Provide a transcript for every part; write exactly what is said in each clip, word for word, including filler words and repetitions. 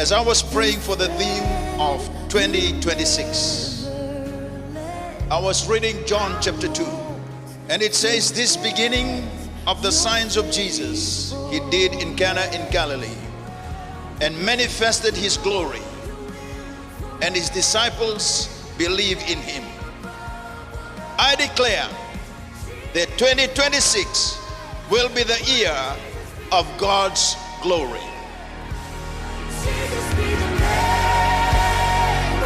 As I was praying for the theme of twenty twenty-six, I was reading John chapter two, and it says, "This beginning of the signs of Jesus he did in Cana in Galilee, and manifested his glory, and his disciples believed in him." I declare that twenty twenty-six will be the year of God's glory. Jesus be the name.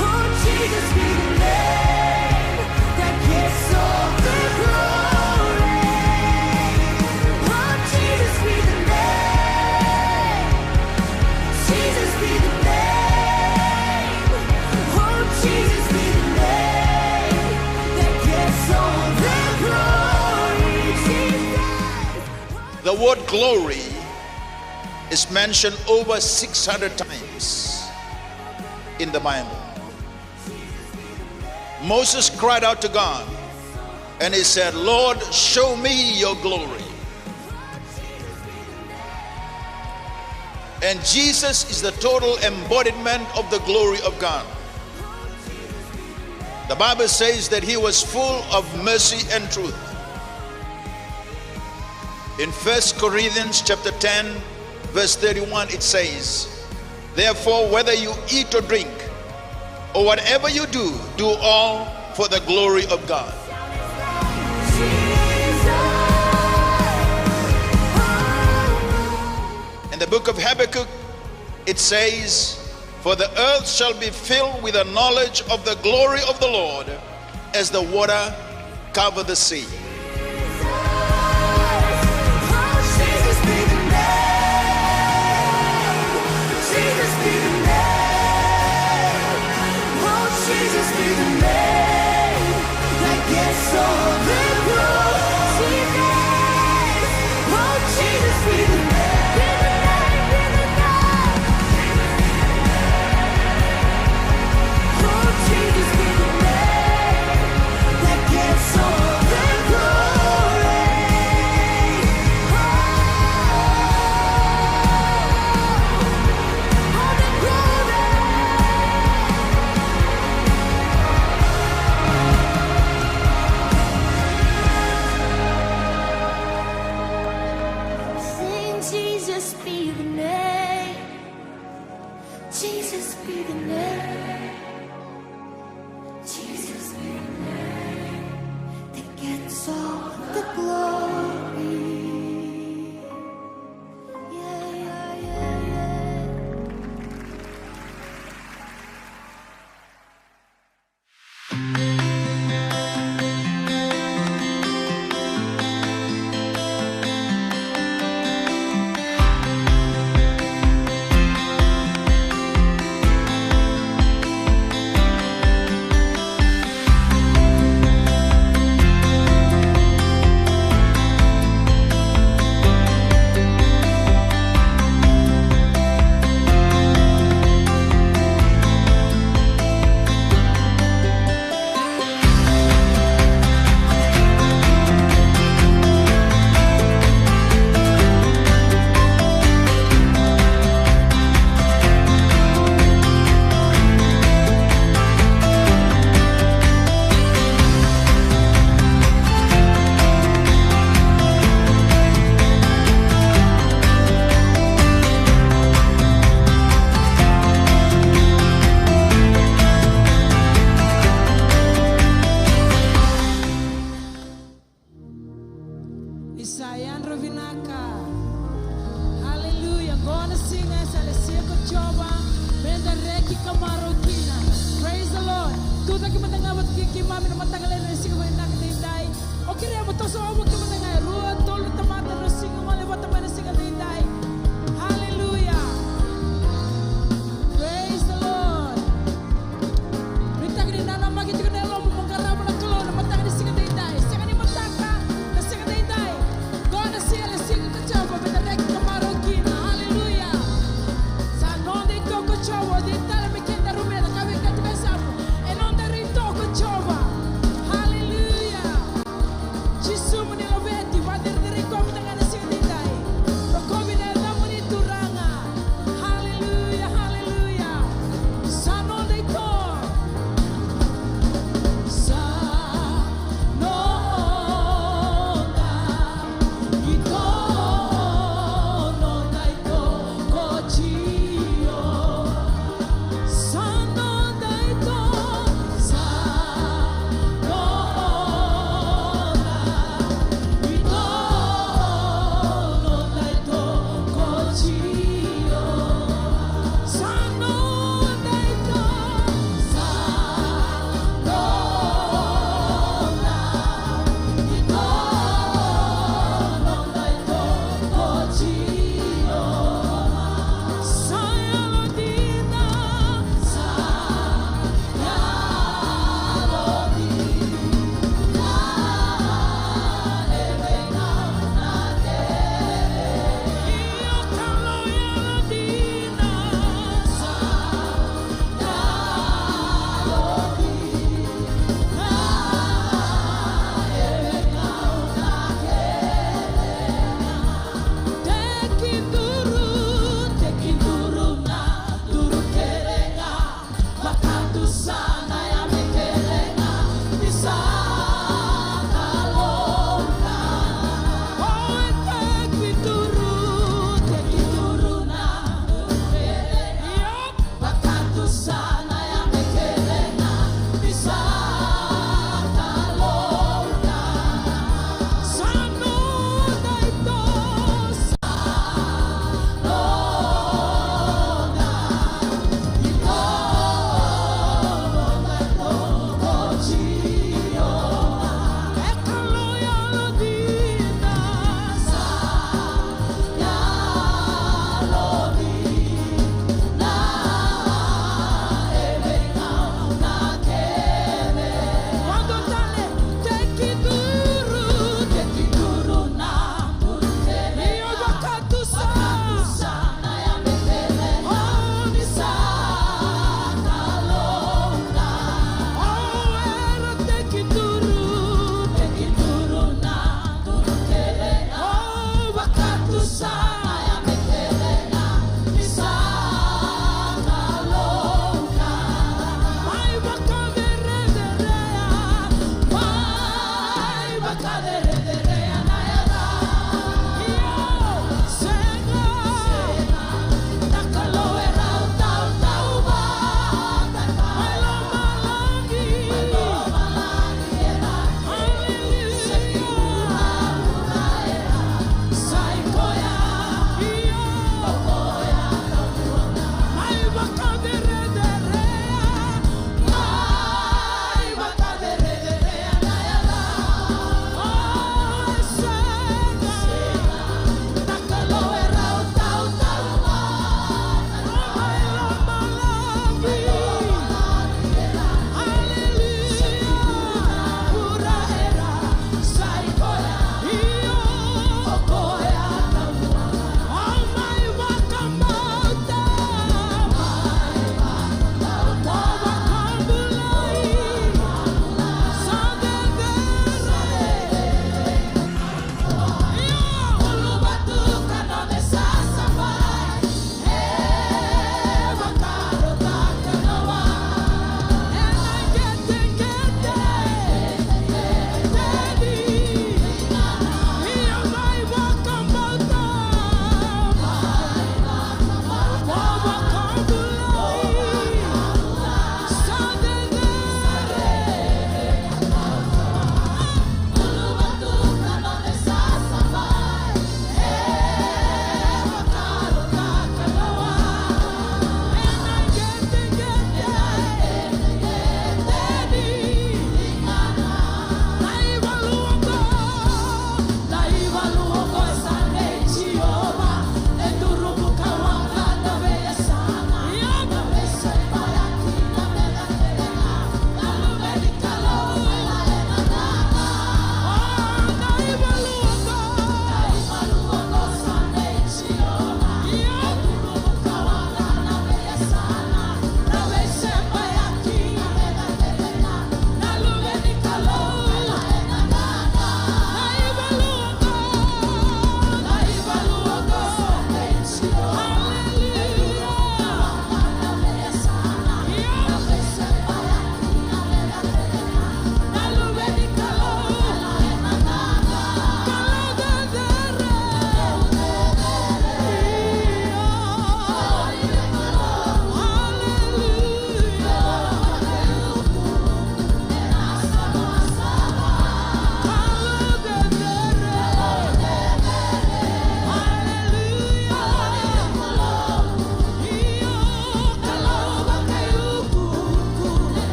Oh, Jesus be the name that gets all the glory. Oh, Jesus be the name. Jesus be the name. Oh, Jesus be the name that gets all the glory. Jesus. The word glory is mentioned over six hundred times in the Bible. Moses cried out to God and he said, "Lord, show me your glory." And Jesus is the total embodiment of the glory of God. The Bible says that he was full of mercy and truth. In First Corinthians chapter ten, verse thirty-one, it says, "Therefore, whether you eat or drink, or whatever you do, do all for the glory of God." In the book of Habakkuk, it says, "For the earth shall be filled with the knowledge of the glory of the Lord, as the water cover the sea." Sing, Jesus be the name. Jesus be the name. Jesus be the name that gets all the glory. Yeah, yeah, yeah, yeah. Ni sa yadra vinaka. Haleluya. Qo na siga sa lesia ko Jiova meda reki ka marau kina. Praise the Lord. Tucake mada ga vata kei keimami na mataka lailai ni siga vinaka edaidai. O kerea mo toso vata kei mada ga e rua, tolu na tamata, na siga gole vata mai na siga edaidai. Haleluya. Praise the Lord. Nuitaka ni nanamaki tiko na yalomu mo qarava na Kalou na mataka ni siga edaidai. Sega ni mataka na siga edaidai. Qo na siga lesia ko Jiova meda reki ka marau kina. Haleluya. Sa noda itovo ko Jiova, o cei tale me kedaru me cakava e katuba e yasamu? E nodaru itovo ko Jiova. Haleluya. Jisu mo ni laveti, vacerecerei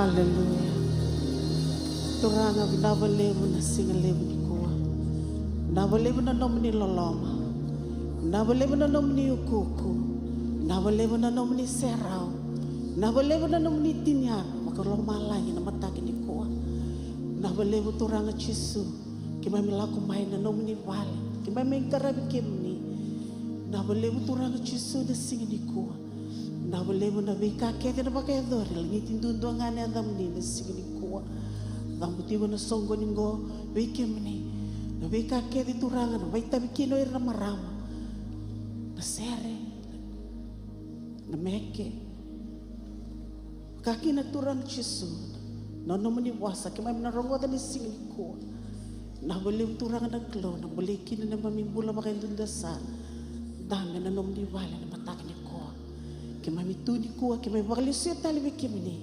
Aleluya. Turaga, vinaka vakalevu na siga levu nikua. Vinaka vakalevu na nomuni loloma. Vinaka vakalevu na nomuni ukuuku. Vinaka vakalevu na nomuni serau. Vinaka vakalevu na nomuni tiniana vakalomalagi na mataka nikua. Vinaka vakalevu Turaga Jisu. Keimami lako mai na nomuni vale, keimami qaravi kemuni. Vinaka vakalevu Turaga Jisu na siga nikua. Vinaka vakalevu na veika kece na vakayacori, lagiti duadua ga na yacamuni na siga nikua. Cabu tiko na soqoni qo vei kemuni. Na veika kece Turaga na vakaitavi kina o ira na marama, na sere, na meke. Ka kina Turaga Jisu, na nomuni vosa keimami na rogoca ni siga nikua. Vinaka vakalevu Turaga na Kalou, na bolei kina na neimami bula vakaduadua sara. Dabe na nomuni vale na mataka nikua. Keimami tu nikua, keimami vakalesuya tale vei kemuni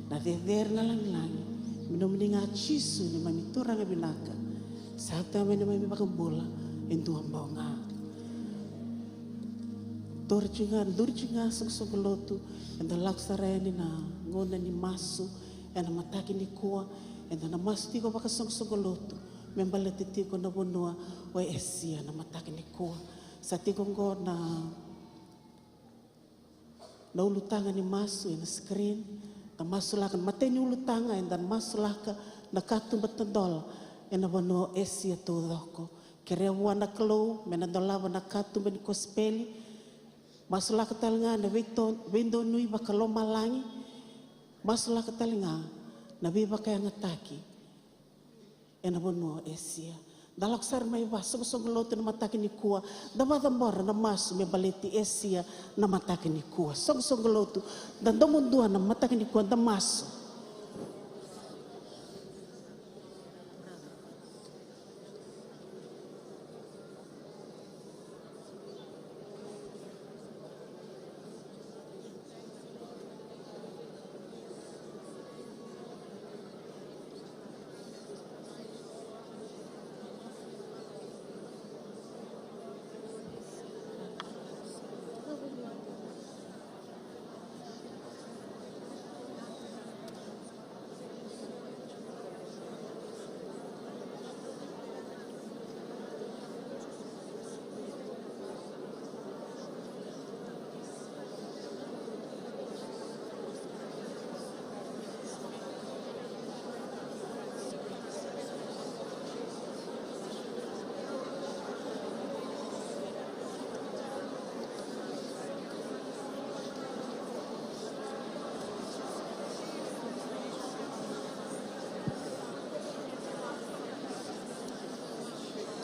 na cecere, na lagilagi. Me nomuni ga Jisu neimami Turaga vinaka. Sa tau mai neimami vakabula e dua bau ga. Duri tiko ga, duri tiko ga soqosoqo lotu. Eda lako sara yani na gauna ni masu ena mataka nikua. Eda na masu tiko vakasoqosoqo lotu me baleta tiko na vanua o Esia na mataka nikua. Sa tiko oqo na, na ulutaga ni masu ena screen. Da masulaka na matai ni ulutaga, eda masulaka na katuba tadola ena vanua o Esia taucoko. Kerea vua na Kalou me na dolava na katuba ni kosipeli. Masulaka tale ga na veito-, veidonui vakalomalagi. Masulaka tale ga na veivakayagataki ena vanua o Esia. Da lako sara mai vakasoqosoqo lotu na mataka nikua. Da vakacabora na masu me baleti Esia na mataka nikua. Soqosoqo lotu, da domo dua na mataka nikua, da masu.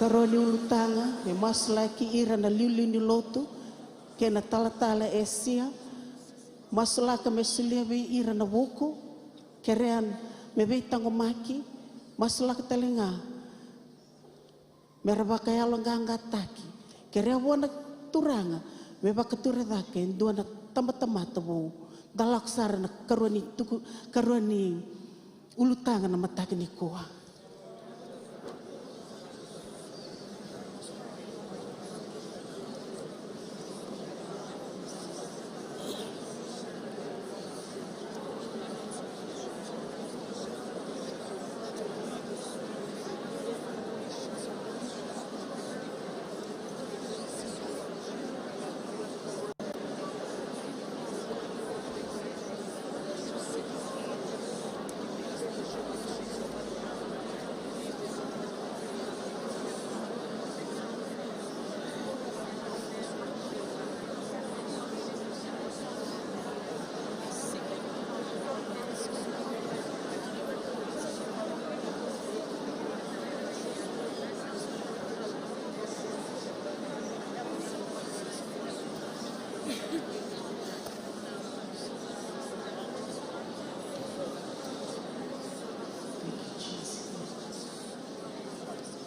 Karua ni ulutaga, me masulaki ira na liuliu ni lotu kei na talatala Esia. Masulaka me solia vei ira na vuku, kerea me veitaqomaki. Masulaka tale ga me ra vakayaloqaqataki. Kerea vua na Turaga me vakatura cake e dua na tabatamata vou. Da lako sara na karua ni tuku, karua ni ulutaga na mataka nikua.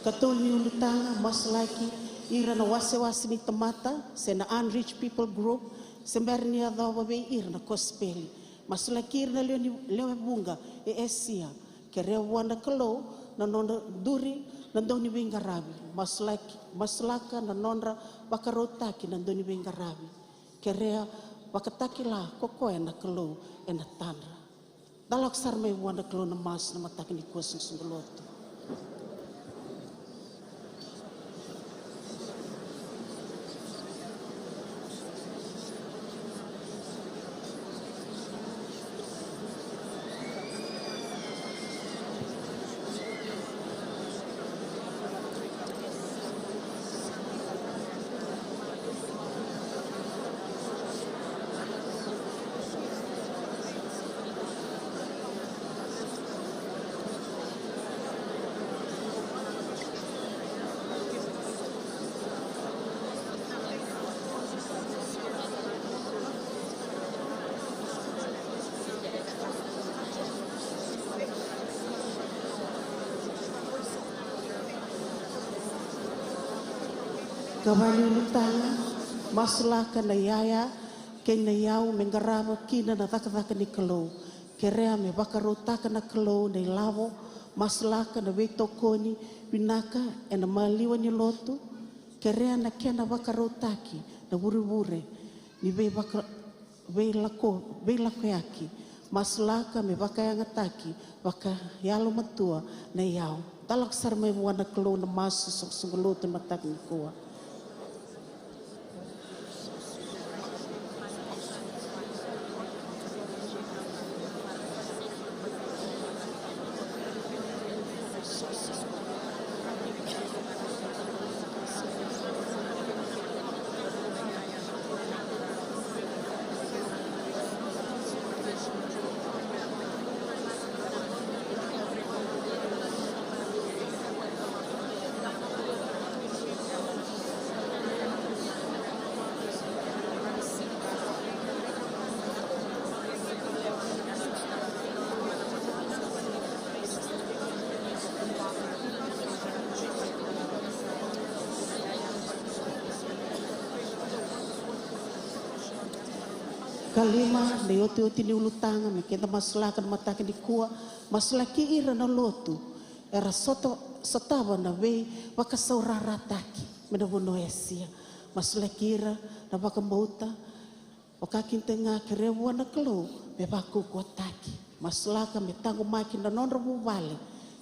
Katolu ni ulutaga, masulaki ira na wasewase ni tamata se na unreached people group, se bera ni yacova vei ira na kosipeli. Masulaki ira na lewe ni, lewe vuqa e Esia. Kerea vua na Kalou na nodra duri na dauniveiqaravi. Masulaki, masulaka na nodra vakarautaki na dauniveiqaravi. Kerea vakatakila ko koya na Kalou ena tadra. Da lako sara mai vua na Kalou na masu na mataka ni kua, soqosoqo lotu. Ka vale ulutaga, masulaka na iyaya kei na iyau me qarava kina na cakacaka ni Kalou. Kerea me vakarautaka na Kalou na ilavo, masulaka na veitokoni vinaka ena maliwa ni lotu. Kerea na kena vakarautaki na vurevure ni veivaka veilako, veilakoyaki, masulaka me vakayagataki vakayalomatua na iyau. Da lako sara mai vua na Kalou na masu, soqosoqo lotu na mataka ni kua. Ka lima, na iotioti ni ulutaga me keda masulaka na mataka ni kua, masulaki ira na lotu era sota, sotava na veivakasaurarataki mai na vanua o Esia. Masulaki ira na vakabauta, vakakina tale ga, kerea vua na Kalou me vakaukauwataki. Masulaka me taqomaki na nodra vuvale,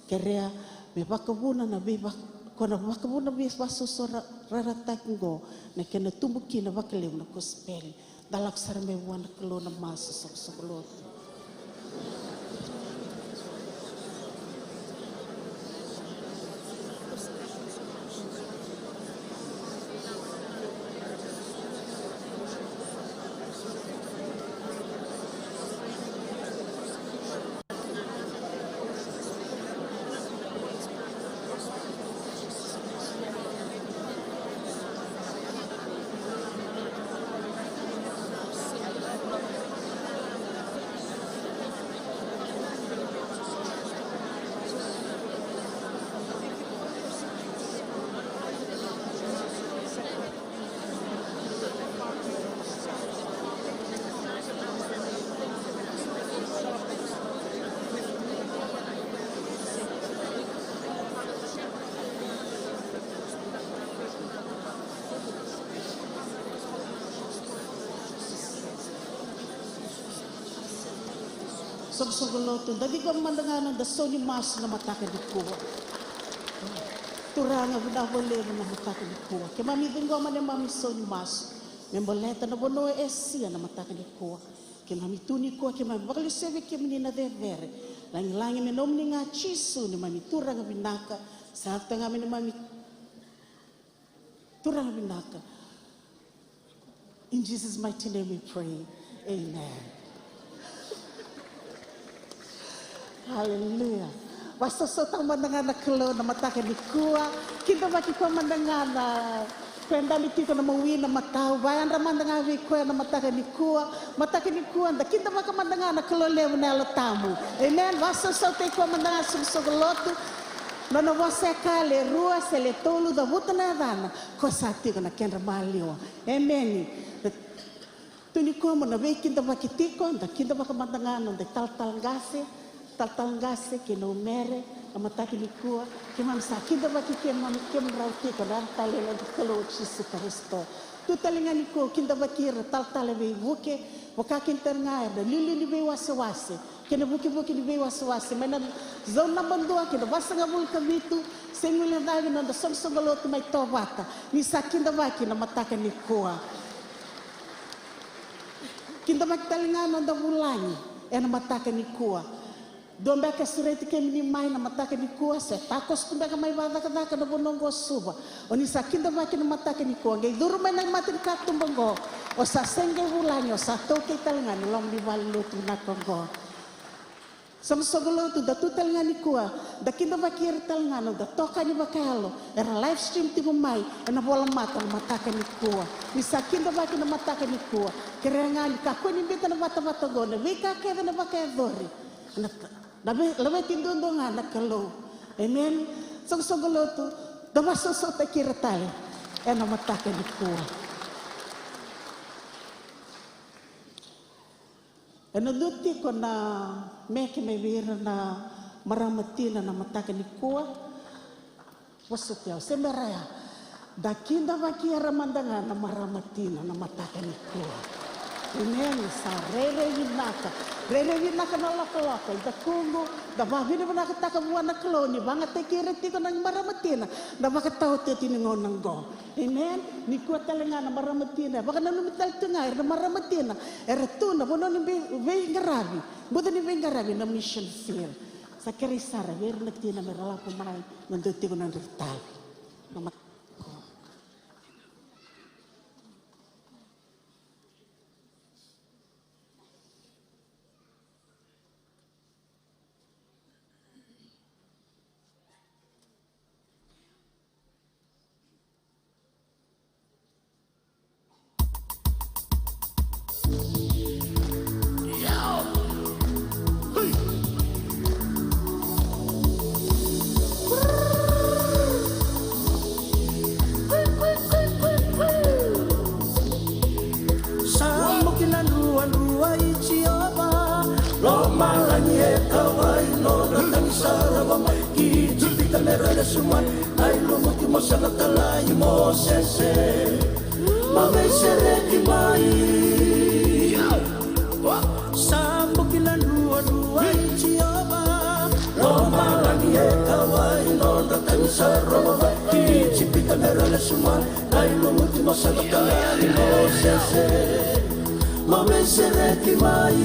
kerea me vakavuna na veiva, ko na vakavuna veivakasausau ra, rarataki oqo, na kena tubu kina vakalevu na kosipeli. Da lako sara mai vua na Kalou na masu, soqosoqo lotu. Soqosoqo lotu, da ciqoma mada ga na noda sau ni masu na mataka ni kua. Turaga, vinaka vakalevu na mataka ni kua. Keimami ciqoma neimami sau ni masu me baleta na vanua o Esia na mataka ni kua. Keimami tu nikua, keimami vakalesuya vei kemuni na cecere. Lagilagi me nomuni ga Jisu, neimami Turaga vinaka. Sa yaco ga me neimami Turaga vinaka. In Jesus' mighty name we pray. Amen. Hallelujah. Vakasausautaka mada ga na Kalou na mataka ni kua. Kidavaki koya mada ga na, koya e dabe tiko na mawi, na matau. Vakayadra mada ga vei koya na mataka ni kua. Mataka ni kua, da kidavaka mada ga na Kalou levu na Yalo Tabu. Amen. Vakasausautaki koya mada ga, soqosoqo lotu. Nona vosa e ka, le rua se le tolu, cavuta na yacana, ko sa tiko na kedra maliwa. Emeni. Tu nikua mo na veikidavaki tiko, da kidavaka mada ga na noda italatala qase, talatala qase kei na umere, na mataka ni kua, keimami sa kidavaki keimami, kemudrau tiko na yaca talei ni noda Kalou o Jisu Karisito. Tu tale ga nikua, kidavaki ira talatala veivuke, vaka kina tale ga era na liuliu ni veiwasewase, Kei na vukivuki ni veiwasewase mai na zone naba dua ki na vasagavulu ka vitu, se guilecavi na noda soqosoqo lotu mai Tovata, ni sa kidavaki na mataka nikua. Kidavaki tale ga na noda vulagi ena mataka nikua. Dua beka e sureti kemuni mai na mataka nikua, se takoso tu beka mai vakacakacaka na vanua oqo o Suva. O ni sa kidavaki na mataka nikua, qai curu mai na mata ni katuba oqo. O sa sega ni vulagi, o sa taukei tale ga na loma ni vale lotu vinaka oqo. Soqosoqo lotu, da tu tale ga nikua, da kidavaki ira tale ga na noda itokani vakayalo era live stream tiko mai ena volamata na mataka nikua. Ni sa kidavaki na mataka nikua, kerea ga ni kakua ni biuta na vatavata oqo, na veika kece na vakayacori. Na, na ve-, laveti duadua ga na Kalou. Amen. Soqosoqo lotu, da vakasausau tiko kina tale ena mataka nikua. Ena dua tiko na meke mai vei ira na marama tina na mataka nikua. Vosoti au, se bera ya. Da kidavaki ira mada ga na marama tina na mataka nikua. Amen. Sa rairai vinaka. Rairai vinaka na lokoloko. Da kuqu, da vakavinavinakataka vua na Kalou ni vakayagataki ira tiko na marama tina na vakataotioti ni gauna oqo. Amen. Nikua tale ga na marama tina, e vakananumi tale tu ga ira na marama tina era tu na vanua ni vei-, veiqaravi, buca ni veiqaravi na mission field. Sa kerei sara vei ira na tina me ra lako mai, me dua tiko na nodra itavi. Na mat- Sa muki na druadrua i Jiova, lomalagi e kauwai, nodra tagi sa rova mai ki Ijipita me ra lesu mai. Na ilumuti mo sa na talai Mosese, mo veisereki mai. Sa muki na druadrua i Jiova, lomalagi e kauwai, nodra tagi sa rova mai ki Ijipita me ra lesu mai. Na ilumuti mo sa na talai Mosese, mo veisereki mai.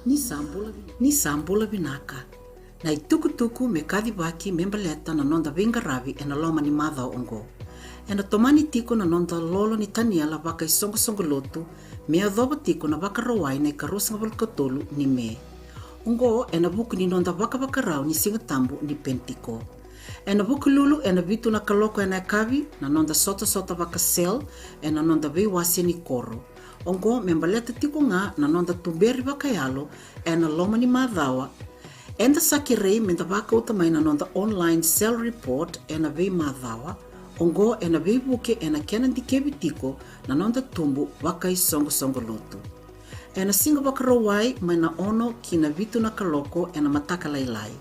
Ni sa bula, ni sa bula vinaka. Na itukutuku me kacivaki me baleta na noda veiqaravi ena loma ni macawa oqo. Ena tomani tiko na noda lolo ni taniela vakaisoqosoqo lotu me yacova tiko na Vakarauwai na ikaruasagavulu ka tolu ni Me. Oqo ena vuku ni noda vakavakarau ni Siga Tabu ni Penitiko. Ena Vukelulu ena vitu na kaloko ena yakavi na noda sotasota vaka-cell ena noda veiwase ni koro. Oqo me baleta tiko ga na noda tuberi vakayalo ena loma ni macawa. Eda sa kerei meda vakauta mai na noda online cell report ena veimacawa. Oqo ena veivuke ena kena dikevi tiko na noda tubu vakaisoqosoqo lotu. Ena Siga Vakarauwai mai na ono ki na vitu na kaloko ena mataka lailai,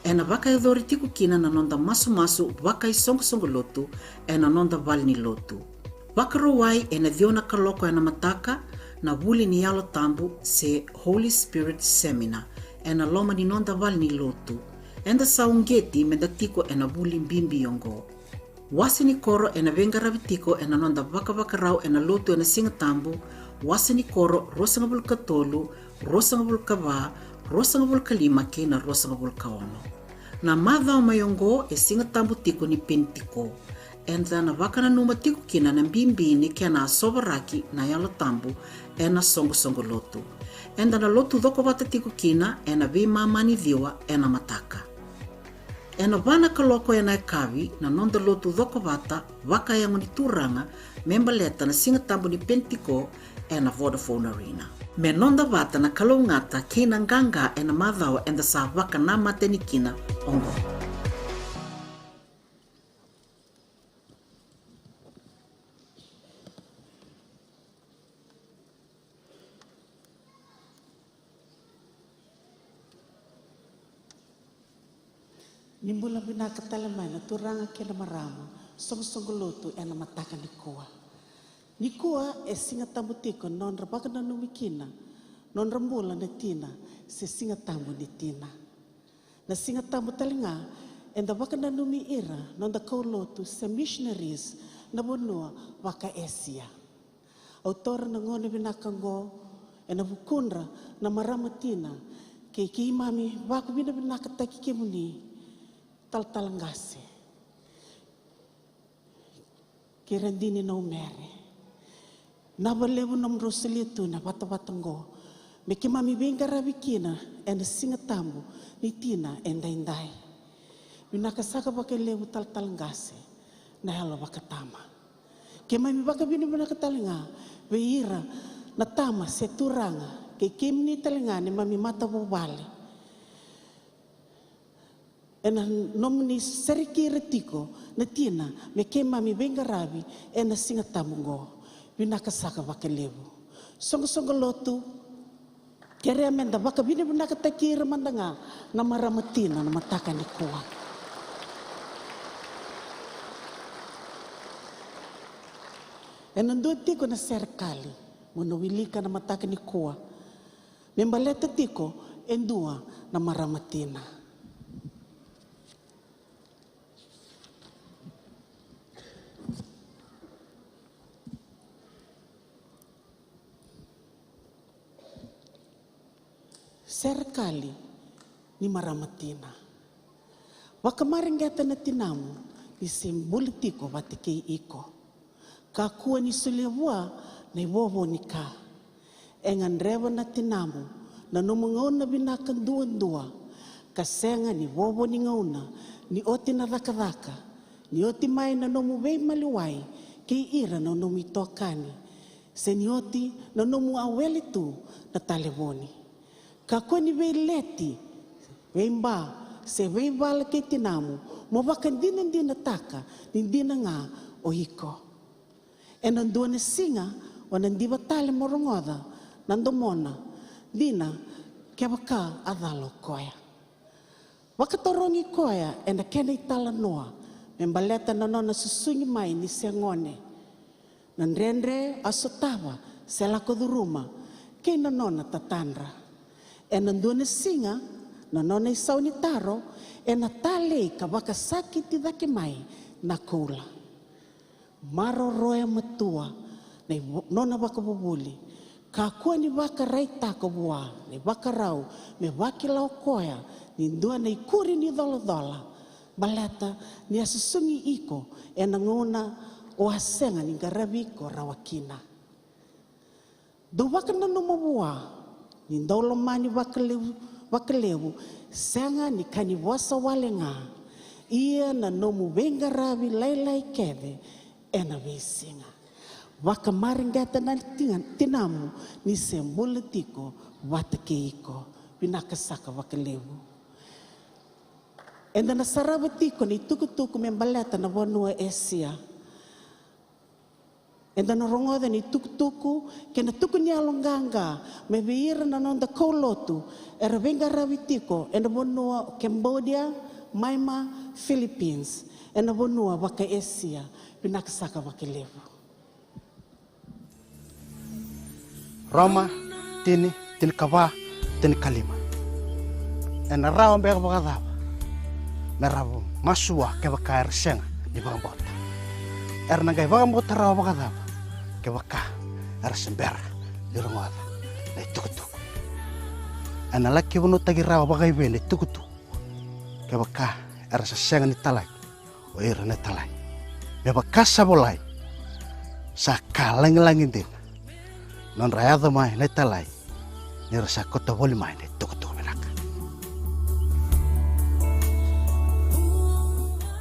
ena vakayacori tiko kina na noda masumasu vakaisoqosoqo lotu ena noda vale ni lotu. Vakarauwai ena ciwa na kaloko ena mataka na vuli ni Yalo Tabu se Holy Spirit Seminar ena loma ni noda vale ni lotu. Eda sa uqeti meda tiko ena vuli bibi oqo. Wase ni koro ena veiqaravi tiko ena noda vakavakarau ena lotu ena Siga Tabu, wase ni koro ruasagavulu ka tolu, ruasagavulu ka va, ruasagavulu ka lima kei na ruasagavulu ka ono. Na macawa mai oqo e Siga Tabu tiko ni Penitiko. Eda na vakananuma tiko kina na bibi ni kena a sovaraki na Yalo Tabu ena soqosoqo lotu. Eda na lotu cokovata tiko kina ena veimama ni ciwa ena mataka. Ena va na kaloko ena yakavi na noda lotu cokovata vakayago ni Turaga me baleta na Siga Tabu ni Penitiko ena Vodafone Arena. Me noda vata na kalougata kei na qaqa ena macawa eda sa vakanamata yani kina oqo. Ni bula vinaka tale mai na turaga kei na marama, soqosoqo lotu ena mataka nikua. Nikua e Siga Tabu tiko na nodra vakananumi kina na nodra bula na tina, se Siga Tabu ni tina. Na Siga Tabu tale ga eda vakananumi ira na noda kaulotu se missionaries na vanua vaka-Esia. Au taura na gauna vinaka oqo ena vukudra na marama tina kei keimami vakavinavinakataki kemuni talatala qase kei Radini Naumere. Vinaka vakalevu nomudrau solia tu na vatavata oqo me keimami veiqaravi kina ena Siga Tabu ni tina edaidai. Vinaka saka vakalevu talatala qase na yalo vakatama. Keimami vakavinavinaka tale ga vei ira na tama se turaga kei kemuni tale ga neimami matavuvale. Ena nomuni sereki ira tiko na tina me keimami veiqaravi ena Siga Tabu oqo. Vinaka saka vakalevu. Soqosoqo lotu, kerea meda vakavinavinakataki ira mada ga na marama tina na mataka nikua. Ena dua tiko na serekali mo na wilika na mataka nikua me baleta tiko e dua na marama tina. Serekali ni marama tina. Vakamareqeta na tinamu ni se bula tiko vata kei iko. Kakua ni solia vua na ivovo ni ka. E gadreva na tinamu na nomu gauna vinaka duadua Ka sega ni vovo ni gauna, ni oti na cakacaka, ni oti mai na nomu veimaliwai kei ira na nomu itokani, se ni oti na nomu a wele tu na talevoni. Kakua ni veileti, veiba, se veivala kei tinamu, mo vakadinadinataka ni dina ga o iko. Ena dua na siga o na diva tale mo rogoca na domona dina kevaka a cala o koya. Vakatarogi koya ena kena italanoa me baleta na nona susugi mai ni se gone, na dredre a sotava se lako curuma, kei na nona tatadra. Ena dua na siga na nona isau ni taro ena talei ka vakasakiti cake mai na koula. Maroroya matua na ivo-, nona vakavuvuli. Kakua ni vakaraitaka vua na ivakarau me vakila o koya ni dua na ikuri ni colacola, baleta ni a susugi iko ena gauna o a sega ni qaravi iko rawa kina. Dou vakananuma vua ni dou lomani vakalevu, vakalevu, sega ni ka ni vosa wale ga, ia na nomu veiqaravi lailai kece ena veisiga. Vakamareqeta na tina-, tinamu ni se bula tiko vata kei iko. Vinaka saka vakalevu. Eda na sarava tiko na itukutuku me baleta na vanua Esia. Eda na rogoca na itukutuku kei na tuku ni yaloqaqa mai vei ira na noda kaulotu era veiqaravi tiko ena vanua o Cambodia, Myanmar, Philippines, ena vanua vaka-Esia. Vinaka saka vakalevu. Roma tini, tinikava, tinikalima. Ena rawa beka vakacava me ra masu vua kevaka era sega ni vakabauta? Era na qai vakabauta rawa vakacava kevaka era se bera ni rogoca na itukutuku? Ena laki vunautaki rawa vakaivei na itukutuku kevaka era sa sega ni talai o ira na italai? Me vaka sa volai, sa ka lagilagi dina nodra yaco mai na italai ni ra sa kauta voli mai na itukutuku vinaka.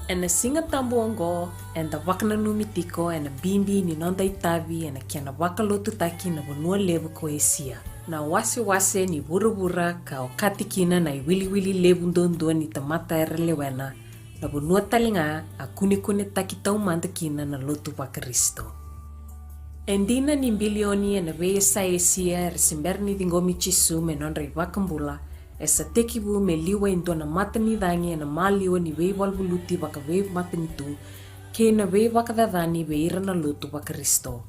Ena Siga Tabu oqo, eda vakananumi tiko ena bibi ni noda itavi ena kena vakalotutaki na vanua levu ko Esia, na wasewase ni vuravura ka okati kina na iwiliwili levu duadua ni tamata era lewena, na vanua tale ga a kunekunetaki taumada kina na lotu vaKarisito. E dina ni bilioni ena veiyasai Esia era se bera ni ciqomi Jisu me nodra iVakabula, e sa tekivu me liwa e dua na matanicagi ena maliwa ni veivaluvaluti vakaveimatanitu kei na veivakacacani vei ira na lotu vaKarisito.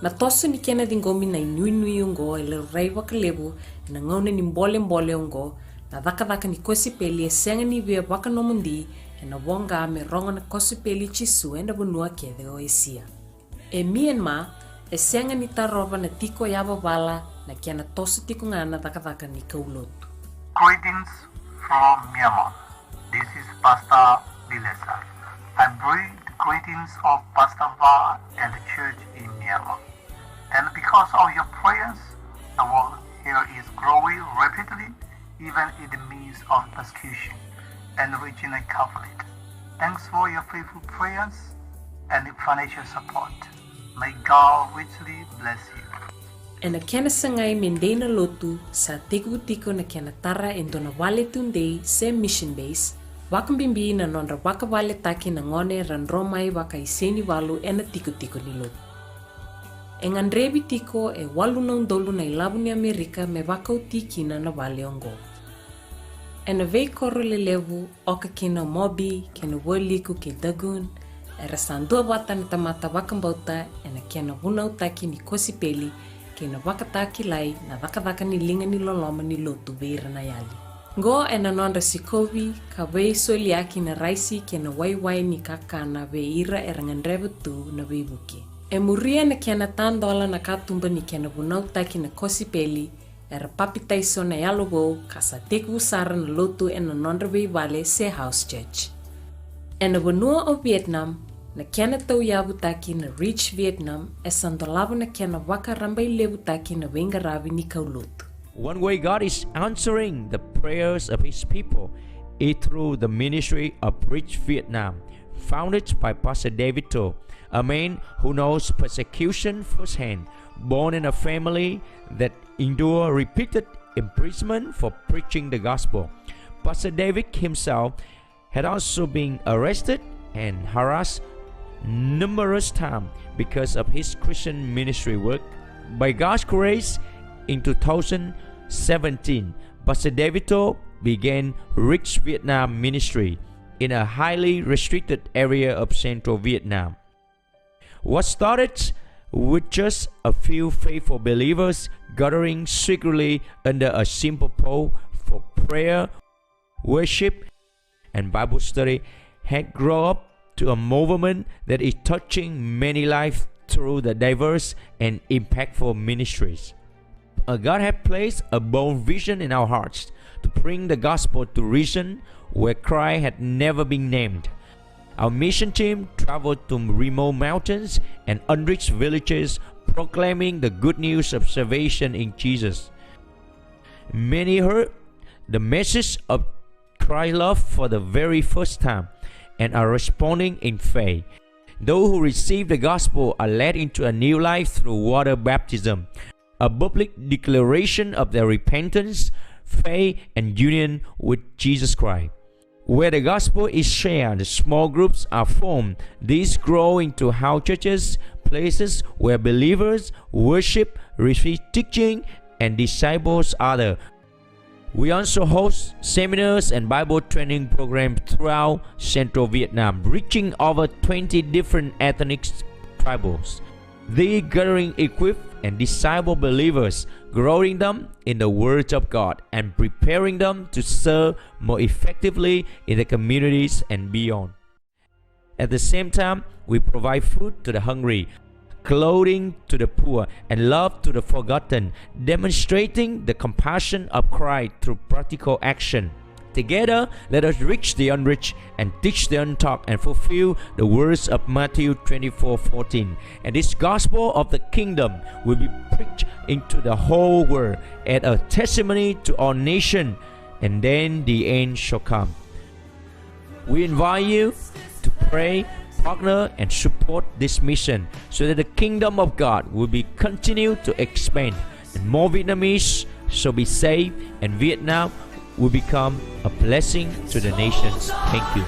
Na toso ni kena ciqomi na inuinui oqo e laurai vakalevu ena gauna ni bolebole oqo. Na cakacaka ni kosipeli e sega ni via vakanomodi ena voqa me rogo na kosipeli i Jisu ena vanua kece o Esia. E Myanmar, e sega ni tarova na tiko yavavala na kena toso tiko ga na cakacaka ni kaulotu. Greetings from Myanmar. This is Pastor Bilesar. I bring the greetings of Pastor Va and the church in Myanmar. And because of your prayers, the world here is growing rapidly, even in the midst of persecution and regional conflict. Thanks for your faithful prayers and financial support. May God richly bless you. Ena kena sagai me dei na lotu, sa tekivu tiko na kena tara e dua na vale tudei se mission base, vakabibi na nodra vakavaletaki na gone era dro mai vakaisenivalu ena tikotiko ni lotu. E gadrevi tiko e walu na udolu na ilavo ni Amerika me vakauti kina na vale oqo. Ena veikoro lelevu, oka kina o Mobi kei na Vualiku kei Dagun, era sa duavata na tamata vakabauta ena kena vunautaki ni kosipeli kei na vakatakilai na cakacaka ni liga ni loloma ni lotu vei ira na yali. Qo ena nodra sikovi ka veisoliyaki na raisi kei na waiwai ni kakana vei ira era gadreva tu na veivuke. E muria na kena tadola na katuba ni kena vunautaki na kosipeli, era papitaiso na yalo vou ka sa tekivu sara na lotu ena nodra veivale se house church. Ena vanua o Vietnam, na kena tauyavutaki na Reach Vietnam e sa dolava na kena vakarabailevutaki na veiqaravi ni kaulotu. One way God is answering the prayers of His people is through the ministry of Reach Vietnam, founded by Pastor David To, a man who knows persecution firsthand, born in a family that endure repeated imprisonment for preaching the gospel. Pastor David himself had also been arrested and harassed numerous times because of his Christian ministry work. By God's grace, in two thousand seventeen, Pastor David To began Reach Vietnam Ministry in a highly restricted area of central Vietnam. What started with just a few faithful believers gathering secretly under a simple pole for prayer, worship, and Bible study had grown up to a movement that is touching many lives through the diverse and impactful ministries. Uh, God had placed a bold vision in our hearts to bring the gospel to region where Christ had never been named. Our mission team traveled to remote mountains and unreached villages, proclaiming the good news of salvation in Jesus. Many heard the message of Christ's love for the very first time and are responding in faith. Those who receive the gospel are led into a new life through water baptism, a public declaration of their repentance, faith, and union with Jesus Christ. Where the gospel is shared, small groups are formed. These grow into house churches, places where believers worship, receive teaching, and disciples others. We also host seminars and Bible training programs throughout central Vietnam, reaching over twenty different ethnic tribals. They gathering equip and disciple believers, growing them in the Word of God and preparing them to serve more effectively in the communities and beyond. At the same time, we provide food to the hungry, clothing to the poor, and love to the forgotten, demonstrating the compassion of Christ through practical action. Together, let us reach the unreached and teach the untaught and fulfill the words of Matthew twenty-four fourteen. And this gospel of the kingdom will be preached into the whole world as a testimony to all nations, and then the end shall come. We invite you to pray, partner, and support this mission so that the kingdom of God will be continued to expand and more Vietnamese shall be saved and Vietnam will become a blessing to the nations. Thank you.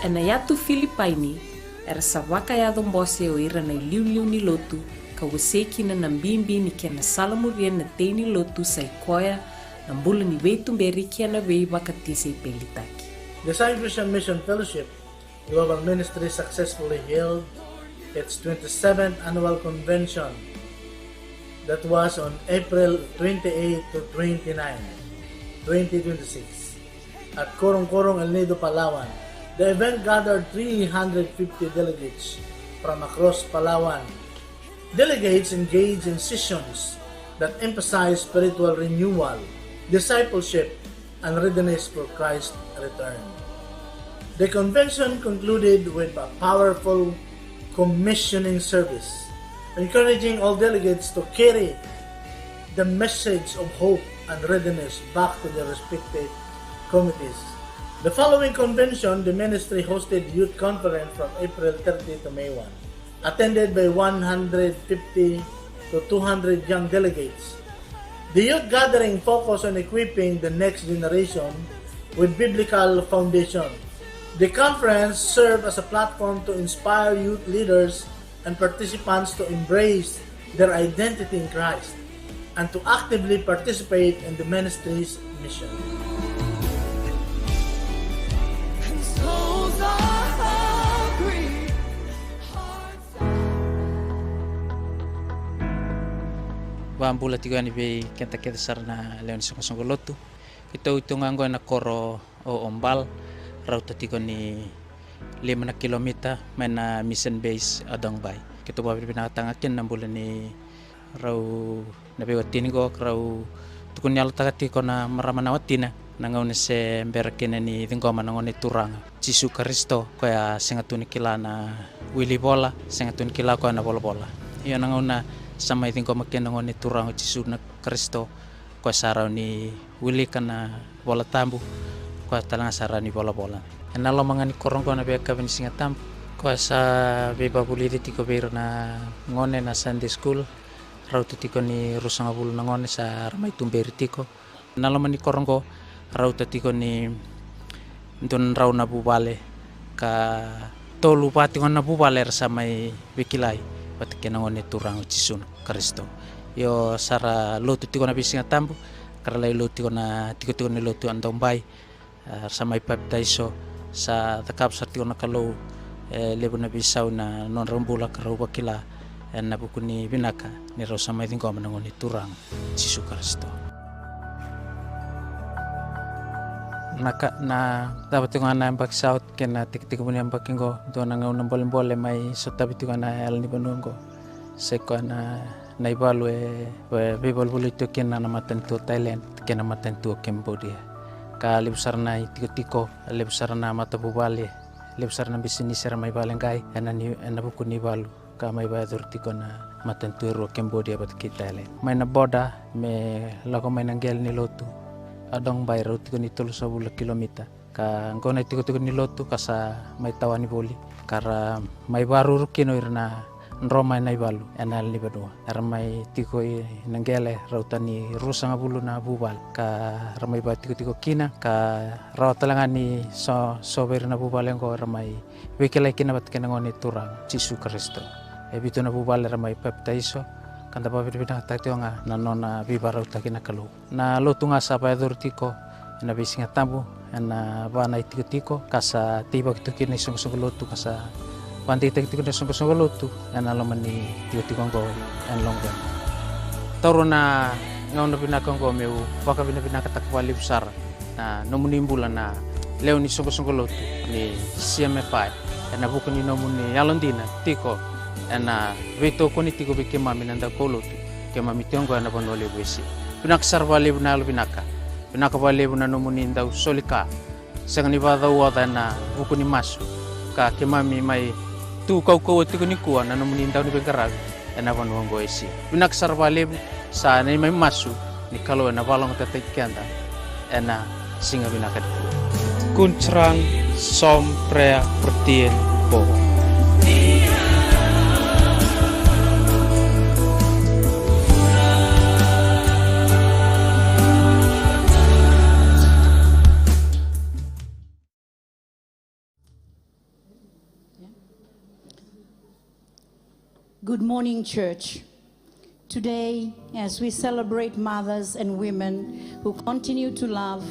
Ena yatu Filipaini, era sa vakayaco bose o ira na iliuliu ni lotu ka wasei kina na bibi ni kena salamuria na tei ni lotu, sa i koya na bula ni veituberi kei na veivakatisaipelitaki. The Saint Christian Mission Fellowship Global Ministry successfully held its twenty-seventh annual convention that was on April twenty-eight to twenty-nine, twenty twenty-six at Corong Corong, El Nido, Palawan. The event gathered three hundred fifty delegates from across Palawan. Delegates engaged in sessions that emphasized spiritual renewal, discipleship, and readiness for Christ's return. The convention concluded with a powerful commissioning service, encouraging all delegates to carry the message of hope and readiness back to their respective committees. The following convention, the ministry hosted youth conference from April thirty to May one, attended by one hundred fifty to two hundred young delegates. The youth gathering focused on equipping the next generation with biblical foundation. The conference served as a platform to inspire youth leaders and participants to embrace their identity in Christ and to actively participate in the ministry's mission. Vakabula tiko yani vei keda kece sara na lewe ni soqosoqo lotu. Keitou tu ga oqo ena koro o Obal, rauta tiko ni lima na kilomita mai na mission base o Dongbai. Keitou vakavinavinakataka ga kina na bula ni rau na veiwatini qo, ka rau tukuni yalotaka tiko na marama na watina na gauna se bera kina ni ciqoma na Gone Turaga Jisu Karisito, koya sega tu ni kila na wili vola, sega tu ni kila koya na volavola. Io, na gauna sa mai ciqoma kina na Gone Turaga o Jisu na Karisito, koya sa rawa ni wilika na iVola Tabu, koya tale ga sa rawa ni volavola. Ena loma ga ni koro oqo na veiyakavi ni Siga Tabu, koya sa veivakavulici tiko vei ira na gone na Sunday school, rauta tiko ni ruasagavulu na gone sa ra mai tuberi tiko. Na loma ni koro oqo, rauta tiko ni dua na drau na vuvale, ka tolu va tiko na vuvale era sa mai veikilai vata kei na Gone Turaga o Jisu na Karisito. Io, sa ra lotu tiko na veisiga tabu, ka ra lai lotu tiko na tikotiko ni lotu a Daubai. A, ra sa mai papitaiso, sa cakava sara tiko na Kalou e levu na veisau na nodra bula, ka rau vakila ena vuku ni vinaka ni rau sa mai ciqoma na Gone Turaga Jisu Karisito. Na ka, na cava tiko ga na yabaki sa oti kei na tekitekivu ni yabaki oqo, dua na gauna bolebole mai sotavi tiko na yala ni vanua oqo. Sa i koya na, na ivalu e, e veivaluvalu tiko kina na matanitu o Thailand kei na matanitu o Cambodia. Ka levu sara na itikotiko, levu sara na matavuvale, levu sara na bisinisi era mai vale qai ena ni, ena vuku ni valu ka mai vakayacori tiko na matanitu e rua, Cambodia vata kei Thailand. Mai na boda me lako mai na qele ni lotu a Daubai, rau tiko ni tolusagavulu kilomita. Ka qo na itikotiko ni lotu ka sa mai tawani voli, ka ra mai vakaruru kina o ira na droma ena ivalu ena yala ni vanua. Era mai tiko ina qele rauta ni ruasagavulu na vuvale, ka ra mai vakatikotiko kina, ka rawa tale ga ni so, so vei ira na vuvale oqo era mai veikilai kina vata kei na Gone Turaga Jisu Karisito. E vitu na vuvale era mai papitaiso, ka da vakavinavinakataka tiko ga na nona veivakarautaki na Kalou. Na lotu ga sa vakayacori tiko ena veisiga tabu ena va na itikotiko, ka sa teivaki tu kina na isoqosoqo lotu, ka sa vakadeitaki tiko na isoqosoqo lotu ena loma ni itikotiko oqo ena Logona. Taura na gauna vinaka oqo meu vakavinavinakataka vakalevu sara na nomuni bula na lewe ni soqosoqo lotu ni C M F I ena vuku ni nomuni yalodina tiko ena veitokoni tiko vei keimami na daukaulotu, keimami tiko oqo ena vanua levu e Esia. Vinaka sara vakalevu na yalovinaka. Vinaka vakalevu na nomuni dau soli ka, sega ni vakacauoca ena vuku ni masu, ka keimami mai tu kaukauwa tiko nikua na nomuni dau ni veiqaravi ena vanua oqo e Esia. Vinaka sara vakalevu. Sa neimami masu ni Kalou ena vakalougatataki keda ena siga vinaka nikua. Kunchran som prea pertien po. Good morning, church. Today, as we celebrate mothers and women who continue to love,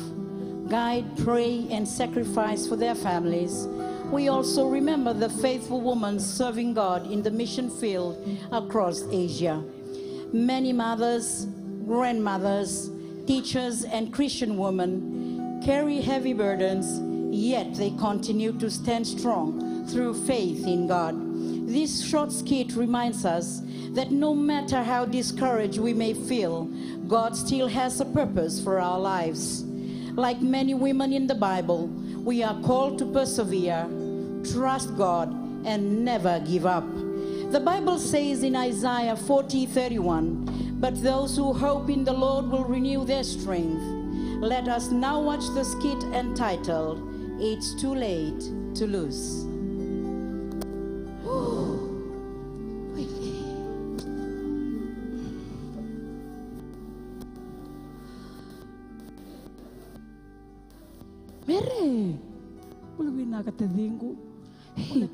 guide, pray, and sacrifice for their families, we also remember the faithful women serving God in the mission field across Asia. Many mothers, grandmothers, teachers, and Christian women carry heavy burdens, yet they continue to stand strong through faith in God. This short skit reminds us that no matter how discouraged we may feel, God still has a purpose for our lives. Like many women in the Bible, we are called to persevere, trust God, and never give up. The Bible says in Isaiah forty thirty-one, "But those who hope in the Lord will renew their strength." Let us now watch the skit entitled, "It's Too Late to Lose." Mere, bula vinaka taciqu. Hey,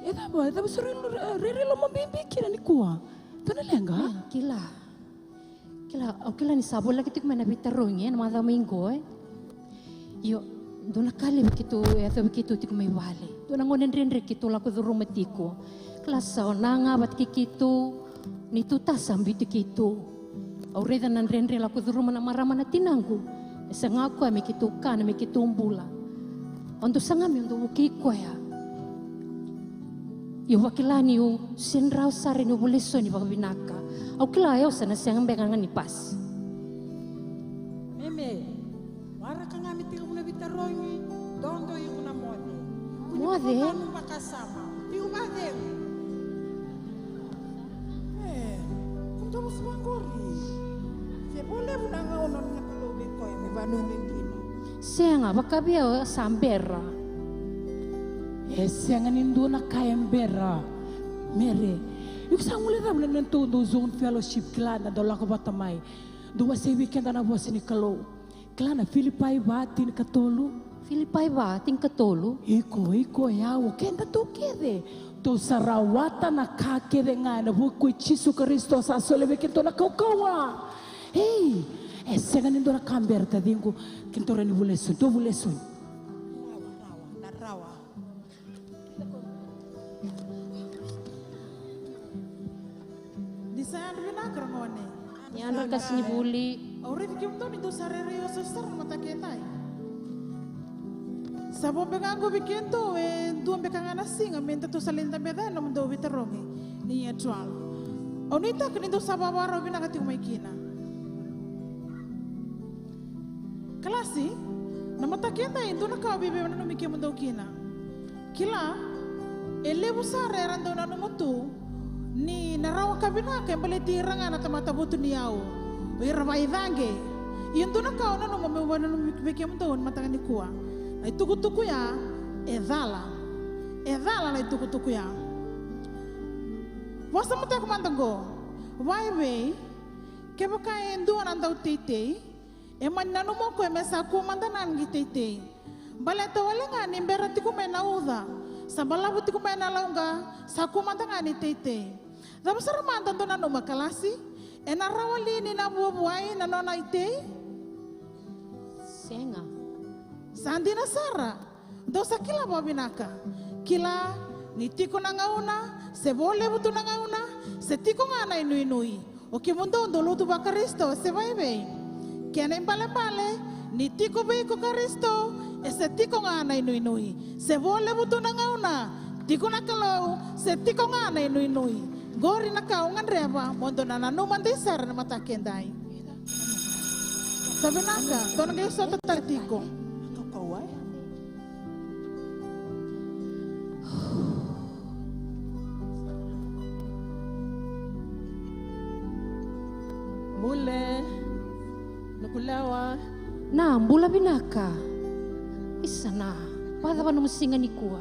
e cava, e cava sara o rairai lomabibi kina nikua? Dua na leqa? Kila. Kila, au kila ni sa voleka tiko mai na veitarogi ena macawa mai qo, e? Io, dua na ka levu keitou, e yacovi keitou tiko mai vale. Dua na gauna dredre keitou lako curuma tiko. Kila, sa o Na ga vata kei keitou, neitou ta sa biuti keitou. Au raica na dredre lako curuma na marama na tinaqu. E saga o koya me keitou kana, me keitou bula. Au dau saga meu dau vukei koya. Io, au vakila niu sega ni rawa sara niu volesoni vakavinaka. Au kila o yau sa na sega beka ga ni pasi. Meme, waraka ga me tekivu na veitarogi, dodo iko na moce. Moce? Kua ni vakasama, iko vakacegu. Tomo sara qori. Se vo levu na gauna na Kalou vei koya me vanuinui kina. Sega, vaka vei au sa bera. E sega ni dua na ka e bera. Mere, iko sa guilecava na nodatou dau Zone Fellowship, kila, na dau lako vata mai. Dau wasea vei keda na vosa ni Kalou. Kila na Filipai va tinikatolu. Filipai va tinikatolu. Iko, iko, e au, o kedatou kece. Tou sa rawata na ka kece ga ena vuku i Jisu Karisito sa solia vei kedatou na kaukauwa. Ei, e sega ni dua na ka bera, taciqu, kedatou rawa ni vuli soni, tou vuli soni. Rawa, rawa, na rawa. Ni sa yadra vinaka, ragone. Ni yadra, qasenivuli. Au raici kemudou ni dou sa rairai osooso sara na mataka edai. Sa vo beka ga qo vei kemudou e dua beka ga na siga me datou sa lai dabeca yani na nomudou veitarogi ni Year twelve. Au nuitaka ni dou sa vakavakarau vinaka tiko mai kina. Kalasi, na mataka edai e dua na ka au via veinanumi kemudou kina. Kila, e levu sara era dau nanuma tu ni na rawa ka vinaka e baleti ira ga na tamata vutuniyau, o ira vakaicaqe. Ia dua na ka au nanuma meu veinanumi vei kemudou na mataka nikua, na itukutuku ya e cala. E cala na itukutuku ya. Vosa mataka mada qo. Vakaevei, kevaka e dua na dauteitei, e mani nanuma o koya me sa kua mada na nona iteitei. Baleta wale ga ni bera tiko mai na uca, sa balavu tiko mai na lauqa, sa kua mada ga ni teitei. Cava sara mada dou nanuma, kalasi? Ena rawa li ni na vuavuai na nona itei? Sega. Sa dina sara. Dou sa kila vakavinaka. Kila ni tiko na gauna, se vo levu tu na gauna, se tiko ga na inuinui. O kemudou dou lotu vaKarisito, se vakaevei? Kena ibalebale, ni tiko vei iko Karisito, e se tiko ga na inuinui. Se vo levu tu na gauna, tiko na Kalou, se tiko ga na inuinui. Qori na ka au gadreva mo dou na nanuma dei sara na mataka edai. Sa vinaka, dou na qai sota tale tiko. Mule, noqu lewa. Na, bula vinaka. Isa na, vakacava nomu siga nikua?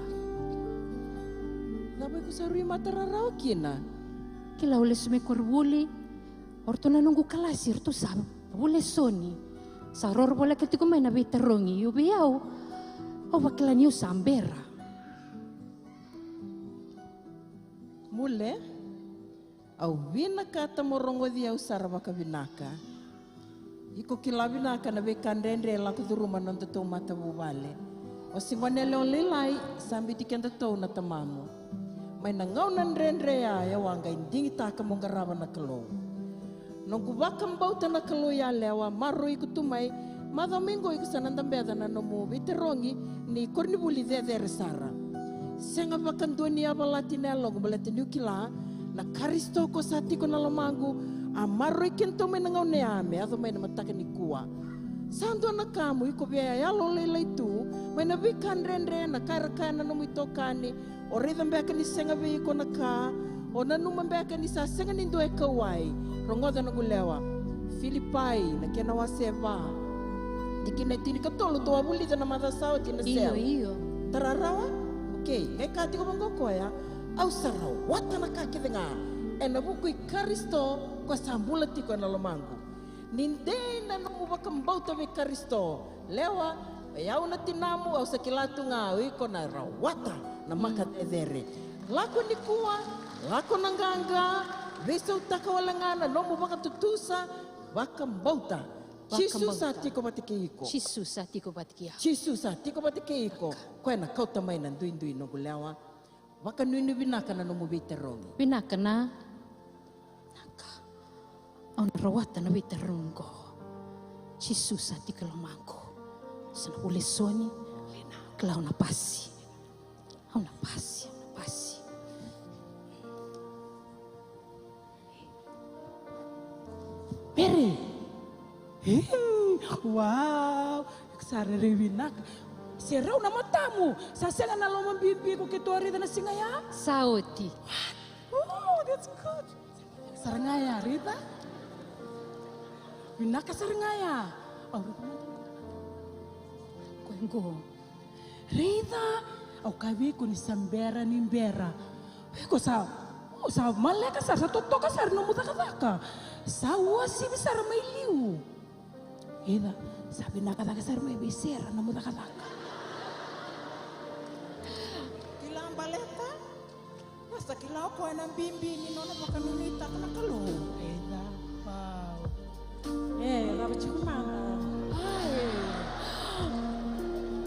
Cava iko sa rui mata rarawa kina? Kila, au lesu mai koronivuli. O ratou na noqu kalasi, o ratou sa vuli soni. Sa roro voleka tiko mai na veitarogi, io vei au, au vakila ni au sa bera. Mule, au vinakata mo rogoci au sara vakavinaka. Iko kila vinaka na veika dredre e lako curuma na nodatou matavuvale. O se gone yalewa lailai, sa biuti kedatou na tamamu. Mai na gauna dredre ya, e waqa e digitaka mo qarava na Kalou. Noqu vakabauta na Kalou yalewa, maroroi iko tu mai. Macawa mai qo iko sa na dabeca na nomu veitarogi ni koronivuli cecere sara. Sega vakadua ni yavalati na yaloqu baleta niu kila na Karisito ko sa tiko na lomaqu, a maroroi kedatou mai na gauna ya me yaco mai na mataka nikua. Sa dua na ka mo iko via yalolailai tu mai na veika dredre, na ka era kaya na nomu itokani, o raica beka ni sega vei iko na ka, o nanuma beka ni sa sega ni dua e kauwai. Rogoca noqu lewa. Filipai na kena wase va, tikina e tinikatolu, dou a vulica na macawa sa oti na sel. Io, io. Tara rawa? Okei, qai kaya tiko vaqo o koya, au sa rawata na ka kece ga ena vuku i Karisito ko sa bula tiko ena lomaqu. Ni dei na nomu vakabauta vei Karisito, lewa, o yau na tinamu, au sa kila tu ga o iko na rawata na maka cecere. Lako nikua, lako na qaqa, veisautaka wale ga na nomu vakatutusa, vakabauta. Jisu sa tiko vata kei iko. Jisu sa tiko vata kei au. Jisu sa tiko vata kei iko. Koya na kauta mai na duidui, noqu lewa. Vakanuinui vinaka na nomu veitarogi. Vinaka na. Vinaka. Au na rawata na veitarogi qo. Jisu sa tiko e lomaqu. Sa na vuli soni. Kila au na pasi. Au na pasi, au na pasi. Mary. Hei, wow. Sa rairai vinaka. Se rau na matamu. Sa sega na lomabibi ko keitou a raica na siga ya? Sa oti. What? Oh, that's good. Sara ga ya, raica. Vinaka sara ga ya. Au raica. Ko e qo. Raica. Au kaya vei iko ni sa bera ni bera. Iko sa, o sa maleka sara, sa totoka sara nomu cakacaka. Sa uasivi sara mai liu. Ida, sa vinaka cake sara mai vei Sera na nomu cakacaka. Kila baleta, sa kila o koya na bibi ni nona vakanuinui taka na Kalou. Ida, wow. E, cava tiko mada. Ai.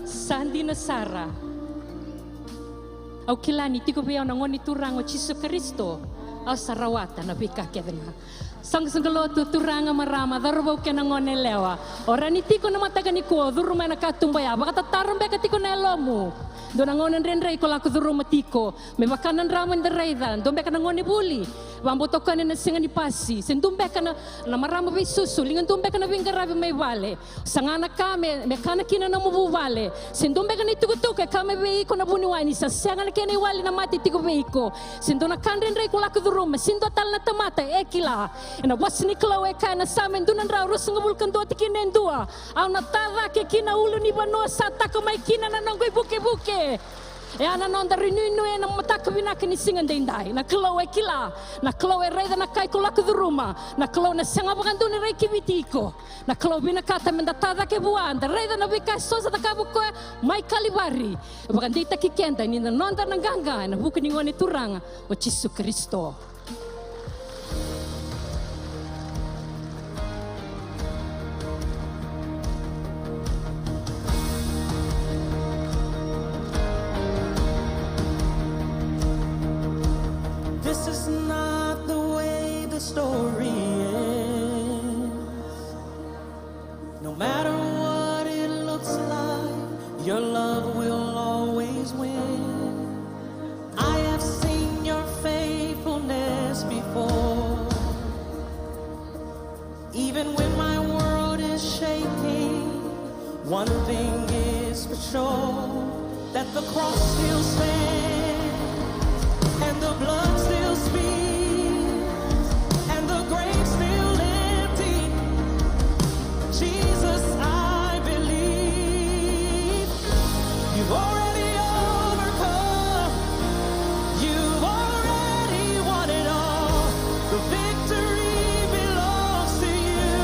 Sa dina sara. Au kila ni tiko vei au na Gone Turaga o Jisu Karisito, au sa rawata na veika kece ga. Soqosoqo lotu, turaga, marama, cauravou kei na gone yalewa. O raica tiko na mataka nikua, o curuma ena katuba ya, vakatataro beka tiko na yalomu. Dua na gauna dredre iko lako curuma tiko. Me vaka na drama eda raica, dua beka na gone vuli. Vakabauta o koya ena sega ni pasi. Se dua beka na, na marama veisusu, liga dua beka na veiqaravi mai vale. Saga na ka me, me kana kina na nomu vuvale. Se dua beka na itukutuku e kaya mai vei iko na vuniwai ni sa sega na kena iwali na mate tiko vei iko. Se dua na ka dredre iko lako curuma, se dua tale na tamata e kila. Ena vosa ni Kalou e kaya na Same dua na drau ruasagavulu ka dua tikina e dua. Au na ta cake ki na ulunivanua sa taka mai kina na noqu ivukevuke. E a na noda inuinui ena mataka vinaka ni siga daidai. Na Kalou e kila, na Kalou e raica na ka iko lako curuma, na Kalou na sega vakadua ni rai kiviti iko. Na Kalou vinakata meda ta cake vua, da raica na veika eso sa cakava o koya mai Kalivari. E vakadeitaki keda ni na noda na qaqa ena vuku ni Gone Turaga o Jisu Karisito. This is not the way the story ends. No matter what it looks like, your love will always win. I have seen your faithfulness before. Even when my world is shaking, one thing is for sure, that the cross still stands and the blood still speaks and the grave still empty. Jesus, I believe you've already overcome. You've already won it all. The victory belongs to you.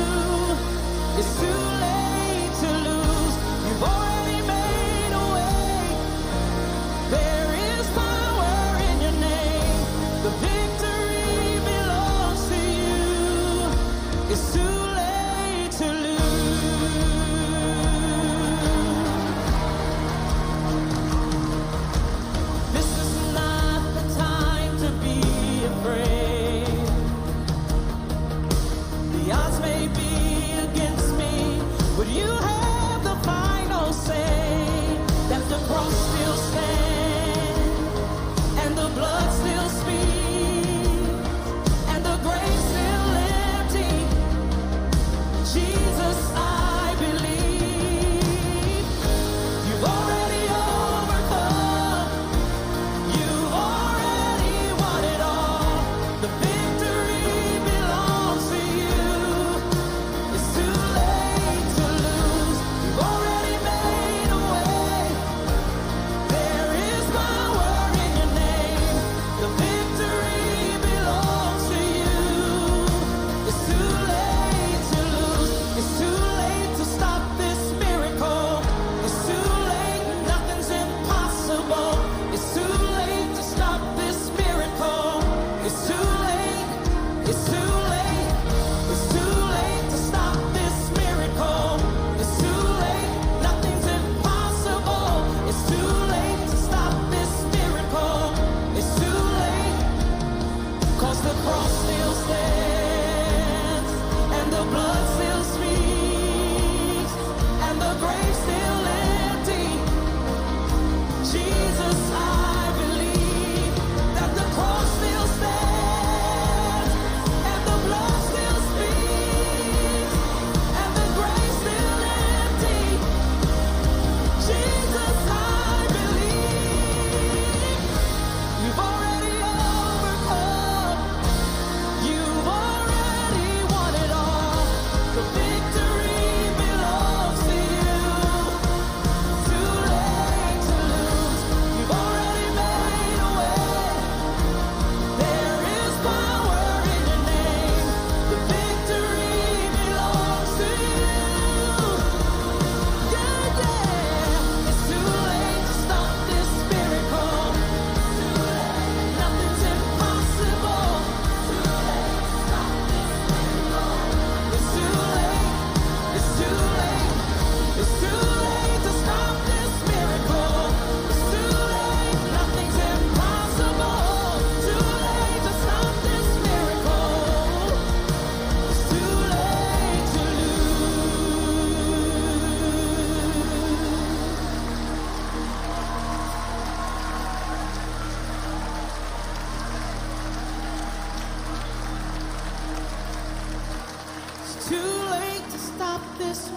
It's too late to lose. You've already made a way. There is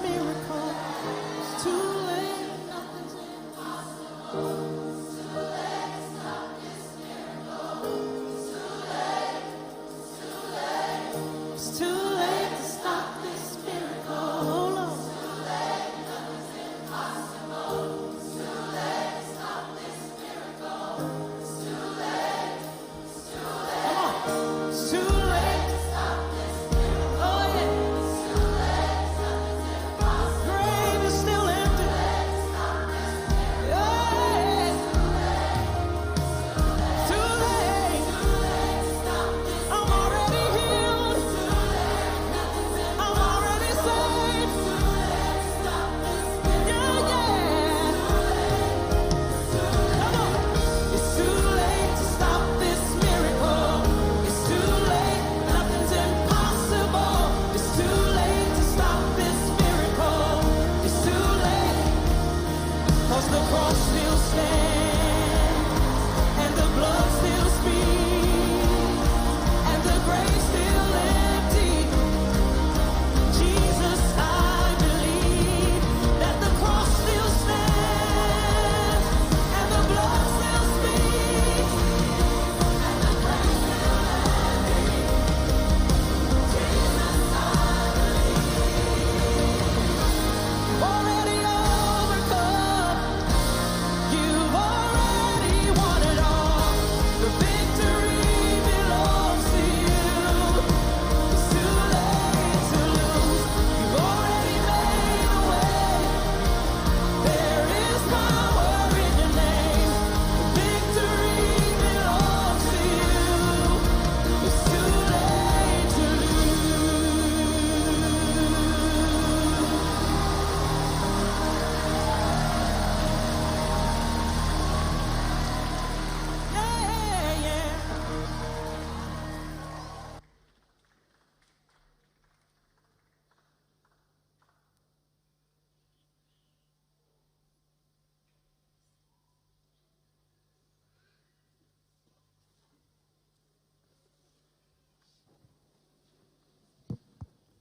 Miracle. It's too late. Nothing's impossible. It's too late to stop this miracle. It's too late. It's too late. It's too late to stop this miracle. Oh, Lord. It's too late. Nothing's impossible. It's too late to stop this miracle. It's too late. Come on. It's too late. Oh, yeah. Grave is still empty. Yeah. Too late. I'm already healed. I'm already saved. Yeah, yeah. Come on. It's too late to stop this miracle. It's too late. Nothing's impossible. It's too late to stop this miracle. It's too late. 'Cause the cross still stands, and the blood still speaks, and the grave still empty. Jesus, I believe that the cross still stands and the blood still speaks and the grave still empty. Jesus, I believe. You've already overcome. You've already won it all. The victory belongs to you. It's too late to lose. You've already made a way. There is power in your name. The victory belongs to you. It's too late to lose. Yeah, yeah.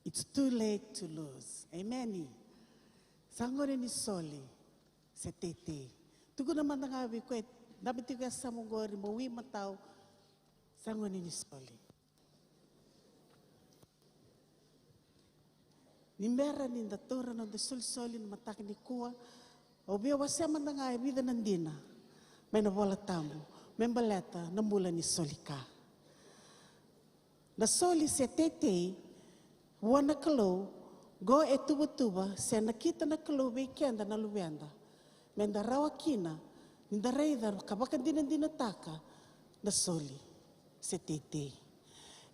It's too late to lose. Amen. Sa gone ni soli se teitei. Tukuna mada ga vei koya e dabe tiko e yasamu qori, mo imatau, sa gone ni soli. Ni bera ni da taura na noda isolisoli na mataka nikua, au via wasea mada ga e vica na dina mai na iVola Tabu me baleta na bula ni soli ka. Na soli se teitei vua na Kalou, qo e tuvatuva se nakita na Kalou vei keda na luveda, me da rawa kina ni da raica ka vakadinadinataka na soli se teitei.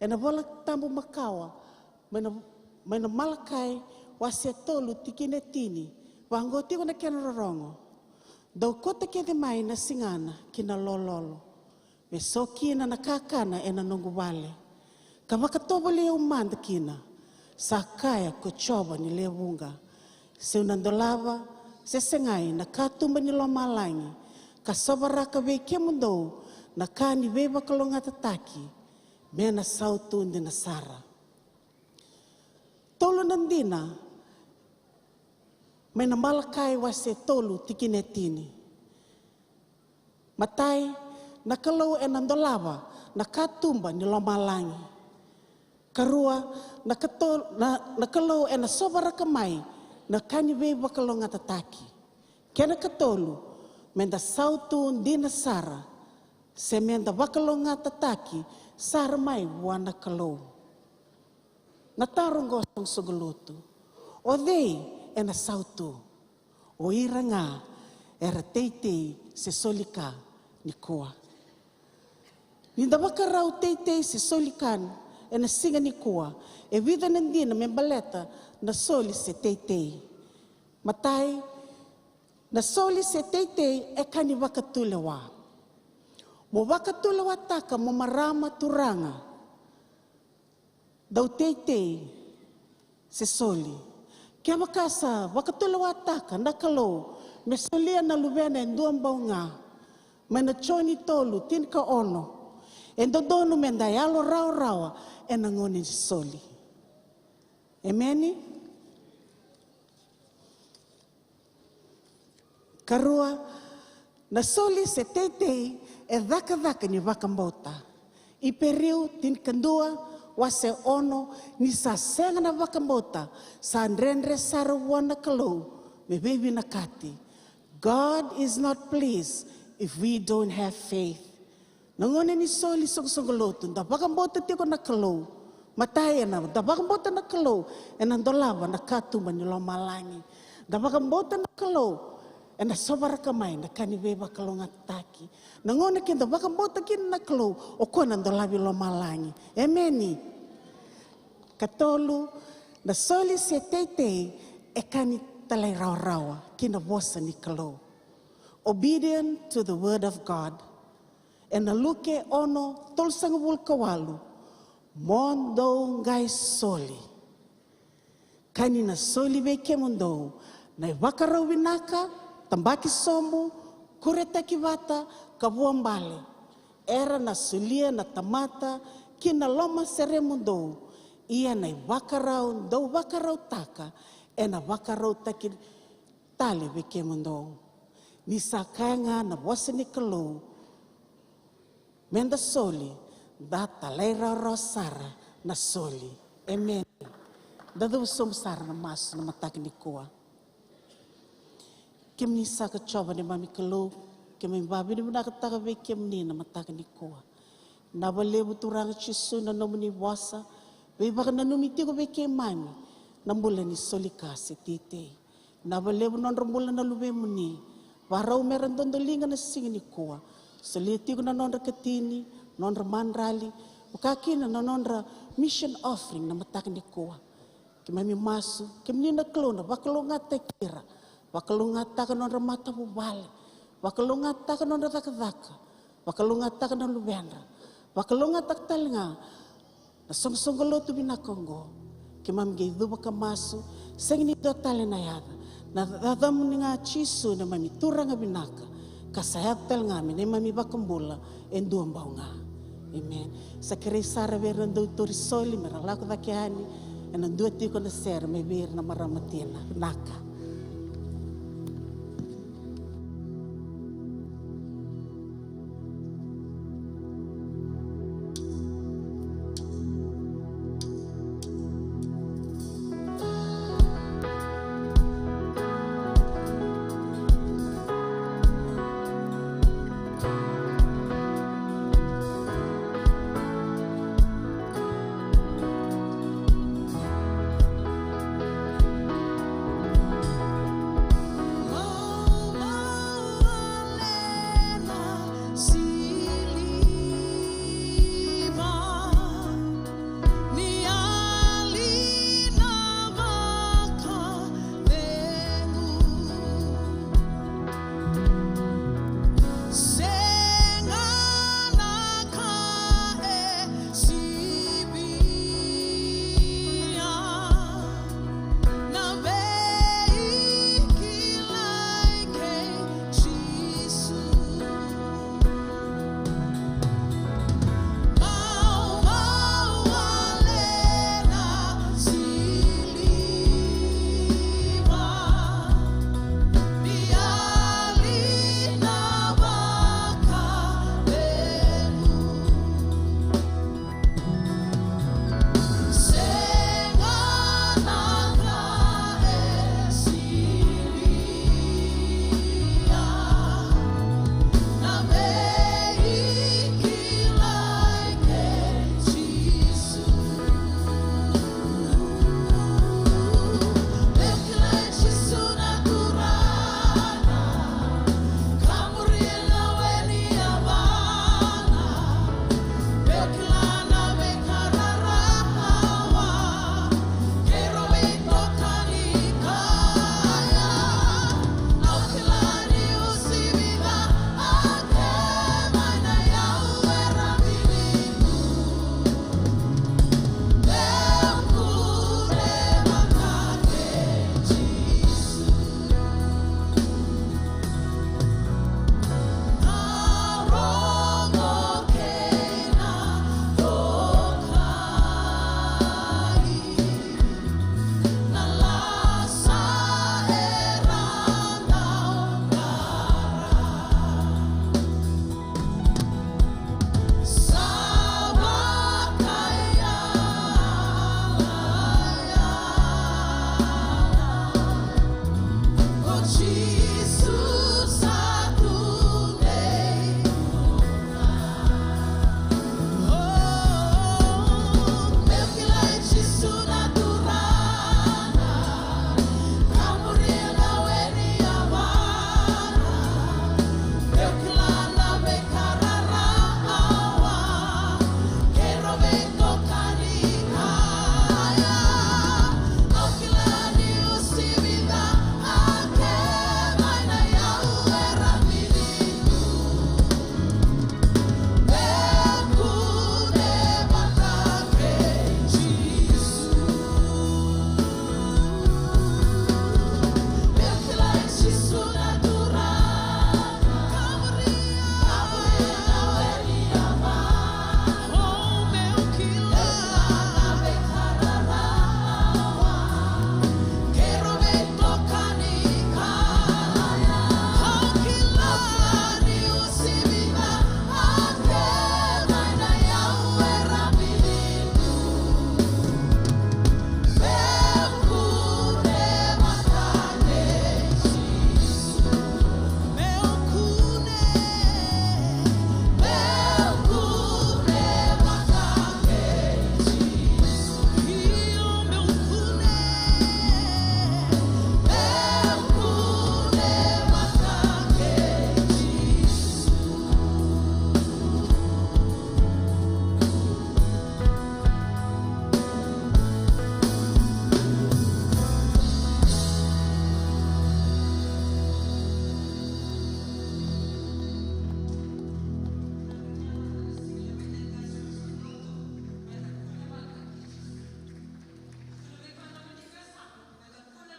Ena iVola Tabu makawa, mai na, mai na Malakai wase tolu tikina e tini, vaqo tiko na kena rorogo: Dou kauta kece mai na sigana ki na lololo, me so kina na kakana ena noqu vale, ka vakatovolei au mada kina, sa kaya ko Jiova ni lewe vuqa. Seu na dolava se segai na katuba ni lomalagi, ka sovaraka vei kemudou na ka ni veivakalougatataki, me na sautu dina sara. Tolu na dina mai na Malakai wase tolu tikina e tini. Matai, na Kalou ena dolava na katuba ni lomalagi. Karua, na, katol, na, na Kalou ena sovaraka mai na ka ni veivakalougatataki. Kena katolu, me da sautu dina sara, se me da vakalougatataki sara mai vua na Kalou. Na taro qo, soqosoqo lotu: o cei ena sautu? O ira ga era teitei se soli ka nikua. Ni da vakarau teitei se soli ka ena siga nikua, e vica na dina me baleta na soli se teitei. Matai, na soli se teitei e ka ni vakatulewa. Mo vakatulewataka mo marama, turaga, dau teitei se soli. Kevaka sa vakatulewataka na Kalou me solia na luvena e dua bau ga, mai na Joni tolu tinikaono, e dodonu me da yalo rawarawa ena gauna ni soli. Emeni? Karua, na soli se teitei e cakacaka ni vakabauta. Iperiu tinikadua, wase ono, ni sa sega na vakabauta, sa dredre sara vua na Kalou me veivinakati. God is not pleased if we don't have faith. Na gauna ni soli soqosoqo lotu, da vakabauta tiko na Kalou. Matai ena, da vakabauta na Kalou ena dolava na katuba ni lomalagi. Da vakabauta na Kalou ena sovaraka mai na ka ni veivakalougatataki. Na gauna keda vakabauta kina na Kalou, o koya na dolavi lomalagi. Emeni. Katolu, na soli se teitei e ka ni talairawarawa ki na vosa ni Kalou. Obedient to the word of God. Ena Luke ono, tolusagavulu ka walu, mo dou qai soli. Ka ni na soli vei kemudou na ivakarau vinaka, tabaki sobu, kuretaki vata, ka vuabale. Era na solia na tamata ki na lomaseremudou, ia na ivakarau dou vakarautaka, ena vakarautaki tale vei kemudou. Ni sa kaya ga na vosa ni Kalou, meda soli, da talairawarawa sara na soli. Emeni. Da cuva sobu sara na masu na mataka nikua. Kemuni saka Jiova neimami Kalou, keimami vakavinavinakataka vei kemuni na mataka nikua. Vinaka vakalevu Turaga Jisu na nomuni vosa, veivakananumi tiko vei keimami na bula ni soli ka se teitei. Vinaka vakalevu nodra bula na luvemuni. Varau mera dodoliga na siga nikua. Solia tiko na nodra katini, nodra madrali, vaka kina na nodra mission offering na mataka nikua. Keimami masu, kemuni na Kalou na vakalougatataki ira. Vakalougatataka nodra matavuvale. Vakalougatataka nodra cakacaka. Vakalougatataka na luvedra. Vakalougatataka tale ga na soqosoqo lotu vinaka oqo. Keimami qai cuva ka masu, sega ni dua tale na yaca. Na yacamuni ga Jisu neimami Turaga vinaka. Ka sa yaco tale ga me neimami iVakabula e dua bau ga. Emeni. Sa kerei sara vei ira na dautori soli mera lako cake yani, ena dua tiko na sere mai vei ira na marama tina. Vinaka.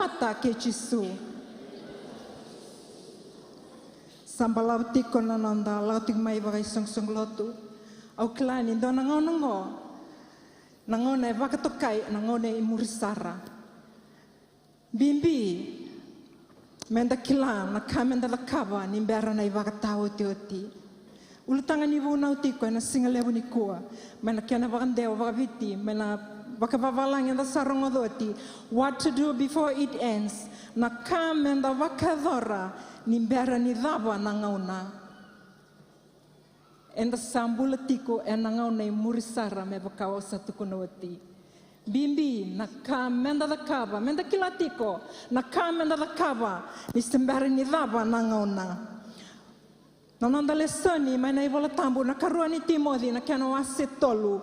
Tamata kei Jisu. Sa balavu tiko na noda lako tiko mai vakaisoqosoqo lotu. Au kila ni dua na gauna oqo, na gauna e vakatokai na gauna e muri sara. Bibi meda kila na ka meda cakava ni bera na ivakataotioti. Ulutaga ni vunau tiko ena siga levu nikua, mai na kena vakadewa vakaviti, mai na vakavavalagi eda sa rogoca oti. What to do before it ends. Na ka meda vakayacora ni bera ni cava na gauna. Eda sa bula tiko ena gauna e muri sara, me vaka au sa tukuna oti. Bibi na ka meda cakava, meda kila tiko na ka meda cakava ni se bera ni cava na gauna. Na noda lesoni mai na iVola Tabu, na karua ni Timoci, na kena wase tolu,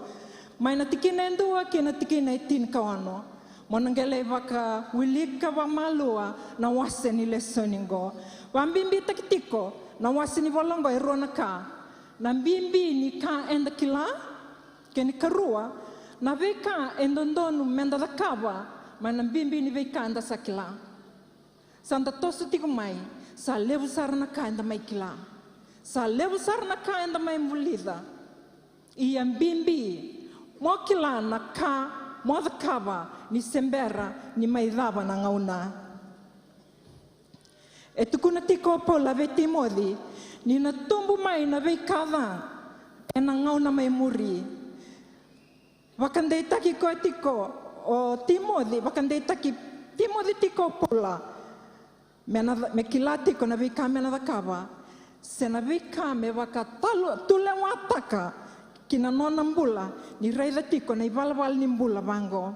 mai na tikina e dua kei na tikina e tinikaono. Mo na qai lai vakawilika vakamalua na wase ni lesoni oqo. Vakabibitaki tiko na wase ni vola oqo e rua na ka. Na bibi ni ka eda kila, kei na karua, na veika e dodonu meda cakava mai na bibi ni veika eda sa kila. Sa da toso tiko mai, sa levu sara na ka eda mai kila. Sa levu sara na ka eda mai vulica. Ia bibi mo kila na ka mo cakava ni se bera ni mai cava na gauna. E tukuna tiko o Paula vei Timoci ni na tubu mai na veika ca ena gauna mai muri. Vakadeitaki koya tiko o Timoci, vakadeitaki Timoci tiko o Paula me na, me kila tiko na veika me na cakava, se na veika me vakatulewataka ki na nona bula, ni raica tiko na ivalavala ni bula vaqo.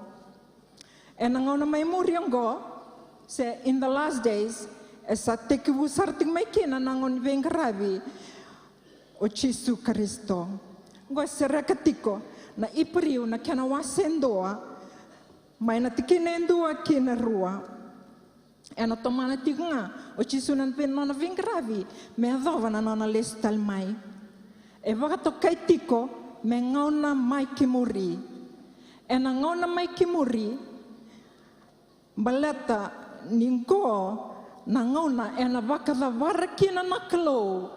Ena gauna mai muri oqo, se in the last days, e sa tekivu sara tiko mai kina na gauna ni veiqaravi o Jisu Karisito. Oqo e sereka tiko na Iperiu na kena wase e dua, mai na tikina e dua ki na rua. Ena tomana tiko ga o Jisu na vei, nona veiqaravi me yacova na nona lesu tale mai. E vakatokai tiko me gauna mai ki muri. Ena gauna mai ki muri, baleta ni qo na gauna ena vakacavara kina na Kalou,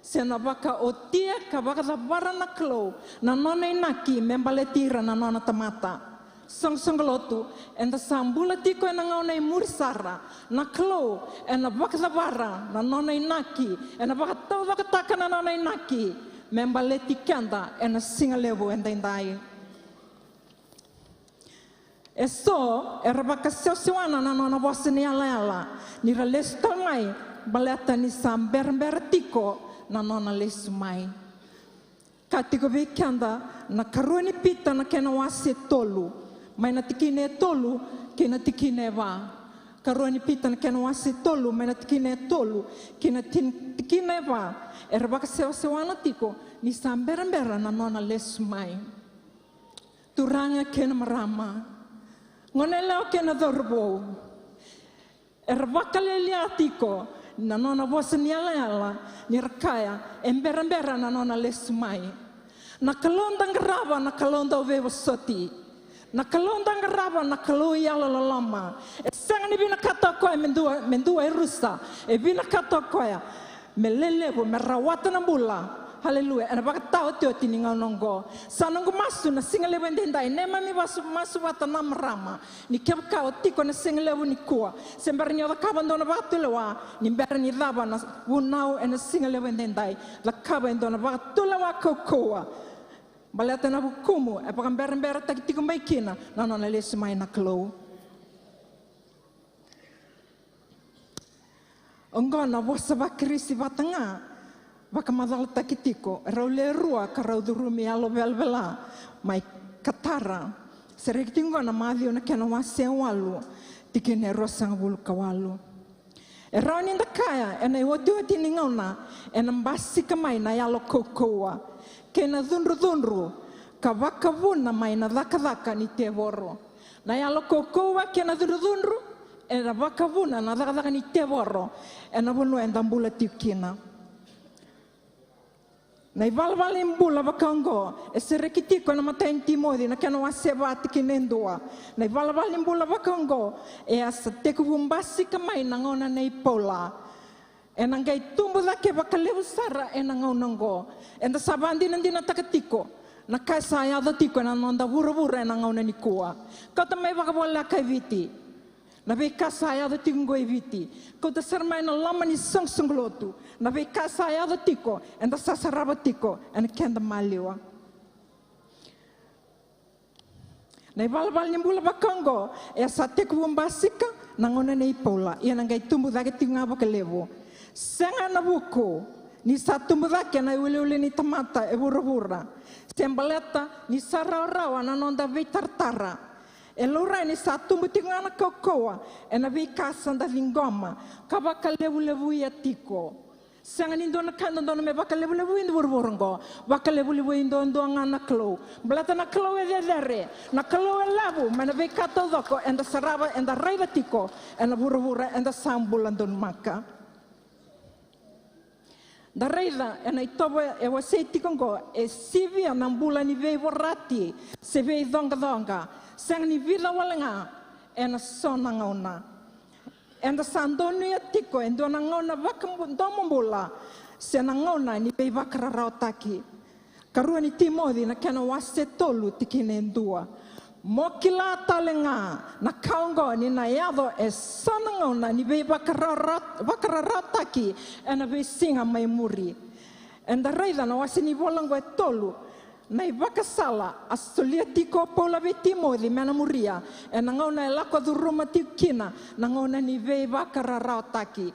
se na vakaotia ka vakacavara na Kalou na nona inaki me baleti ira na nona tamata. Soqosoqo lotu, eda sa bula tiko ena gauna e muri sara. Na Kalou ena vakacavara na nona inaki, ena vakataucokotaka na nona inaki me baleti keda ena siga levu edaidai. Eso era vakasewasewana na nona vosa ni yalayala ni ra lesu tale mai, baleta ni sa berabera tiko na nona lesu mai. Ka tiko vei keda na karua ni Pita na kena wase tolu, mai na tikina e tolu kei na tikina e va. Karua ni Pita na kena wase tolu, mai na tikina e tolu kei na tin-, tikina e va, era vakasewasewana tiko ni sa berabera na nona lesu mai. Turaga kei na marama, goneyalewa kei na cauravou, era vakalialia tiko na nona vosa ni yalayala ni ra kaya e berabera na nona lesu mai. Na Kalou da qarava, na Kalou dau veivosoti. Na Kalou da qarava, na Kalou yalololoma. E sega ni vinakata o koya me dua, me dua e rusa. E vinakata o koya me lelevu, me rawata na bula. Haleluya. Ena vakataotioti ni gauna oqo. Sa noqu masu na siga levu edaidai, neimami vasu, masu vata na marama, ni kevaka o tiko na siga levu nikua, se bera ni o cakava dua na vakatulewa, ni bera ni cava na vunau ena siga levu edaidai, cakava e dua na vakatulewa kaukauwa. Baleta na vukumu e vakaberaberataki tiko mai kina na nona lesu mai na Kalou. Oqo na vosa vaKirisi vata ga vakamacalataki tiko, rau le rua ka rau curumi yalo velavela mai Katara. Sereki tiko oqo na Maciu na kena wase e walu, tikina e ruasagavulu ka walu. E rawa ni da kaya ena iotioti ni gauna ena basika mai na yalo kaukauwa kei na cudrucudru ka vakavuna mai na cakacaka ni tevoro. Na yalo kaukauwa kei na cudrucudru ena vakavuna na cakacaka ni tevoro ena vanua eda bula tiko kina. Na ivalavala ni bula vaka oqo e sereki tiko ena imatai ni Timoci na kena wase va tikina e dua. Na ivalavala ni bula vaka oqo e a sa tekivu basika mai na gauna nei Paula. Ena qai tubu cake vakalevu sara ena gauna oqo. Eda sa vakadinadinataka tiko na ka e sa yaco tiko ena noda vuravura ena gauna nikua. Kauta mai vakavoleka e Viti. Na veika sa yaco tiko oqo e Viti, kauta sara mai na loma ni soqosoqo lotu. Na veika sa yaco tiko, eda sa sarava tiko ena keda maliwa. Na ivalavala ni bula vaka oqo e sa tekivu basika na gauna nei Paula, ia na qai tubu cake tiko ga vakalevu. Sega na vuku ni sa tubu cake na iuliuli ni tamata e vuravura, se baleta ni sa rawarawa na noda veitaratara. E laurai ni sa tubu tiko ga na kaukauwa ena veika sa da ciqoma ka vakalevulevuya tiko. Sega ni dua na ka e dodonu me vakalevulevuya e vuravura oqo. Vakalevulevuya duadua ga na Kalou. Baleta na Kalou e cecere, na Kalou e levu mai na veika taucoko eda sarava, eda raica tiko ena vuravura eda sa bula donumaka. Da raica ena itovo e wasei tiko oqo, e sivia na bula ni veivorati se veicoqacoqa, sega ni vica wale ga ena so na gauna. Eda sa donuya tiko e dua na gauna vakadomobula se na gauna ni veivakararawataki. Karua ni Timoci na kena wase tolu tikina e dua. Mo kila tale ga na ka oqo, ni na yaco e so na gauna ni veivakararawataki ena veisiga mai muri. Eda raica na wase ni vola oqo e tolu, na ivakasala a solia tiko o Paula vei Timoci me na muria ena gauna e lako curuma tiko kina na gauna ni veivakararawataki.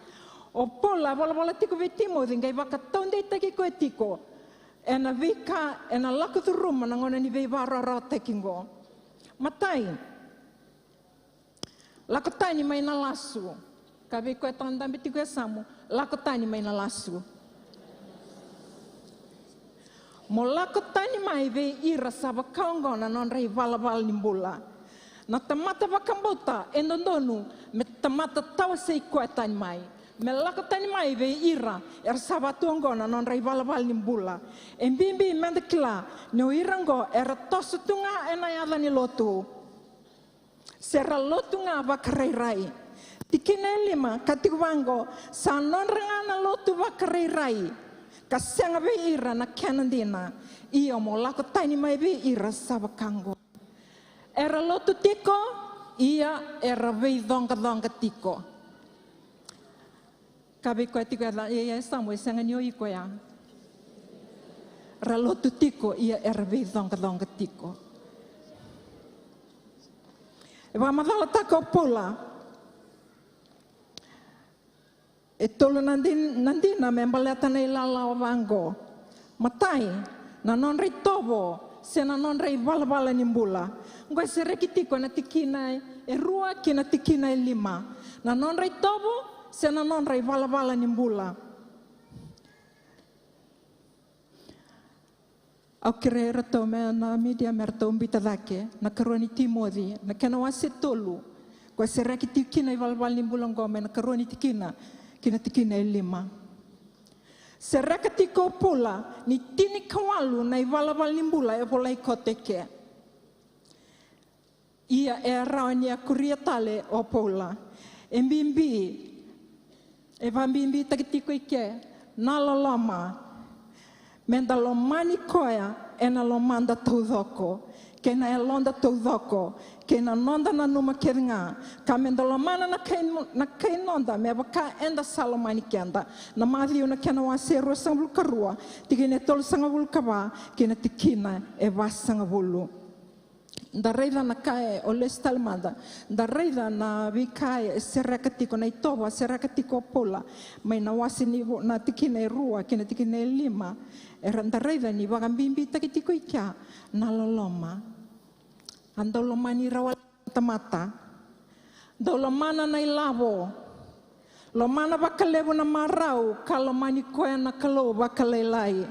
O Paula a volavola tiko vei Timoci qai vakataudeitaki koya tiko ena veika ena lako curuma na gauna ni veivakararawataki oqo. Matai, lako tani mai na lasu. Kaya vei koya e tadabe tiko e yasamu, lako tani mai na lasu. Mo lako tani mai vei ira sa vaka oqo na nodra ivalavala ni bula. Na tamata vakabauta e dodonu me tamata tawasei koya tani mai, me lako tani mai vei ira era sa vaka tu oqo na nodra ivalavala ni bula. E bibi meda kila ni o ira oqo era toso tu ga ena yaca ni lotu, se ra lotu ga vakarairai. Tikina e lima ka tiko vaqo, sa nodra ga na lotu vakarairai, ka sega vei ira na kena dina. Ia mo lako tani mai vei ira sa vaka oqo. Era lotu tiko, ia era veicoqacoqa tiko. Kaya vei koya tiko e yasamu, e sega ni o iko ya. Ra lotu tiko, ia era veicoqacoqa tiko. E vakamacalataka o Paula e tolu na dina me baleta na ilalawa vaqo. Matai, na nodra itovo se na nodra ivalavala ni bula. Oqo e sereki tiko ena tikina e rua ki na tikina e lima. Na nodra itovo se na nodra ivalavala ni bula. Au kerei iratou mai na media me ratou biuta cake na Karua ni Timoci na kena wase tolu. Ko e sereki tiko kina ivalavala ni bula oqo mai na karua ni tikina ki na tikina e lima. Sereka tiko o Paula ni tinikawalu na ivalavala ni bula e volai koto eke. Ia e rawa ni a kuria tale o Paula. E bibi, e vabibitaki tiko eke na loloma. Meda lomani koya ena lomada taucoko, kei na yaloda taucoko, kei na noda nanuma kece ga, ka meda lomana na kai, na kai noda me vaka eda sa lomani keda. Na Maciu na kena wase e ruasagavulu ka rua, tikina e tolusagavulu ka va kei na tikina e vasagavulu. Da raica na ka e, o lesu tale mada, da raica na veika e sereka tiko, na itovo a sereka tiko o Paula mai na wase ni vo, na tikina e rua kei na tikina e lima. Era, da raica ni vakabibitaki tiko i kea na loloma. A dau lomani ira wale na tamata. Dau lomana na ilavo. Lomana vakalevu na marau ka lomani koya na Kalou vakalailai.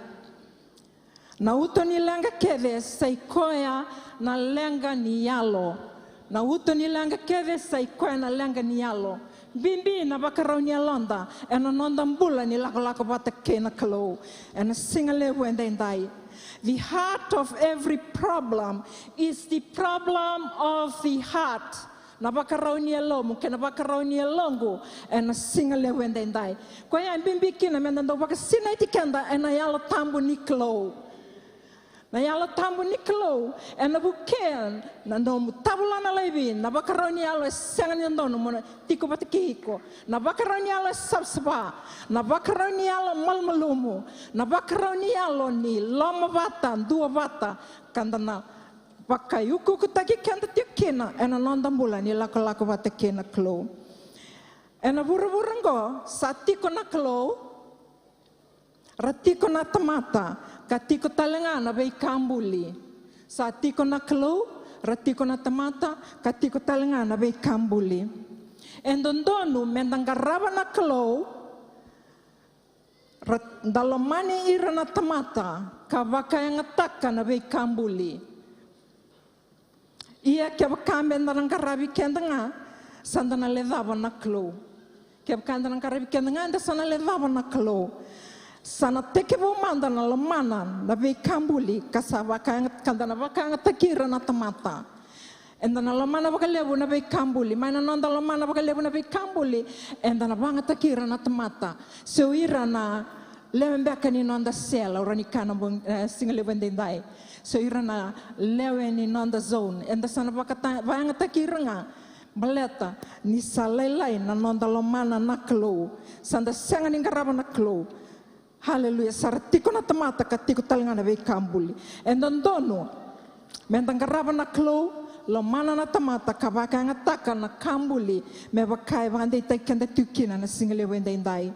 Na uto ni leqa kece sa i koya na leqa ni yalo. Na uto ni leqa kece sa i koya na leqa ni yalo. Bibi na vakarau ni yaloda ena noda bula ni lakolako vata kei na Kalou ena siga levu edaidai. The heart of every problem is the problem of the heart. Na vakarau ni yalomu kei na vakarau ni yaloqu ena siga levu edaidai. Koya e bibi kina meda dau vakasinaiti keda ena Yalo Tabu ni Kalou. Na Yalo Tabu ni Kalou ena vukea na nomu tavula na laivi, na vakarau ni yalo e sega ni dodonu mo na tiko vata kei iko, na vakarau ni yalo e savasava, na vakarau ni yalo malumalumu, na vakarau ni yalo ni lomavata, duavata, ka da na vakaiukuukutaki keda tiko kina ena noda bula ni lakolako vata kei na Kalou. Ena vuravura oqo sa tiko na Kalou, ra tiko na tamata, ka tiko tale ga na veika buli. Sa tiko na Kalou, ra tiko na tamata, ka tiko tale ga na veika buli. E dodonu meda qarava na Kalou, ra, da lomani ira na tamata, ka vakayagataka na veika buli. Ia kevaka meda na qaravi keda ga, sa da na lecava na Kalou. Kevaka eda na qaravi keda ga, eda sa na lecava na Kalou. Sa na tekivu mada na lomana na veika buli, ka sa vakayaga-, ka da na vakayagataki ira na tamata. Eda na lomana vakalevu na veika buli, mai na noda lomana vakalevu na veika buli, eda na vakayagataki ira na tamata. Se o ira na lewe beka ni noda sela, o rawa ni kana bo-, e, siga levu edaidai. Se o ira na lewe ni noda zone, eda sa na vakata-, vakayagataki ira ga. Baleta ni sa lailai na noda lomana na Kalou. Sa da sega ni qarava na Kalou. Haleluya. Sa ra tiko na tamata ka tiko tale ga na veika buli. E dodonu meda qarava na Kalou, lomana na tamata ka vakayagataka na ka buli, me vaka e vakadeitaki keda tiko kina na siga levu edaidai.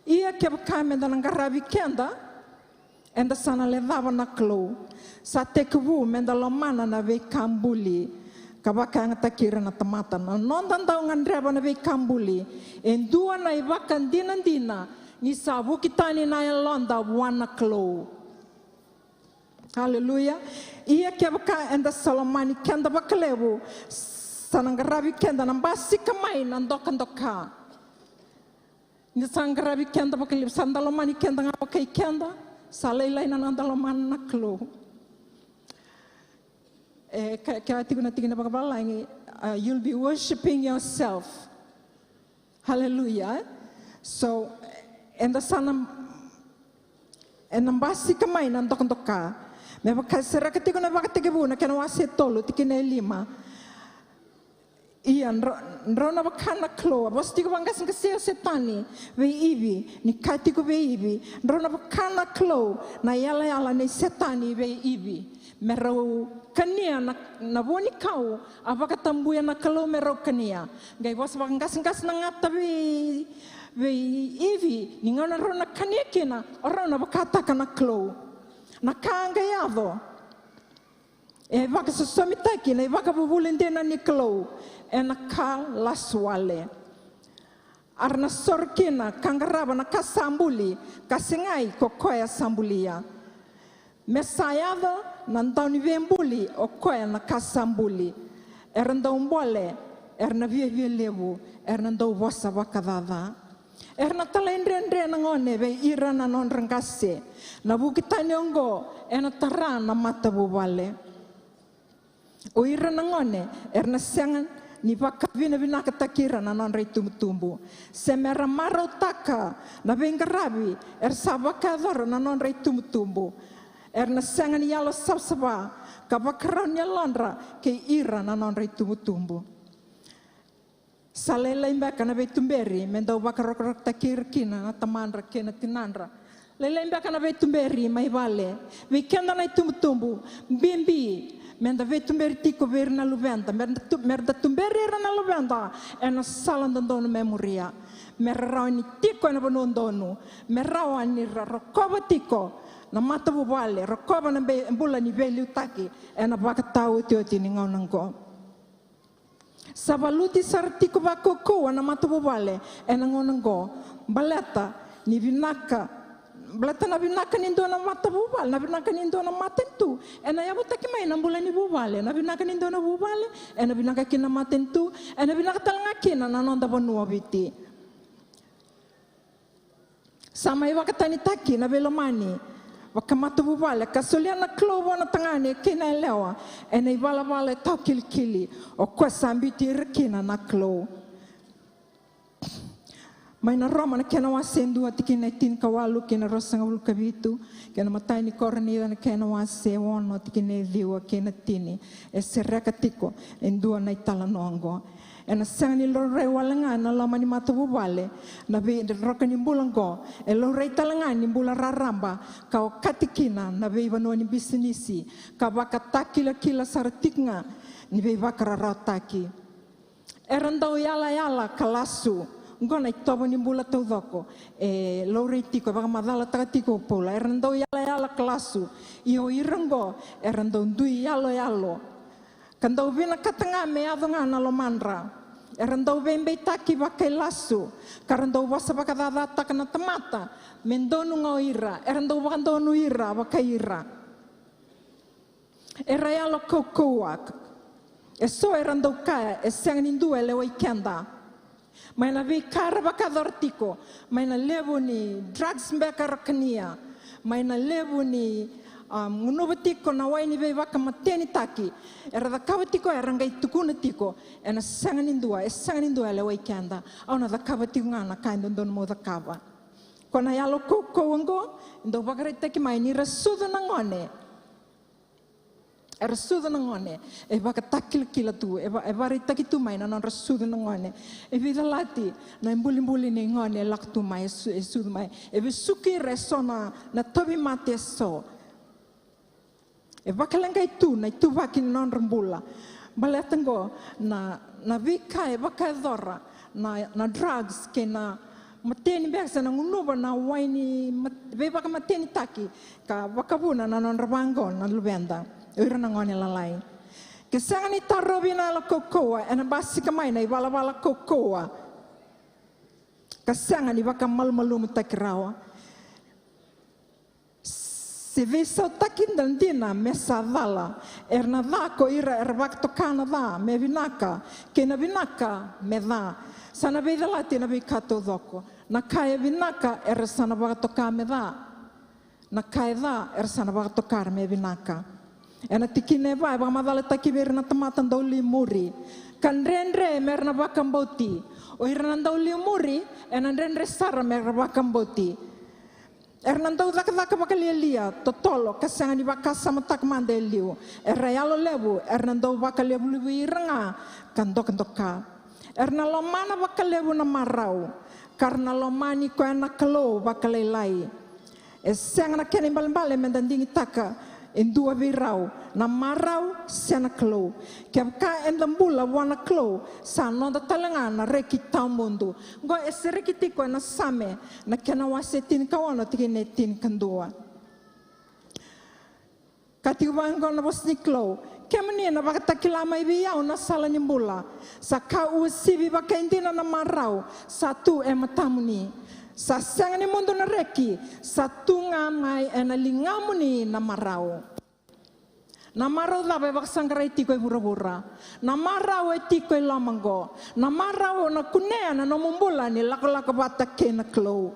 Ia kevaka meda na qaravi keda, eda sa na lecava na Kalou. Sa tekivu meda lomana na veika buli, ka vakayagataki ira na tamata. Na noda dau gadreva na veika buli e dua na ivakadinadina ni sa vuki tani na yaloda vua na Kalou. Haleluya. Ia kevaka eda sa lomani keda vakalevu, sa na qaravi keda na basika mai na dokadoka. Ni sa qaravi keda vakalevu, sa da lomani keda ga vakai keda, sa lailai na noda lomana na Kalou. E, ka, ka tiko na tikina vakavalagi, uh, you'll be worshiping yourself. Haleluya. So, eda sa na, ena basika mai na dokadoka. Me vaka e sereka tiko na Vakatekivu na kena wase tolu, tikina e lima. Ia, drau, drau na vaka na Kalou, a vosa tiko vaqaseqase o Setani vei Ivi, ni kaya tiko vei Ivi, drau na vaka na Kalou na yalayala nei Setani vei Ivi. Me rau kania na, na vuanikau a vakatabuya na Kalou me rau kania. Qai vosa vaqaseqase na gata vei, vei Ivi, ni gauna rau na kania kina, o rau na vakataka na Kalou. Na ka qai yaco. E vakasosomitaki na ivakavuvuli dina ni Kalou ena ka lasu wale. A ra na soro kina ka qarava na ka sa buli, ka segai ko koya sa bulia. Me sa yaco na dauniveibuli o koya na ka sa buli. Era dau bole, era na viavia levu, era na dau vosa vakacaca. Era na talaidredre na gone vei ira na nodra qase. Na vuki tani oqo ena tara na matavuvale. O ira na gone era na sega ni vakavinavinakataki ira na nodra itubutubu, se me ra marautaka na veiqaravi era sa vakayacora na nodra itubutubu. Era na sega ni yalo savasava ka vakarau ni yalodra kei ira na nodra itubutubu. Sa lailai beka na veituberi me dau vakarokorokotaki ira kina na tamadra kei na tinadra. Lailai beka na veituberi mai vale. Vei keda na itubutubu, bibi me da veituberi tiko vei ira na luveda, me da tu-, me da tuberi ira na luveda ena sala dodonu me muria, me ra rawa ni tiko ena vanua donu, me rawa ni ra rokova tiko na matavuvale, rokova na be-, bula ni veiliutaki ena vakataotioti ni gauna oqo. Sa valuti sara tiko vakaukauwa na matavuvale ena gauna oqo, baleta ni vinaka, Baleta na vinaka ni dua na matavuvale, na vinaka ni dua na matanitu, ena yavutaki mai na bula ni vuvale. Na vinaka ni dua na vuvale, ena vinaka kina na matanitu, ena vinaka tale ga kina na noda vanua o Viti. Sa mai vakatanitaki na veilomani vakamatavuvale ka solia na Kalou vua na tagane kei na yalewa ena ivalavala e tawa kilikili, o koya sa biuti ira kina na Kalou. Mai na Roma na kena wase e dua tikina e tinikawalu kei na ruasagavulu ka vitu, kei na imatai ni Korinica na kena wase e ono tikina e ciwa kei na tini, e sereka tiko e dua na italanoa oqo. Ena sega ni laurai wale ga ena loma ni matavuvale na veidroka ni bula oqo, e laurai tale ga ni bula raraba ka okati kina na veivanua ni bisinisi ka vakatakilakila sara tiko ga ni veivakararawataki. Era dau yalayala ka lasu. Oqo na itovo ni bula taucoko e laurai tiko, e vakamacalataka tiko o Paula. Era dau yalayala ka lasu. Ia o ira oqo era dau dui yaloyalo ka dau vinakata ga me yaco ga na lomadra. Era dau veibeitaki vakailasu ka ra dau vosa vakacacataka na tamata me donu ga o ira. Era dau vakadonu ira vakai ira. Era yalo kaukauwa. Eso era dau kaya, e sega ni dua e lewai keda. Mai na veika era vakayacora tiko, mai na levu ni drugs beka era kania, mai na levu ni, um, gunuva tiko na wai ni veivakamatenitaki era cakava tiko, era qai tukuna tiko, ena sega ni dua, e sega ni dua e lewai keda. Au na cakava tiko ga na ka e dodonu meu cakava. Ko na yalo kaukauwa oqo e dau vakaraitaki mai ni ra sucu na gone. Era sucu na gone, e vakatakilakila tu, e va-, e vakaraitaki tu mai na nodra sucu na gone. E veicalati na ibulibuli ni gone e lako tu mai, e su-, e sucu mai. E vesuki ira eso na, na tauvimate eso. E vakaleqai tu na ituvaki ni nodra bula. Baleta oqo na, na veika e vakayacora na, na drugs kei na mateni beka se na gunuva na wai ni mat-, veivakamatenitaki ka vakavuna na nodra vaqo na luveda, o ira na gone lalai. Ke sega ni tarovi na yalo kaukauwa, ena basika mai na ivalavala kaukauwa ka sega ni vakamalumalumutaki rawa. Se veisautaki na dina me sa cala. Era na ca ko ira era vakatoka na ca me vinaka, kei na vinaka me ca. Sa na veicalati na veika taucoko. Na ka e vinaka era sa na vakatoka me ca. Na ka e ca era sa na vakatoka me vinaka. Ena tikina e va e vakamacalataki vei ira na tamata dau liumuri ka dredre me ra na vakabauti. O ira na dau liumuri ena dredre sara me ra vakabauti. Era na dau cakacaka vakalialia totolo ka sega ni vakasamataka mada e liu. Era yalo levu, era na dau vakalevulevui ira ga ka dokadoka. Era na lomana vakalevu na marau ka ra na lomani koya na Kalou vakalailai. E sega na kena ibalebale me da digitaka e dua vei rau, na marau se na Kalou. Kevaka eda bula vua na Kalou, sa noda tale ga na reki tawamudu. Oqo e sereki tiko ena Same na kena wase tinikaono tikina e tinikadua. Ka tiko vaqo na vosa ni Kalou: Kemuni na vakatakila mai vei au na sala ni bula. Sa ka uasivi vakaidina na marau sa tu e matamuni. Sa sega ni mudu na reki, sa tu ga mai ena ligamuni na marau. Na marau cava e vakasaqarai tiko e vuravura? Na marau e tiko e loma oqo. Na marau o na kunea na nomu bula ni lakolako vata kei na Kalou.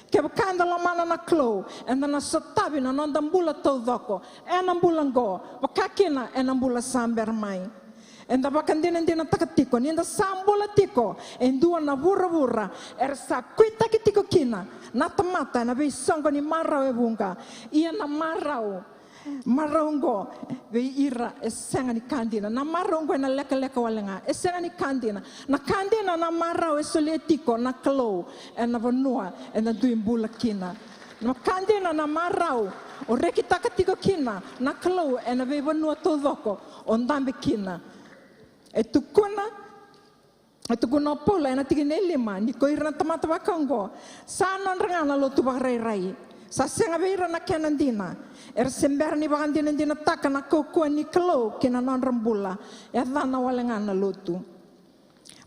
Kevaka eda lomana na Kalou, eda na sotavi na noda bula taucoko ena bula oqo, vaka kina ena bula sa bera mai. Eda vakadinadinataka tiko ni da sa bula tiko e dua na vuravura era sa kuitaki tiko kina na tamata ena veisoqo ni marau e vuqa. Ia na marau, marau oqo vei ira e sega ni ka dina. Na marau oqo ena lekaleka wale ga, e sega ni ka dina. Na ka dina na marau e solia tiko na Kalou ena vanua eda dui bula kina. Na ka dina na marau o rekitaka tiko kina na Kalou ena veivanua taucoko o dabe kina. E tukuna, e tukuna o Paula ena tikina e lima ni ko ira na tamata vaka oqo sa nodra ga na lotu vakarairai. Sa sega vei ira na kena dina. Era se bera ni vakadinadinataka na kaukauwa ni Kalou ki na nodra bula. E yacana wale ga na lotu.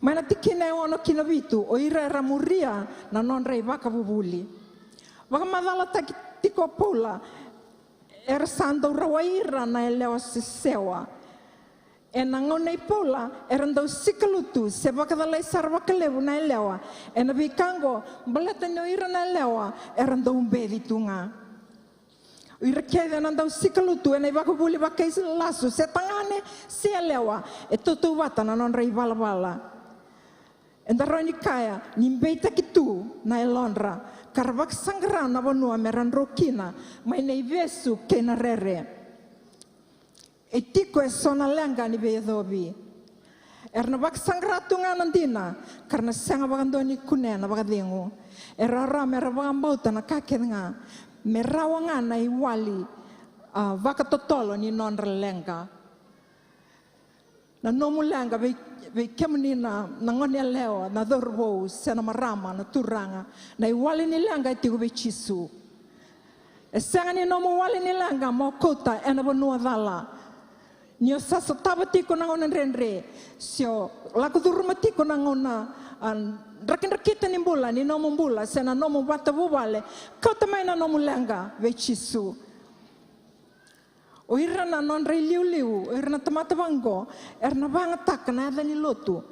Mai na tikina e ono ki na vitu, o ira era muria na nodra ivakavuvuli. vakamacalataki tiko o Paula, era sa dau rawai ira na yalewa sesewa. Ena gauna i Paula era dau sikalutu se vakacalai sara vakalevu na yalewa ena veika oqo, baleta ni o ira na yalewa era dau beci tu ga. O ira kece na dau sikalutu ena ivakavuvuli vakailasu, se tagane se yalewa, e tautauvata na nodra ivalavala. Eda rawa ni kaya ni beitaki tu na yalodra ka ra vakasaqara na vanua me ra dro kina mai na ivesu kei na rere. E tiko eso na leqa ni veiyacovi. Era na vakasaqara tu ga na dina ka ra na sega vakadua ni kunea na vakacegu. Era rawa me ra vakabauta na ka kece ga me rawa ga na iwali, a, vakatotolo ni nodra leqa. Na nomu leqa vei, vei kemuni na, na gone yalewa, na cauravou se na marama, na turaga, na iwali ni leqa e tiko vei Jisu. E sega ni nomu wali ni leqa mo kauta ena vanua cala. Ni o sa sotava tiko na gauna dredre, se o lako curuma tiko na gauna, a, drakidrakita ni bula, ni nomu bula se na nomu matavuvale, kauta mai na nomu leqa vei Jisu. O ira na nodra iliuliu, o ira na tamata vaqo, era na vagataka na yaca ni lotu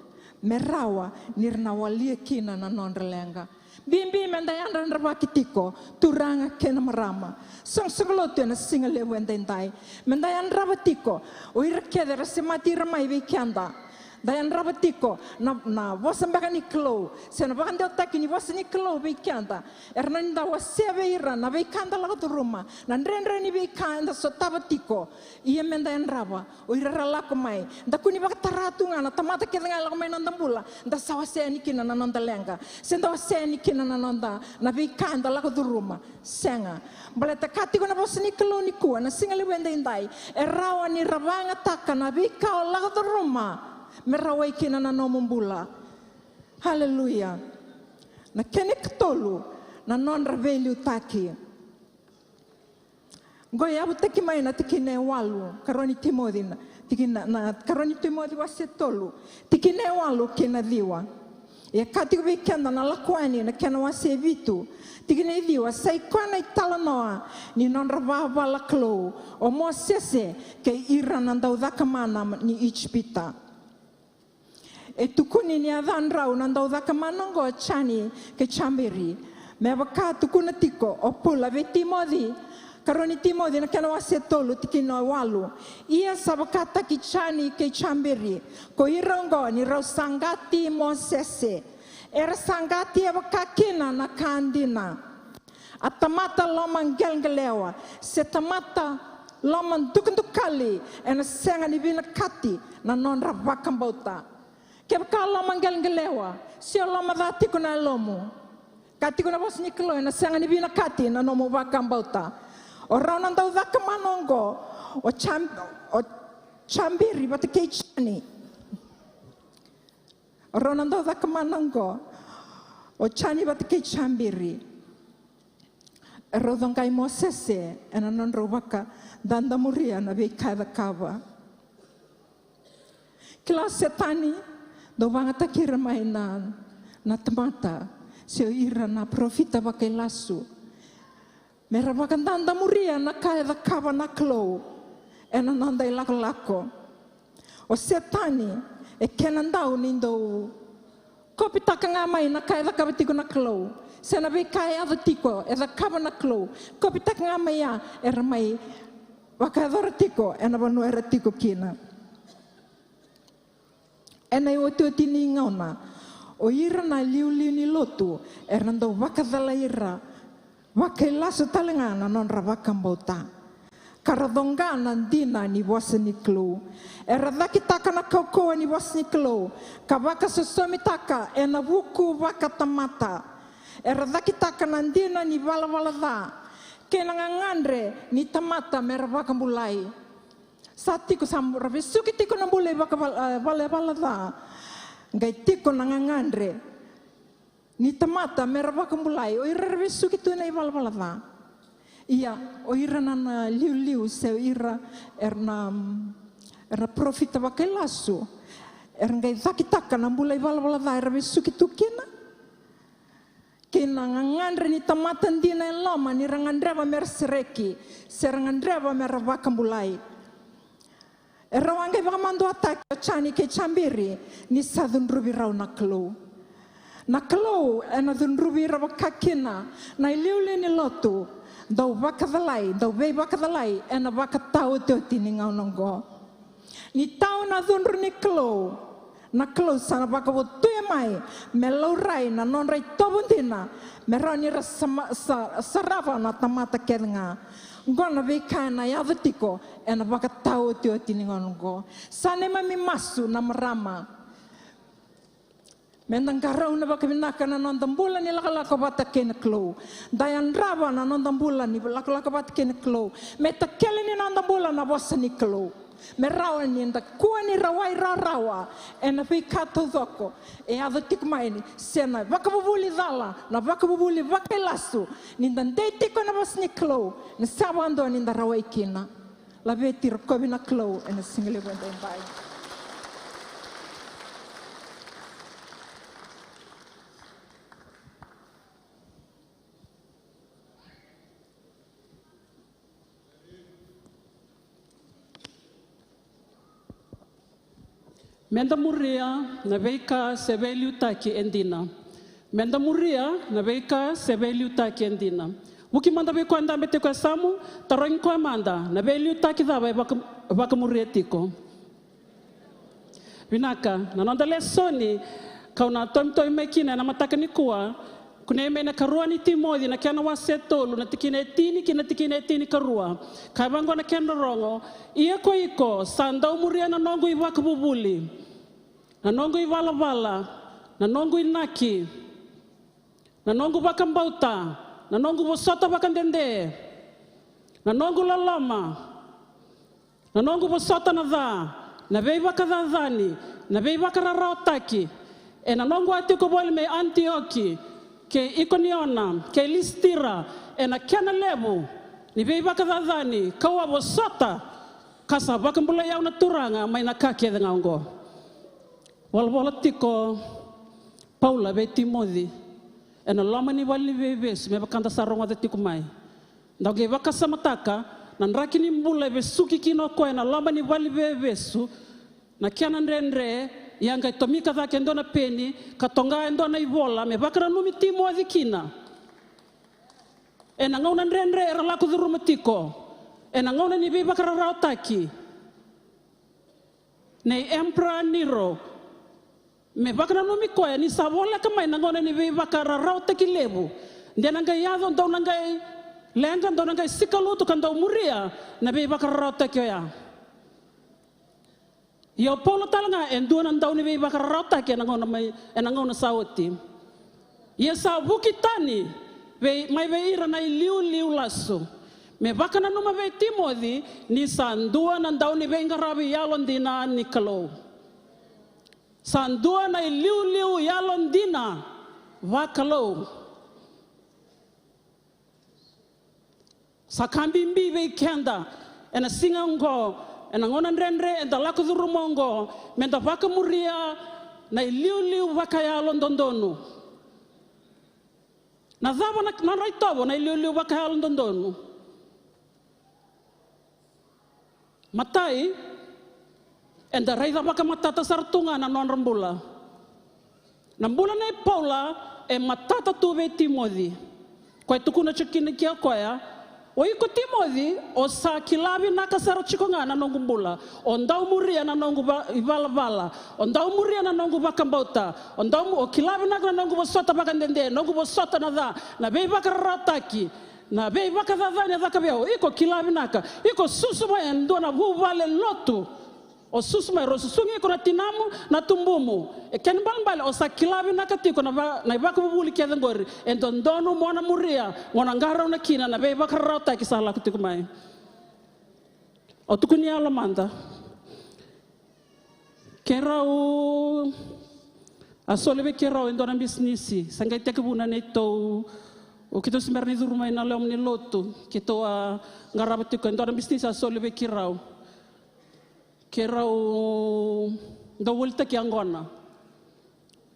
me rawa ni ra na walia kina na nodra leqa. Bibi me da yadravaki tiko, turaga kei na marama, soqosoqo lotu ena siga levu edaidai. Me da yadrava tiko o ira kece era semati ira mai vei keda. Da yadrava tiko na, na vosa beka ni Kalou se na vakadewataki ni vosa ni Kalou vei keda. Era na ni da wasea vei ira na veika da lako curuma, na dredre ni veika eda sotava tiko. Ia me da yadrava o ira ra lako mai. Da kua ni vakatara tu ga na tamata kece ga e lako mai na noda bula, da sa wasea yani kina na noda leqa se da wasea yani kina na noda, na veika eda lako curuma. Sega. Baleta ka tiko na vosa ni Kalou nikua, na siga levu edaidai, e rawa ni ra vagataka na veika o lako curuma me rawai kina na nomu bula. Haleluya. Na kena ikatolu, na nodra veiliutaki. Qo e yavutaki mai na tikina e walu, Karua ni Timoci na, tikina, na Karua ni Timoci wase tolu, tikina e walu kei na ciwa. E kaya tiko vei keda na Lako Yani na kena wase vitu, tikina e ciwa, sa i koya na italanoa ni nodra vavala Kalou o Mosese kei ira na daucakamana ni Ijipita. E tukuni ni a cadrau na daucakamana oqo o Jani kei Jaberi, me vaka tukuna tiko o Paula vei Timoci. Karua ni Timoci na kena wase tolu, tikina e walu. Ia sa vakataki Jani kei Jaberi ko ira oqo ni rau saqati Mosese. Era saqati e vaka kina na ka dina. A tamata lomaqeleqelewa se tamata loma dukadukali ena sega ni vinakati na nodra vakabauta. Kevaka lomaqeleqelewa se o loma ca tiko na yalomu, ka tiko na vosa ni Kalou, ena sega ni vinakati na nomu vakabauta. O rau na daucakamana oqo, o Jam-, o Jaberi vata kei Jani. O rau na daucakamana oqo, o Jani vata kei Jaberi. E rau coqai Mosese ena nodrau vakadadamuria na veika e cakava. Kila o Setani, dau vagataki ira mai na, na tamata, se o ira na parofita vakailasu, me ra vakadadamuria na ka e cakava na Kalou ena noda ilakolako. O Setani e kena dau ni dau kopitaka ga mai na ka e cakava tiko na Kalou, se na veika e yaco tiko e cakava na Kalou. Kopitaka ga mai ya era mai vakayacora tiko ena vanua era tiko kina. Ena iotioti ni gauna, o ira na liuliu ni lotu era na dau vakacalai ira vakailasu tale ga na nodra vakabauta, ka ra coqa na dina ni vosa ni Kalou. Era cakitaka na kaukauwa ni vosa ni Kalou ka vakasosomitaka ena vuku vakatamata. Era cakitaka na dina ni valavala ca kei na gagadre ni tamata me ra vakabulai. Sa tiko, sa ra vesuki tiko na bula i vaka val-, e, valavala ca. Qai tiko na gagadre ni tamata me ra vakabulai, o ira era vesuki tu ena ivalavala ca. Ia, o ira na, na liuliu se o ira era na, era na parofita vakailasu, era qai cakitaka na bula ivalavala ca era vesuki tu kina. na gagadre ni tamata dina e loma ni ra gadreva me ra sereki se ra gadreva me ra vakabulai. E rau a qai vakamaduataki o Jani kei Jabiri ni sa cudruvi rau na Kalou. Na Kalou ena cudruvi ira vakakina na iliuliu ni lotu, dau vakacalai, dau veivakacalai ena vakataotioti ni gauna oqo. Ni tau na cudru ni Kalou, na Kalou sa na vakavotuya mai me laurai na nodra itovo dina, me rawa ni ra sama- sa- sarava na tamata kece ga. Oqo na veika ena yaco tiko ena vakataotioti ni gauna oqo. Sa neimami masu na marama, me da qarauna vakavinaka na noda bula ni lakolako vata kei na Kalou. Da yadrava na noda bula ni lakolako vata kei na Kalou, me takele ni noda bula na vosa ni Kalou, me rawa ni da kua ni rawai rawarawa ena veika taucoko e yaco tiko mai, se na vakavuvuli cala, na vakavuvuli vakailasu. Ni da dei tiko ena vosa ni Kalou, ni sa vakadua ni da rawai kina. Laveti, rokovi na Kalou ena siga levu edaidai. Me da muria na veika se veiliutaki e dina. Me da muria na veika se veiliutaki e dina. Vuki mada vei koya e dabe tiko e yasamu, tarogi koya mada, na veiliutaki cava e vaka- vakamuria tiko? Vinaka, na noda lesoni kau na tomitomi mai kina ena mataka nikua, kunei mai na karua ni Timoci, na kena wase e tolu, na tikina e tini ki na tikina e tinikarua. Kaya vaqo na kena rorogo: Ia ko iko sa dau muria na noqu ivakavuvuli, na noqu ivalavala, na noqu inaki, na noqu vakabauta, na noqu vosota vakadede, na noqu loloma, na noqu vosota na ca, na veivakacacani, na veivakararawataki, ena noqu a tiko voli mai Anitioki kei Ikoniona kei Lisitira, ena kena levu ni veivakacacani kau a vosota, ka sa vakabulai au na Turaga mai na ka kece ga oqo. Volavola tiko Paula vei Timoci ena loma ni vale ni veivesu, me vaka da sa rogoca tiko mai. Dau qai vakasamataka na draki ni bula e vesuki kina o koya ena loma ni vale ni veivesu, na kena dredre, ia qai tomika cake e dua na peni ka toqa e dua na ivola me vakananumi Timoci kina ena gauna dredre era lako curuma tiko, ena gauna ni veivakararawataki nei Emperor Nero, me vakananumi koya ni sa voleka mai na gauna ni veivakararawataki levu. De na qai yaco, dau na qai leqa, dau na qai sikalutu ka dau muria na veivakararawataki oya. Ia o Paula tale ga e dua na dau ni veivakararawataki ena gauna mai, ena gauna sa oti. Ia sa vuki tani vei, mai vei ira na iliuliu lasu, me vakananuma vei Timoci ni sa dua na dau ni veiqaravi yalodina ni Kalou. Sa dua na iliuliu yalodina vakalou. Sa ka bibi vei keda ena siga oqo, ena gauna dredre eda lako curuma oqo, me da vakamuria na iliuliu vakayalododonu. Na cava na, na nodra itovo na iliuliu vakayalododonu? Matai, eda raica vakamatata sara tu ga na nodra bula. Na bula nei Paula e matata tu vei Timoci. Koya e tukuna tiko kina kei koya, o iko Timoci, o sa kila vinaka sara tiko ga na noqu bula. O dau muria na noqu va- ivalavala. O dau muria na noqu vakabauta. O dau mu- o kila vinaka na noqu vosota vakadede, noqu vosota na ca, na veivakararawataki, na veivakacacani e caka vei au. Iko kila vinaka. Iko susu mai e dua na vuvale lotu. O susu mai, rau susugi iko na tinamu, na tubumu. E kena ibalebale o sa kila vinaka tiko na va- na ivakavuvuli kece oqori. E dodonu mo na muria, mo na qarauna kina na veivakararawataki sa lako tiko mai. Au tukuni yalo mada. Keirau a soli vei keirau e dua na bisinisi, sa qai tekivu na neitou, o keitou se bera ni curu mai na lewe ni lotu, keitou a qarava tiko e dua na bisinisi a soli vei keirau. Keirau dau volitaki yaqona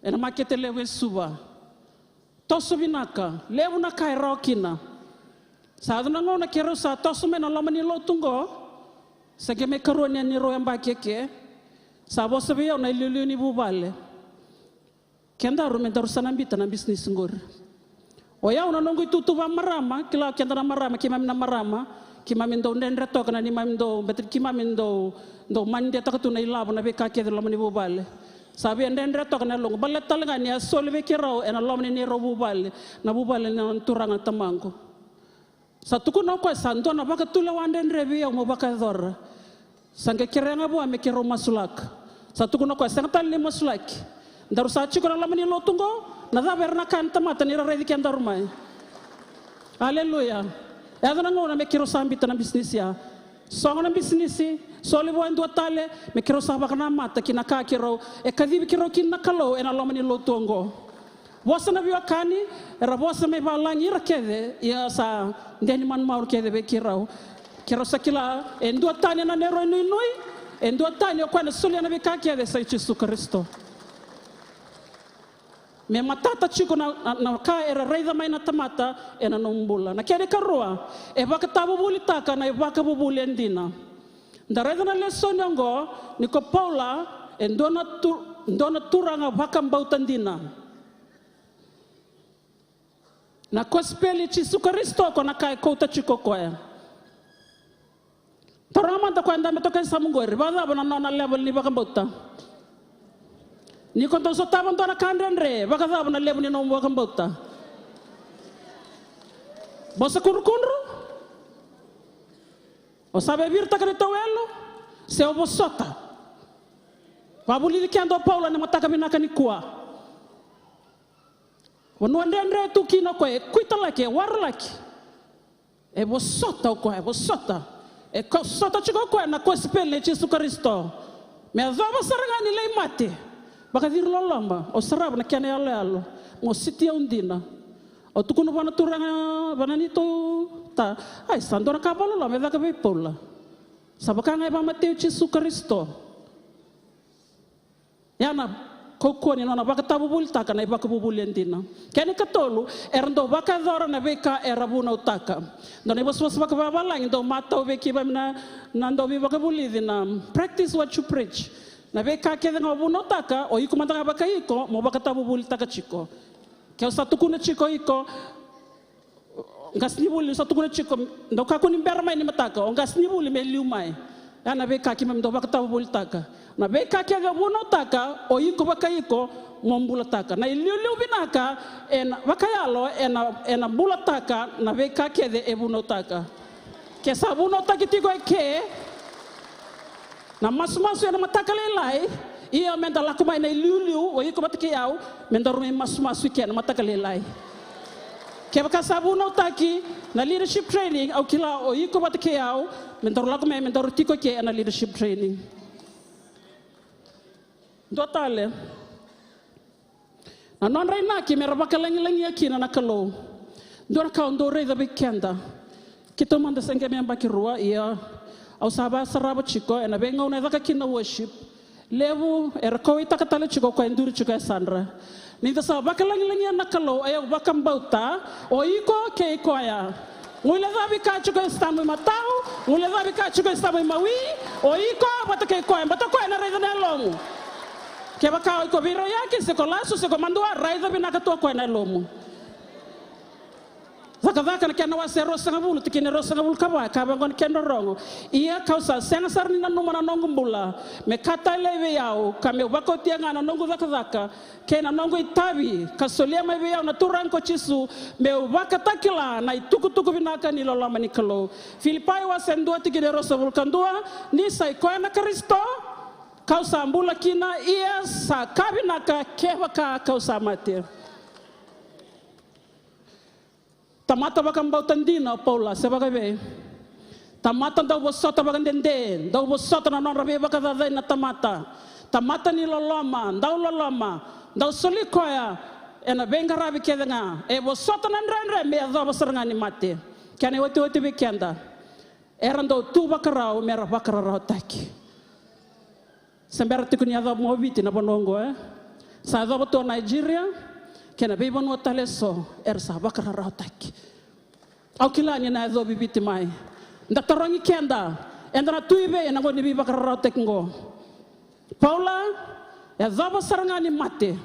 ena makete levu e Suva. toso vinaka, levu na ka e rawa kina. Sa yaco na gauna keirau sa toso mai na loma ni lotu oqo, sa qai mai karua ni anirau yabaki eke. Sa vosa vei au na iliuliu ni vuvale. Kedaru me daru sa na bita na bisinisi qori. O yau na noqu itutu vamarama, kila keda na marama, keimami na marama, keimami dau dredre toka na neimami dau, beta keimami dau, dau manidetaka tu na ilavo na veika kece loma ni vuvale. Sa via dredre toka na yaloqu, baleta tale ga ni a soli vei keirau ena loma ni neirau vuvale, na vuvale na nona turaga na tamaqu. Sa tukuna o koya sa dua na vakatulewa dredre vei au mo vakayacora. Sa qai kerea ga vua me keirau masulaka. Sa tukuna o koya sega tale ni masulaki. Daru sa tiko na loma ni lotu oqo, na cava era na kaya na tamata ni ra raici kedaru mai? Aleluya. E yaco na gauna me keirau sa bita na bisinisi ya. Sogo na bisinisi, soli vua e dua tale, me keirau sa vakanamata ki na ka keirau, e kacivi keirau kina na Kalou ena loma ni lotu oqo. Vosa na veiwekani, era vosa mai valagi ira kece, ia sa deni manumanu kece vei keirau. Keirau sa kila, e dua tani na neirau inuinui, e dua tani o koya na solia na veika kece sa i Jisu Karisito. Me matata tiko na, na, na ka era raica mai na tamata ena nomu bula. Na kena ikarua, e vakatavuvulitaka na ivakavuvuli e dina. Da raica na lesoni oqo, ni ko Paula, e dua na tu, dua na turaga vakabauta dina. Na kosipeli i Jisu Karisito ko na ka e kauta tiko o koya. Taroga mada o koya dabe toka e yasamu qori, vakacava na nona level ni vakabauta? Ni ko dau sotava dua na ka dredre, vakacava na levu ni nomu vakabauta? Vosa kudrukudru? O sa via viritaka na tauelo? Se o vosota? Vavulici keda o Paula ena mataka vinaka nikua. Vanua dredre tu kina o koya, e kuitalaki, e warolaki. E vosota o koya, e vosota. E ko-, vosota tiko o koya na kosipeli nei Jisu Karisito. Me yacova sara ga ni lai mate. Vakaciri loloma, o sarava na kena yaloyalo. Mo siti au dina. O tukuna vua na turaga, vua na neitou ta. Ai, sa dua na ka vakaloloma e caka vei Paula. Sa vaka ga e vamatei o Jisu Karisito. Ya na kaukauwa ni nona vakatavuvulitaka na ivakavuvuli e dina. Kena ikatolu, era dau vakayacora na veika era vunautaka. Dua na ivosavosa vakavavalagi dau matau vei keimami na, na dau veivakavulici na practice what you preach. Na veika kece ga o vunautaka, o iko mada ga vakai iko mo vakatavuvulitaka tiko. Ke o sa tukuna tiko iko, qasenivuli, sa tukuna tiko, dau kakua ni bera mai ni mataka, o qasenivuli me liu mai. Ya na veika keimami dau vakatavuvulitaka. Na veika kece o vunautaka, o iko vakai iko mo bulataka. Na iliuliu vinaka, ena vakayalo, ena, ena bulataka na veika kece e vunautaka. Ke sa vunautaki tiko e ke, na masumasu ena mataka lailai, ia me da lako mai na iliuliu, o iko vata kei au, me daru mai masumasu i ke na mataka lailai. Kevaka sa vunautaki na leadership training, au kila o iko vata kei au, me daru lako mai, me daru tiko i ke ena leadership training. Dua tale. Na nodra inaki me ra vakalagilagia kina na Kalou. Dua na ka au dau raica vei keda. Keitou mada se qai mai yabaki rua, ia au sa vakasarava tiko ena veigauna e caka kina worship. Levu era kauwaitaka tale tiko o koya e duri tiko e yasadra. Ni da sa vakalagilagia na Kalou, e au vakabauta, o iko kei koya. Guilecavi ka tiko e sitamu i matau, guilecavi ka tiko e sitamu i mawi, o iko vata kei koya, baleta o koya ena raica na yalomu. Kevaka o iko veirauyaki, se ko lasu, se ko madua, raica vinaka tu o koya na yalomu. Cakacaka na kena wase e ruasagavulu, tikina e ruasagavulu ka va, ka vaqo na kena rorogo. Ia kau sa sega sara ni nanuma na noqu bula me ka talei vei au, ka meu vakaotia ga na noqu cakacaka, kei na noqu itavi ka solia mai vei au na Turaga ko Jisu, meu vakatakila na itukutuku vinaka ni loloma ni Kalou. Filipai wase dua tikina e ruasagavulu ka dua, ni sa i koya na Karisito, kau sa bula kina, ia sa ka vinaka kevaka kau sa mate. Tamata vakabauta dina o Paula, se vakavei? Tamata dau vosota vakadede, dau vosota na nodra veivakacacai na tamata. Tamata ni loloma, dau loloma, dau soli koya ena veiqaravi kece ga. E vosota na dredre me yacova sara ga ni mate. Kena iotioti vei keda. Era dau tu vakarau me ra vakararawataki. Se bera tiko ni yacova mai o Viti na vanua oqo, e? Sa yacova tu o Nigeria, Kei na veivanua tale eso era sa vakararawataki. Au kila ni na yacovi Viti mai. Da tarogi keda, eda na tu i vei ena gauna ni veivakararawataki qo? Paula, e yacova sara ga ni mate.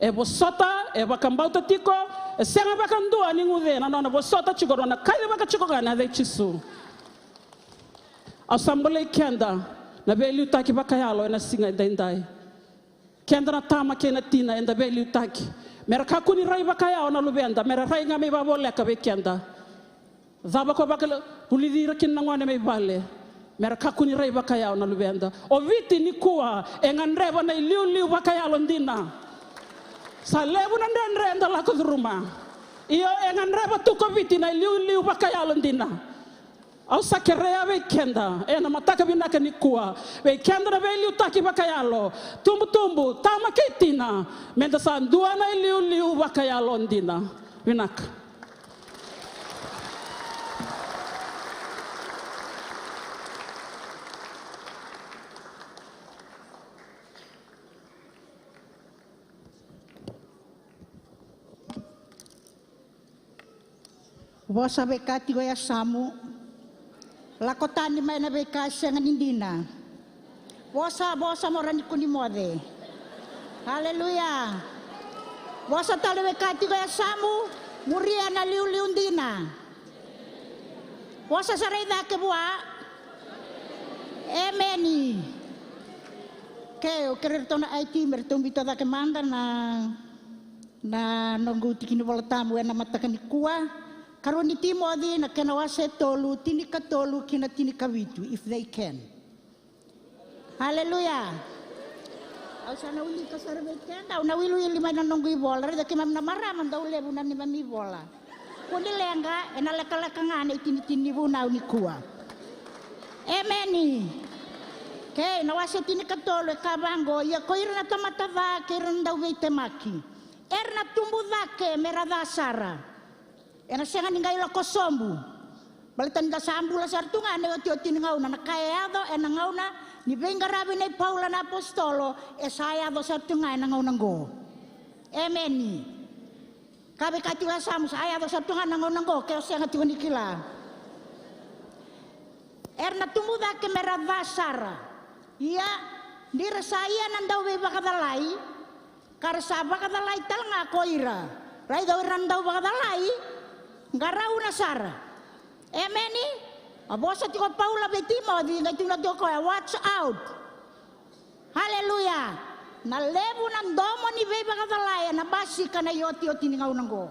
E vosota, e vakabauta tiko, e sega vakadua ni guce na nona vosota tiko, nona kaci vaka tiko ga na yaca i Jisu. Au sa bolei keda na veiliutaki vakayalo ena siga edaidai. Keda na tama kei na tina eda veiliutaki. Mera kakua ni rai vakayawa na luveda, mera rai ga me ivavoleka vei keda. Cava ko vakavulici ira kina na gone mai vale? Mera kakua ni rai vakayawa na luveda. O Viti nikua e gadreva na iliuliu vakayalo dina. Sa levu na dredre eda lako curuma. Io, e gadreva tu ko Viti na iliuliu vakayalo dina. Au sa kerea vei keda ena mataka vinaka nikua, vei keda na veiliutaki vakayalo, tubutubu, tama kei tina, meda sa dua na iliuliu vakayalo dina. Vinaka. Vosa veika tiko e yasamu. Lako tani mai na veika e sega ni dina. Vosa, vosa mo rawa ni kua ni moce. Aleluya. Vosa tale veika tiko e yasamu. Muria na liuliu dina. Vosa sara i cake vua. Emeni. Ke o kere ratou na I T me ratou biuta cake mada na na noqu tiki ni Vola Tabu ena mataka nikua. Karua ni Timoci na kena wase e tolu, tinikatolu ki na tinikavitu, if they can. Aleluya. Au sa na wilika sara vei keda, au na wiliwili mai na noqu ivola, raica keimami na marama dau levu na neimami ivola. Kua ni leqa, ena lekaleka ga na itinitini ni vunau nikua. Emeni. Kei na wase tinikatolu e kaya vaqo, ia ko ira na tamata ca kei ira na dauveitemaki era na tubu cake me ra ca sara. Ena sega ni qai lako sobu. Baleta ni da sa bula sara tu ga ena iotioti ni gauna, na ka e yaco ena gauna ni veiqaravi nei Paula na apositolo e sa yaco sara tu ga ena gauna oqo. Emeni. Ka veika tiko e yasamu, sa yaco sara tu ga na gauna oqo ke o sega tiko ni kila. Era na tubu cake me ra ca sara. Ia, ni ra sa ia na dauveivakacalai, ka ra sa vakacalai tale ga ko ira. Raica o ira na dauvakacalai, qarauna sara. Emeni. A vosa tiko o Paula vei Timoci, qai tukuna tiko o koya, watch out. Aleluya. Na levu na domo ni veivakacalai ena basika na iotioti ni gauna oqo.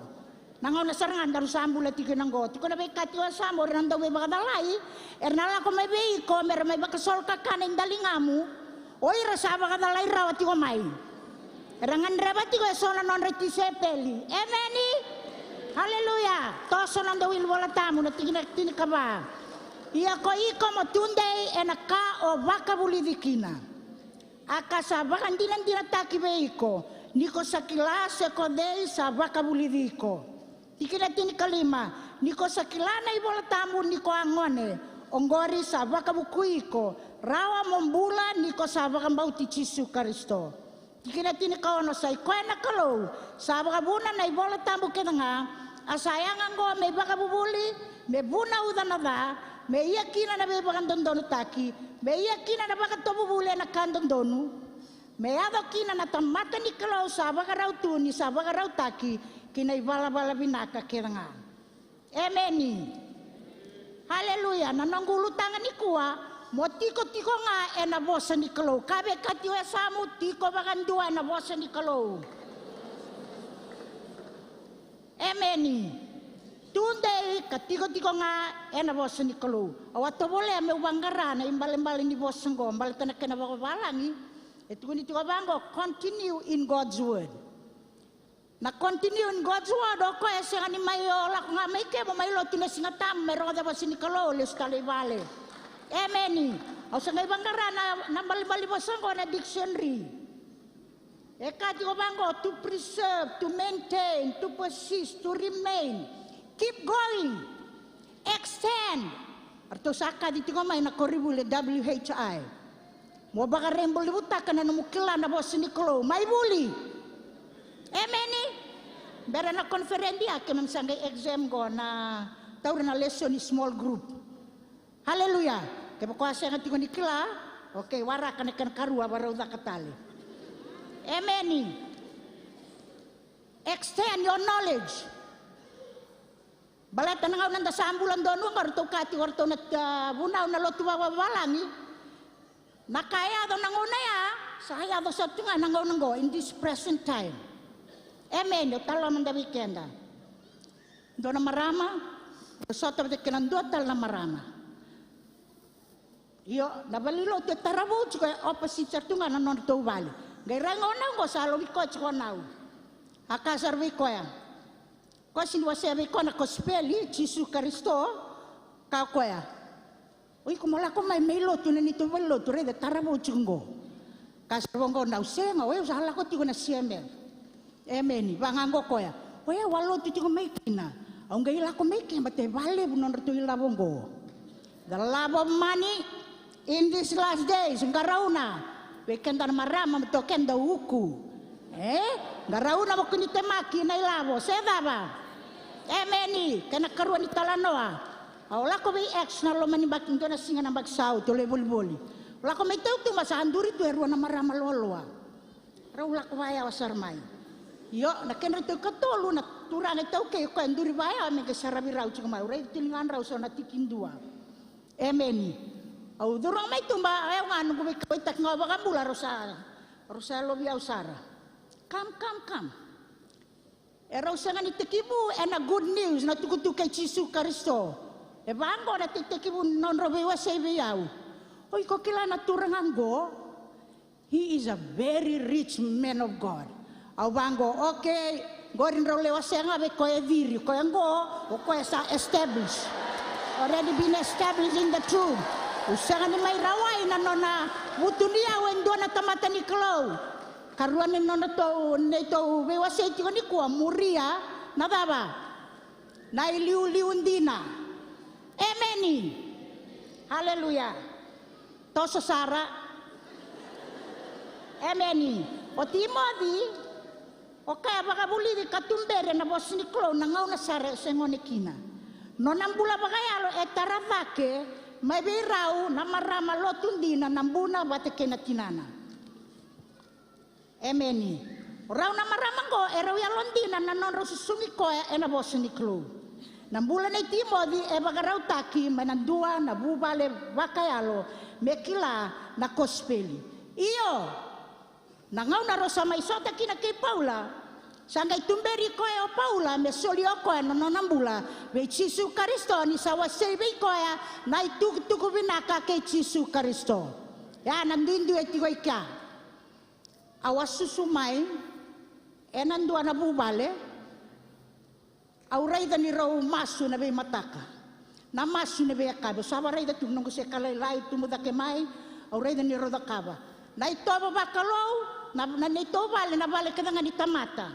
Na gauna sara ga daru sa bula tiko kina oqo. Tiko na veika tiko e yasamu, o ira na dauveivakacalai era na lako mai vei iko me ra mai vakasolokakana i daligamu. O ira sa vakacalai rawa tiko mai. Era gadreva tiko eso na nodra tisaipeli. Emeni. Aleluya. Toso noda wili Vola Tabu na tikina tinikava. Ia ko iko mo tudei ena ka o vakavulici kina. A ka sa vakadinadinataki vei iko, ni ko sa kila se ko cei sa vakavulici iko. Tikina tinikalima, ni ko sa kila na iVola Tabu ni ko a gone, oqori sa vakavukui iko, rawa mo bula ni ko sa vakabauti Jisu Karisito. Tikina tinikaono, sa i koya na Kalou sa vakavuna na iVola Tabu kece ga, a sa yaga oqo me ivakavuvuli, me vunauca na ca, me ia kina na veivakadodonutaki, me ia kina na vakatovuvuli ena ka dodonu, me yaco kina na tamata ni Kalou sa vakarau tu ni sa vakarautaki ki na ivalavala vinaka kece ga. Emeni. Aleluya. Na noqu ulutaga nikua, mo tikotiko ga ena vosa ni Kalou. Ka veika tiko e yasamu, tiko vakadua ena vosa ni Kalou. Emeni. Tudei ka tikotiko ga ena vosa ni Kalou. Au a tovolea meu vaqara na ibalebale ni vosa oqo, baleta na kena vakavalagi e tukuni tiko vaqo, continue in God's word. Na continue in God's word, o koya e sega ni mai o lako ga mai ke mo mai lotu na Siga Tabu me rogoca vosa ni Kalou, lesu tale i vale. Emeni. Au sa qai vaqara na, na balebale ni vosa oqo na dictionary. E ka tiko vaqo, to preserve, to maintain, to persist, to remain, keep going, extend. Ratou sa kaci tiko mai na koronivuli W H I. Mo vakarabailevutaka na nomu kila na vosa ni Kalou. Mai vuli. Emeni. Bera na koniferedi ya, keimami sa qai exam qo na taura na lesoni small group. Haleluya. Kevaka o a sega tiko ni kila, okay, waraka na kena karua, varau caka tale. Emeni. Extend your knowledge. Baleta na gauna da sa bula donu oqo, ratou kaya tiko o ratou na, ah, vunau na lotu vavavalagi. Na ka e yaco na gauna ya, sa yaco sara tu ga na gauna oqo, in this present time. Emeni. Au tala mada vei keda. Dua na marama, au sota vata kei na dua tale na marama. Io, na valenilotu e tara vou tiko, e opposite sara tu ga na nodratou vale. Qai rai gauna oqo sa lovi koya tiko o nau. A kaya sara vei koya, koya sega ni wasea vei koya na kosipeli i Jisu Karisito. Kaya o koya, o iko mo lako mai me lotu ena neitou valenilotu, raica e tara vou tiko oqo. Kaya sara vou oqo o nau, sega, o yau sa lako tiko na C M F. Emeni. Vaka ga oqo o koya, o yau a lotu tiko mai kina. Au qai lako mai ke, baleta e vakalevu nodratou ilavo oqo. The love of money in these last days. Qarauna vei keda na marama, baleta o keda uku. E? Qarauna mo kua ni temaki na ilavo, se cava? Emeni. Kena karua ni talanoa. Au lako vei ex na loma ni yabaki, dua na siga na yabaki sa oti, au lai volivoli. Au lako mai Tautuba, sa duri tu e rua na marama loaloa. Rau lako vakayawa sara mai. Io, na kedratou ikatolu na turaga iTaukei, o koya e duri vakayawa me qai saravi rau tiko mai. Au raica tu e ligadrau so na tikidua. Emeni. Au curu ga mai tuba, o yau ga noqu veikauaitaki ga vakabula, rau sa, rau sa lovi au sara. Kam, kam, kam. Erau sega ni tekivu ena good news, na itukutuku kei Jisu Karisito. E vaqo na itekivu ni nodrau veiwasei vei au. O iko kila na turaga qo? He is a very rich man of God. Au vaqo, okay, qori drau lai wasea ga vei koya e ciri, koya qo, o koya sa established. Already been established in the truth. Au sega ni mai rawai na nona vutuniyau e dua na tamata ni Kalou. Karua ni nodratou, neitou veiwasei tiko nikua, muria na cava? Na iliuliu dina. Emeni. Aleluya. Toso sara. Emeni. O Timoci, o koya e vakavulici ka tuberi ena vosa ni Kalou na gauna sara e se gone kina. Nona bula vakayalo e tara cake mai vei rau na marama lotu dina, na buna vata kei na tinana. Emeni. O rau na marama qo e rau yalodina na nodrau susugi koya ena vosa ni Kalou. Na bula nei Timoci e vakarautaki mai na dua na vuvale vakayalo me kila na kosipeli. Io, na gauna rau sa mai sota kina kei Paula, sa qai tuberi koya o Paula me solia o koya na nona bula vei Jisu Karisito, ni sa wasei vei koya na itukutuku vinaka kei Jisu Karisito. Ya na duidui e tiko i kea. Au a susu mai ena dua na vuvale. Au raica ni rau masu na veimataka, na masu na veiyakavi. Au sa varaica tu noqu se ka lailai tubu cake mai. Au raica ni rau cakava na itovo vakalou, na, na neitou vale, na vale kece ga ni tamata.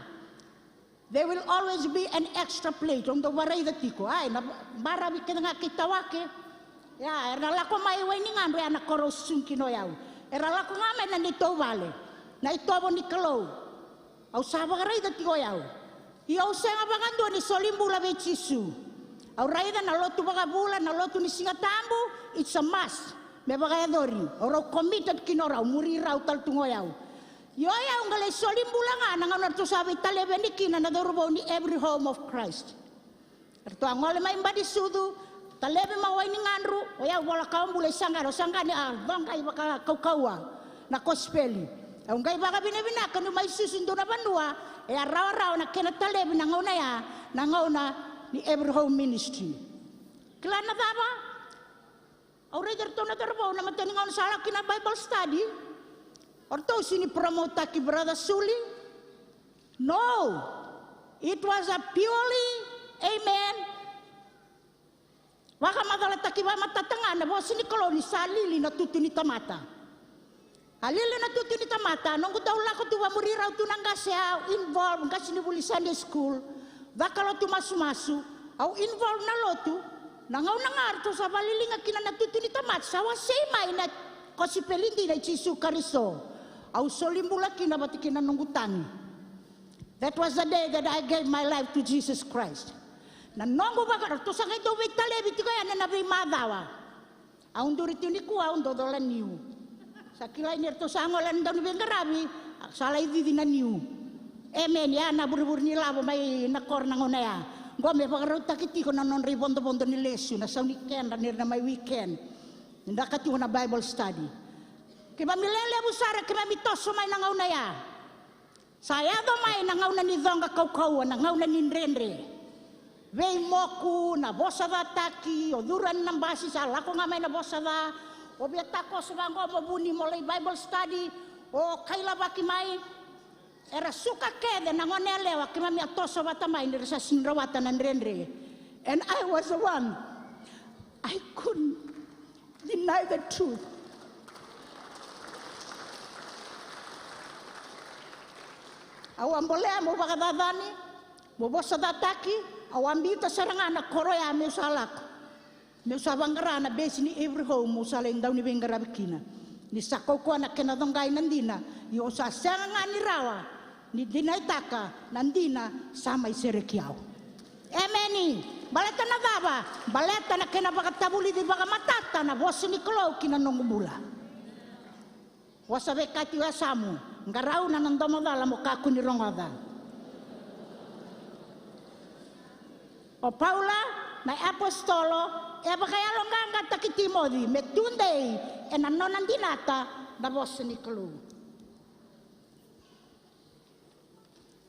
There will always be an extra plate. Au dau varaica tiko, ai, na baravi kece ga kei Tawake. Ia, era na lako mai Wainigadru, ia na ka rau susugi kina o yau. Era lako ga mai na neitou vale, na itovo ni Kalou. Au sa vakaraica tiko o yau. Ia au sega vakadua ni soli bula vei Jisu. Au raica na lotu vakavula, na lotu ni Siga Tabu, it's a must me vakayacori. O rau committed kina o rau, muri rau tale tu ga o yau. Io, o yau qai lai soli bula ga na gauna ratou sa veitalevi yani kina na cauravou ni Every Home of Christ. Ratou a gole mai Bani Sucu, talevi mai Wainigadru, o yau vola kawa bula i Saqani, o Saqani a coqa i vakakaukauwa na kosipeli. Au qai vakavinavinaka niu mai susu dua na vanua e a rawarawa na kena talevi na gauna ya, na gauna ni Every Home Ministry. Kila na cava? Au raica ratou na cauravou na matai ni gauna sa lako kina Bible study. O ratou sega ni promote-taki Brother Suli. No. It was a purely, amen, vakamacalataki vakamatata ga na vosa ni Kalou ni sa lili na tutu ni tamata. A lili na tutu ni tamata, noqu dau lako tu vamuri rau tu na qase, au involve qasenivuli Sunday school, caka lotu masumasu, au involve na lotu. Na gauna ga ratou sa vakaliliga kina na tutu ni tamata, sa wasei mai na kosipeli dina i Jisu Karisito. Au soli bula kina vata kei na noqu tagi. That was the day that I gave my life to Jesus Christ. Na noqu vaka, ratou sa qai dau veitalevi tiko yani ena veimacawa. Au duri tiko nikua, au dau cola niu. Sa kilai ni ratou sa gole na dauniveiqaravi, sa lai cici na niu. Emeni, ya na vurevure ni lavo mai na koro na gauna ya. Qo me vakarautaki tiko na nodra ivodovodo ni lesu, na sau ni kedra ni ra na mai weekend. Ni draka tiko na Bible study. Keimami lelevu sara, keimami toso mai na gauna ya. Sa yaco mai na gauna ni coqa kaukauwa, na gauna ni dredre. Veimoku, na vosa cataki, o curu yani na basi, sa lako ga mai na vosa ca. O via takoso vaqo mo vuni mo lai Bible study, o kailavaki mai. Era suka kece na gone yalewa, keimami a toso vata mai ni ra sa sega ni rawata na dredre. And I was the one. I couldn't deny the truth. Au a bolea meu vakacacani, meu vosa cataki, au a biuta sara ga na koro ya meu sa lako. Meu sa vaqara na base ni Every Home meu sa lai dauniveiqaravi kina. Ni sa kaukaua na kena coqai na dina, ia au sa sega ga ni rawa ni dinaitaka na dina sa mai sereki au. Emeni. Baleta na cava? Baleta na kena vakatavulici vakamatata na vosa ni Kalou ki na noqu bula. Vosa vei Kati Wasamu, qarauna na domo cala mo kakua ni rogoca. O Paula na apositolo e vakayaloqaqataki Timoci me tudei ena nona dinata na vosa ni Kalou.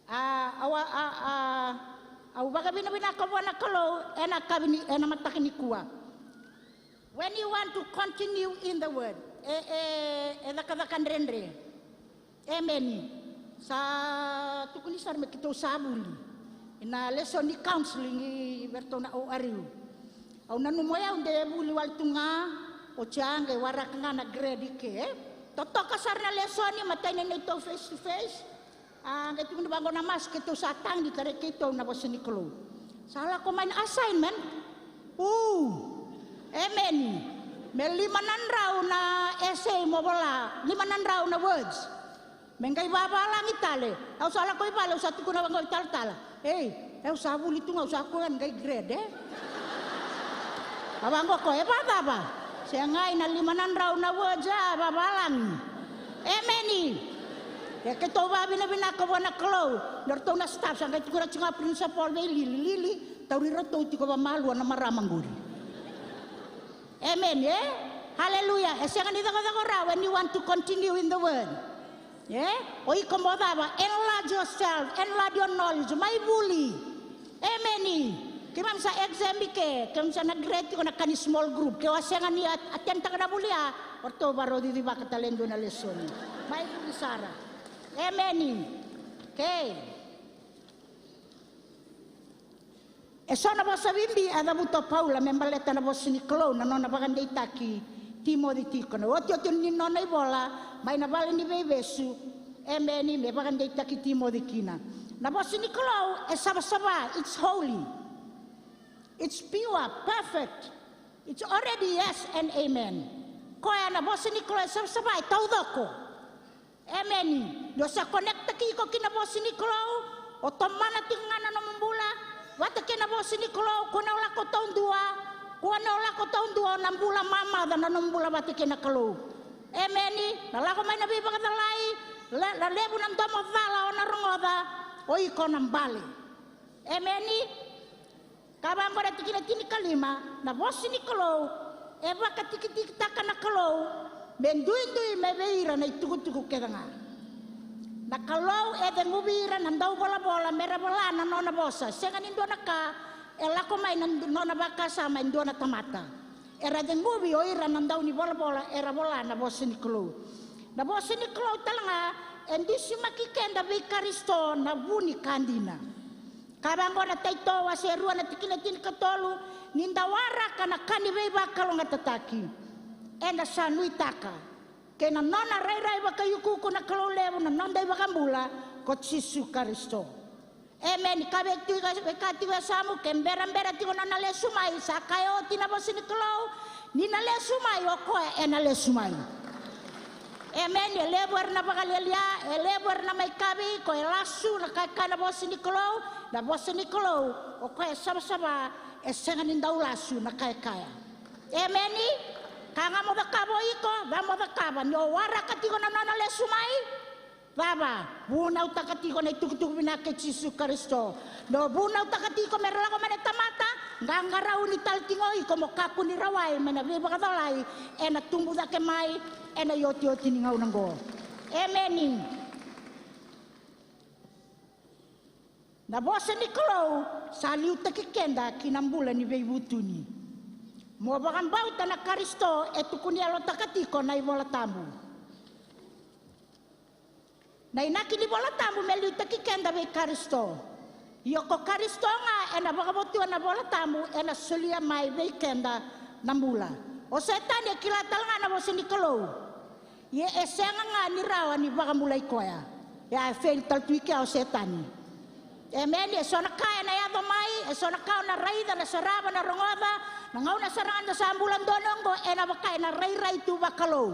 A, au a, a, a, au vakavinavinaka vua na Kalou ena kavi ni, ena mataka nikua. When you want to continue in the word, e, e, e cakacaka dredre. Emeni. Sa tukuni sara me keitou sa vuli ena lesoni counseling i vei iratou na O R U. Au nanuma o yau de vuli wale tu ga, oti a qai waraka ga na grade i ke. Totoka sara na lesoni, matai na neitou face to face. A qai tukuni vaqo na masu, keitou sa tagi ni tarai keitou na vosa ni Kalou. Sa lako mai na assignment. U. Emeni. Me lima na drau na essay mo vola, lima na drau na words. Me qai vavalagi tale. Au sa lako i vale, au sa tukuna vaqo i talatala. Ei, au sa vuli tu ga, au sa kua ga ni qai grade, e? A vaqo o koya, e vacava? Segai, na lima na drau na words a vavalagi. Emeni. E keitou vakavinavinaka vua na Kalou. Na ratou na staff sa qai tukuna tiko ga principal vei Lili, Lili, tauri iratou tiko vamalua na marama qori. Emeni, e? Haleluya. E sega ni cakacaka rawa when you want to continue in the word. E? O iko mo cava? Enlarge yourself, enlarge your knowledge. Mai vuli. Emeni. Keimami sa exam i ke, keimami sa na grade tiko na ka ni small group. Ke o a sega ni a, attendtaka na vuli ya, o ratou vakaraucicivaka tale e dua na lesoni. Mai vuli sara. Emeni. Okay. E so na vosa bibi a cavuta o Paula me baleta na vosa ni Kalou, na nona vakadeitaki Timoci tiko. Na iotioti ni nona ivola mai na vale ni veivesu, emeni, me vakadeitaki Timoci kina. Na vosa ni Kalou e savasava, it's holy, it's pure, perfect, it's already yes and amen. Koya na vosa ni Kalou e savasava, e taucoko. Emeni. Ni o sa connectaki iko ki na vosa ni Kalou, o tomana tiko ga na nomu bula vata kei na vosa ni Kalou, kua ni o lako taudua, kua ni o lako taudua, o na bula mamaca na nomu bula vata kei na Kalou. Emeni. Na lako mai na veivakacalai, le, na levu na domo cala o na rogoca, o iko na bale. Emeni. Ka vaqo na tikina tinikalima, na vosa ni Kalou e vakatikitikitaka na Kalou me duidui mai vei ira na itukutuku kece ga. Na Kalou e ceguvi ira na dauvolavola me ra vola na nona vosa. Sega ni dua na ka e lako mai na nona vakasama e dua na tamata. Era ceguvi o ira na dau ni volavola era vola na vosa ni Kalou. Na vosa ni Kalou tale ga e dusimaki keda vei Karisito na vu ni ka dina. Ka vaqo na Taito wase rua na tikina tinikatolu, ni da waraka na ka ni veivakalougatataki, eda sa nuitaka kei na nona rairai vakaiukuuku na Kalou levu na noda iVakabula ko Jisu Karisito. Emeni. Ka vei tiko, vei ka tiko e yasamu, ke berabera tiko nona lesu mai, sa kaya oti na vosa ni Kalou ni na lesu mai, o koya ena lesu mai. Emeni. E levu era na vakalialia, e levu era na mai kaya vei iko e lasu na ka e kaya na vosa ni Kalou. Na vosa ni Kalou, o koya e savasava, e sega ni dau lasu na ka e kaya. Emeni. Ka ga mo cakava o iko, ca mo cakava, ni o waraka tiko na nona lesu mai. Cava? Vunautaka tiko na itukutuku vinaka i Jisu Karisito. Ni o vunautaka tiko me ra lako mai na tamata, qaqarauni tale tiko o iko mo kakua ni rawai mai na veivakacolai ena tubu cake mai ena iotioti ni gauna oqo. Emeni. Na vosa ni Kalou sa liutaki keda ki na bula ni veivutuni. Mo vakabauta na Karisito e tukuni yalotaka tiko na iVola Tabu. Na inaki ni Vola Tabu me liutaki keda vei Karisito. Ia ko Karisito ga ena vakavotua na Vola Tabu ena solia mai vei keda na bula. O Setani e kila tale ga na vosa ni Kalou. Ia e sega ga ni rawa ni vakabulai koya. Ia e fail tale tu i kea o Setani. Emeni. E so na ka ena yaco mai, e so na ka o na raica, na sarava, na rogoca, na gauna sara ga da sa bula donu oqo, ena vaka ena rairai tu vakalou.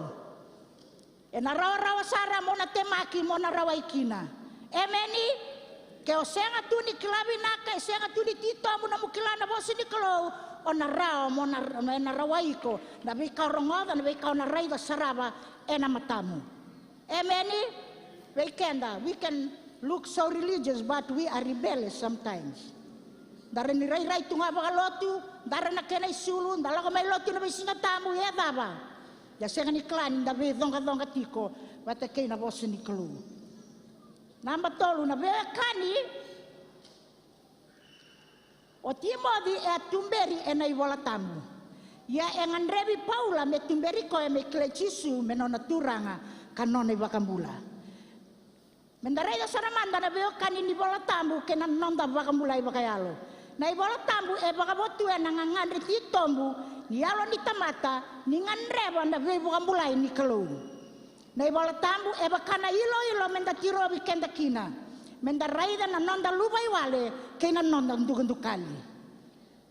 Ena rawarawa sara mo na temaki mo na rawai kina. Emeni. Ke o sega tu ni kila vinaka, e sega tu ni titobu nomu kila na vosa ni Kalou, o na rawa mo na, ena rawai iko na veika o rogoca, na veika o na raica, sarava ena matamu. Emeni. Vei keda, we can look so religious but we are rebellious sometimes. Da rawa ni rairai tu ga vakalotu, da rawa na kena isulu, da lako mai lotu na veisiga tabu, ia cava? Da sega ni kila ni da veicoqacoqa tiko vata kei na vosa ni Kalou. Naba tolu, na veiwekani. O Timoci e a tuberi ena iVola Tabu. Ia e gadrevi Paula me tuberi koya me kilai Jisu me nona Turaga ka nona iVakabula. Me da raica sara mada na veiwekani ni Vola Tabu kei na noda vakabulai vakayalo. Na iVola Tabu e vakavotua ena gagadre titobu ni yalo ni tamata ni gadreva na veivakabulai ni Kalou. Na iVola Tabu e vaka na iloilo me da tirovi keda kina, me da raica na noda luvaiwale kei na noda dukadukali.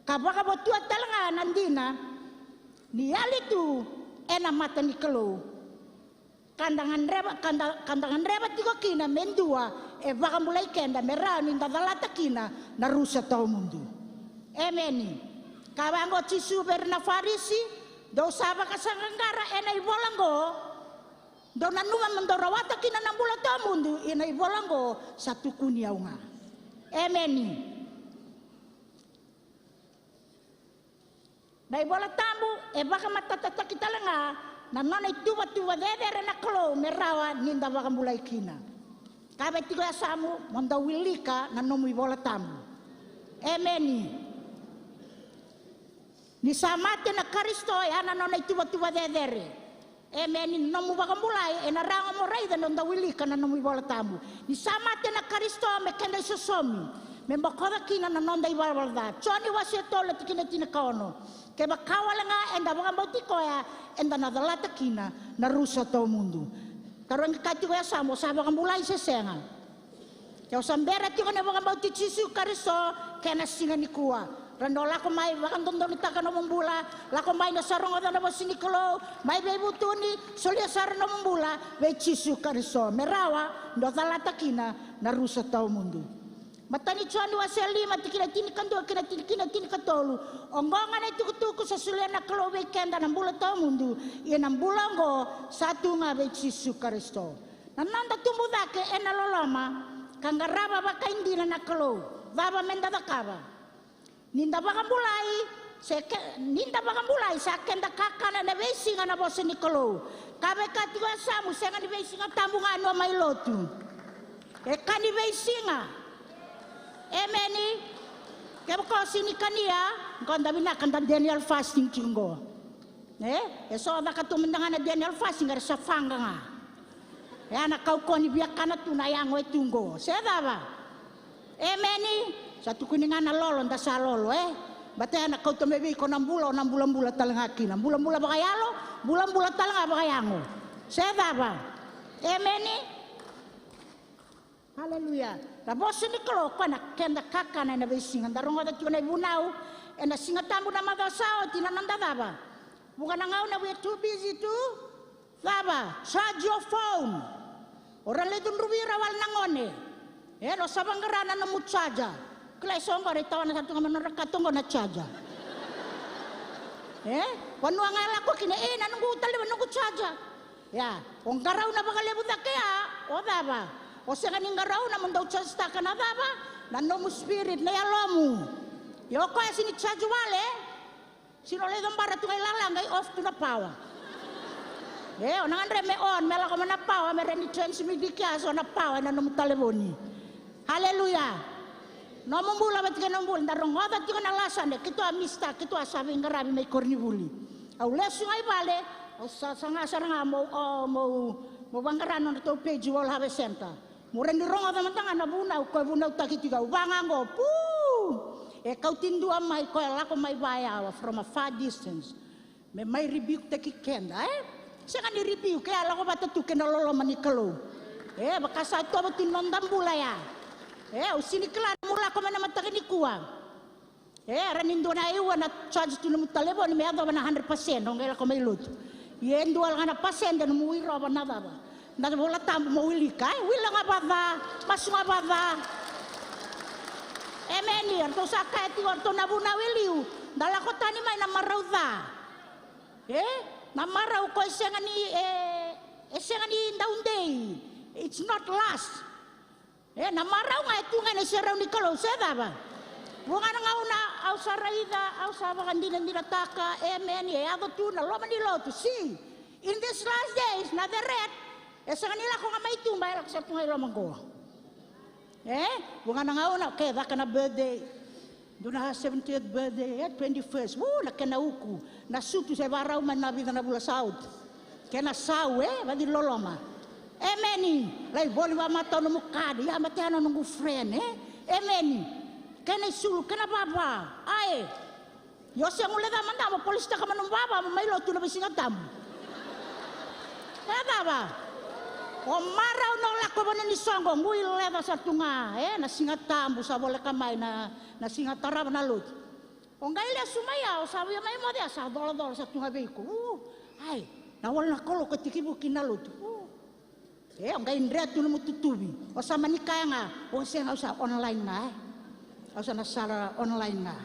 Ka vakavotua tale ga na dina ni yali tu ena mata ni Kalou. Ka da gadreva, ka da, ka da gadreva tiko kina me dua e vakabulai keda me rawa ni da calata kina na rusa tawamudu. Emeni. Ka vaqo Jisu vei ira na Farisi, dou sa vakasaqaqara ena ivola oqo, dou nanuma me dou rawata kina na bula tawamudu, ia na ivola oqo sa tukuni au ga. Emeni. Na iVola Tabu e vakamatatataki tale ga na nona ituvatuva cecere na Kalou me rawa ni da vakabulai kina. Ka vei tiko e yasamu mo dau wilika na nomu iVola Tabu. Emeni. Ni sa mate na Karisito, ya na nona ituvatuva cecere. Emeni. Nomu vakabulai ena rawa mo raica ni o dau wilika na nomu iVola Tabu. Ni sa mate na Karisito me keda isosomi, me bokoca kina na noda ivalavala ca. Joni wase tolu na tikina tinikaono. Kevaka wale ga eda vakabauti koya, eda na calata kina na rusa tawamudu. Tarogi ka tiko e yasamu, o sa vakabulai se sega? Ke o sa bera tiko ni vakabauti Jisu Karisito, kena siga nikua, rawa ni o lako mai vakadodonutaka nomu bula, lako mai ni o sa rogoca na vosa ni Kalou, mai veivutuni, solia sara nomu bula vei Jisu Karisito me rawa ni o calata kina na rusa tawamudu. Matai ni Joni wase lima, tikina tinikadua kei na tinikina tinikatolu. Oqo ga na itukutuku sa solia na Kalou vei keda na bula tawamudu, ia na bula oqo sa tu ga vei Jisu Karisito. Na noda tubu cake ena loloma ka qarava vakaidina na Kalou. Cava me da cakava? Ni da vakabulai, se ke, ni da vakabulai sa keda kakana ena veisiga na vosa ni Kalou. Ka vei ka tiko e yasamu, sega ni veisiga tabu ga ni o mai lotu. E ka ni veisiga. Emeni. Kevaka o sega ni kania, qo da vinaka da Daniel fasting tiko qo. E, e so caka tu mada ga na Daniel fasting, era sa faqa ga. E a na kaukauwa ni via kana tu na yago e tu qo. Se cava? Emeni. Sa tukuni ga na lolo, da sa lolo, e? Bata ya na kauta mai vei iko na bula, o na bulabula tale ga kina. Bulabula vakayalo, bulabula tale ga vakayago. Se cava? Emeni. Aleluya. Na vosa ni Kalou, koya na keda kakana ena veisiga. Da rogoca tiko na ivunau ena Siga Tabu na macawa sa oti, na noda cava? Vuqa na gauna we are too busy to Cava? Charge your phone. O ra lai cudruvi ira wale na gone. E, o sa vaqara na nomu charger. Kila e so qori e tawana sara tu ga mai nodra kato qo na charger. E? Vanua ga e lako kina, e, na noqu taleva, noqu charger. Ia, o qarauna vakalevu cake ya, o cava? O sega ni qarauna mo dau charge-taka na cava? Na nomu spirit, na yalomu. Ia o koya sega ni charge wale. Sega ni o lai cabora tu ga i lala qai off tu na power. E, o na gadreva me on, me lako mai na power, me rawa ni transmit-i kea so na power ena nomu talevoni. Haleluya. Nomu bula vata kei nomu bula, da rogoca tiko na last Sunday, keitou a miss-taka, keitou a sa veiqaravi mai koronivuli. Au lesu ga i vale, au sa, saga sara ga meu, o, meu, meu vaqara nodratou page World Harvest Centre. Mo rawa ni rogoca mada ga na vunau, koya vunautaki tiko, au vaqo, pu! E kauti dua mai, koya lako mai va yawa from a far distance. Me mai rebuke-taki keda, e? Sega ni rebuke, e a lako vata tu kei na loloma ni Kalou. E, vaka sa tovo tu na noda bula ya. E, au sega ni kila na nomu lako mai na mataka nikua. E, era ni dua na iwa na charge tu nomu talevoni me yacova na hundred percent o qai lako mai lotu. Ia e dua ga na percent nomu withdraw-va na cava? Na iVola Tabu mo wilika, e? Wili ga vata, masu ga vata. Emeni. Eratou sa kaya tiko o ratou na vunau e liu, da lako tani mai na marau ca. E? Na marau ko e sega ni, e, e sega ni dau dei. It's not last. E, na marau ga e tu ga ena iserau ni Kalou, se cava? Vuqa na gauna au sa raica, au sa vakadinadinataka, emeni, e yaco tu na loma ni lotu. See, in these last days, na the red, e sega ni lako ga mai tuba, e lako sara tu ga i loma qo. E? Vuqa na gauna, ke caka na birthday. Dua na seventieth birthday, e, twenty-first. Vu, na kena uku. Na sutu se varau mai na vica na vula sa oti. Kena sau, e, vaciloloma. Emeni. Lai voli vakamatau nomu kadi. Ia, mate ya na noqu friend, e. Emeni. Kena isulu, kena vava. Ae. Io se guileca mada mo polisitaka mai nomu vava mo mai lotu na veisiga tabu. E cava? O marau na o lako vanua ni soqo, guileca sara tu ga, e, na siga tabu sa voleka mai na, na siga tarava na lotu. O qai lesu mai ya, o sa via mai moce ya, sa colacola sara tu ga vei iko. U, ai, na wale na kaloko e tekivu kina na lotu. U. E, o qai dre tu nomu tutuvi. O sa mani kaya ga, o sega, au sa online ga, e. Au sa na sala online ga.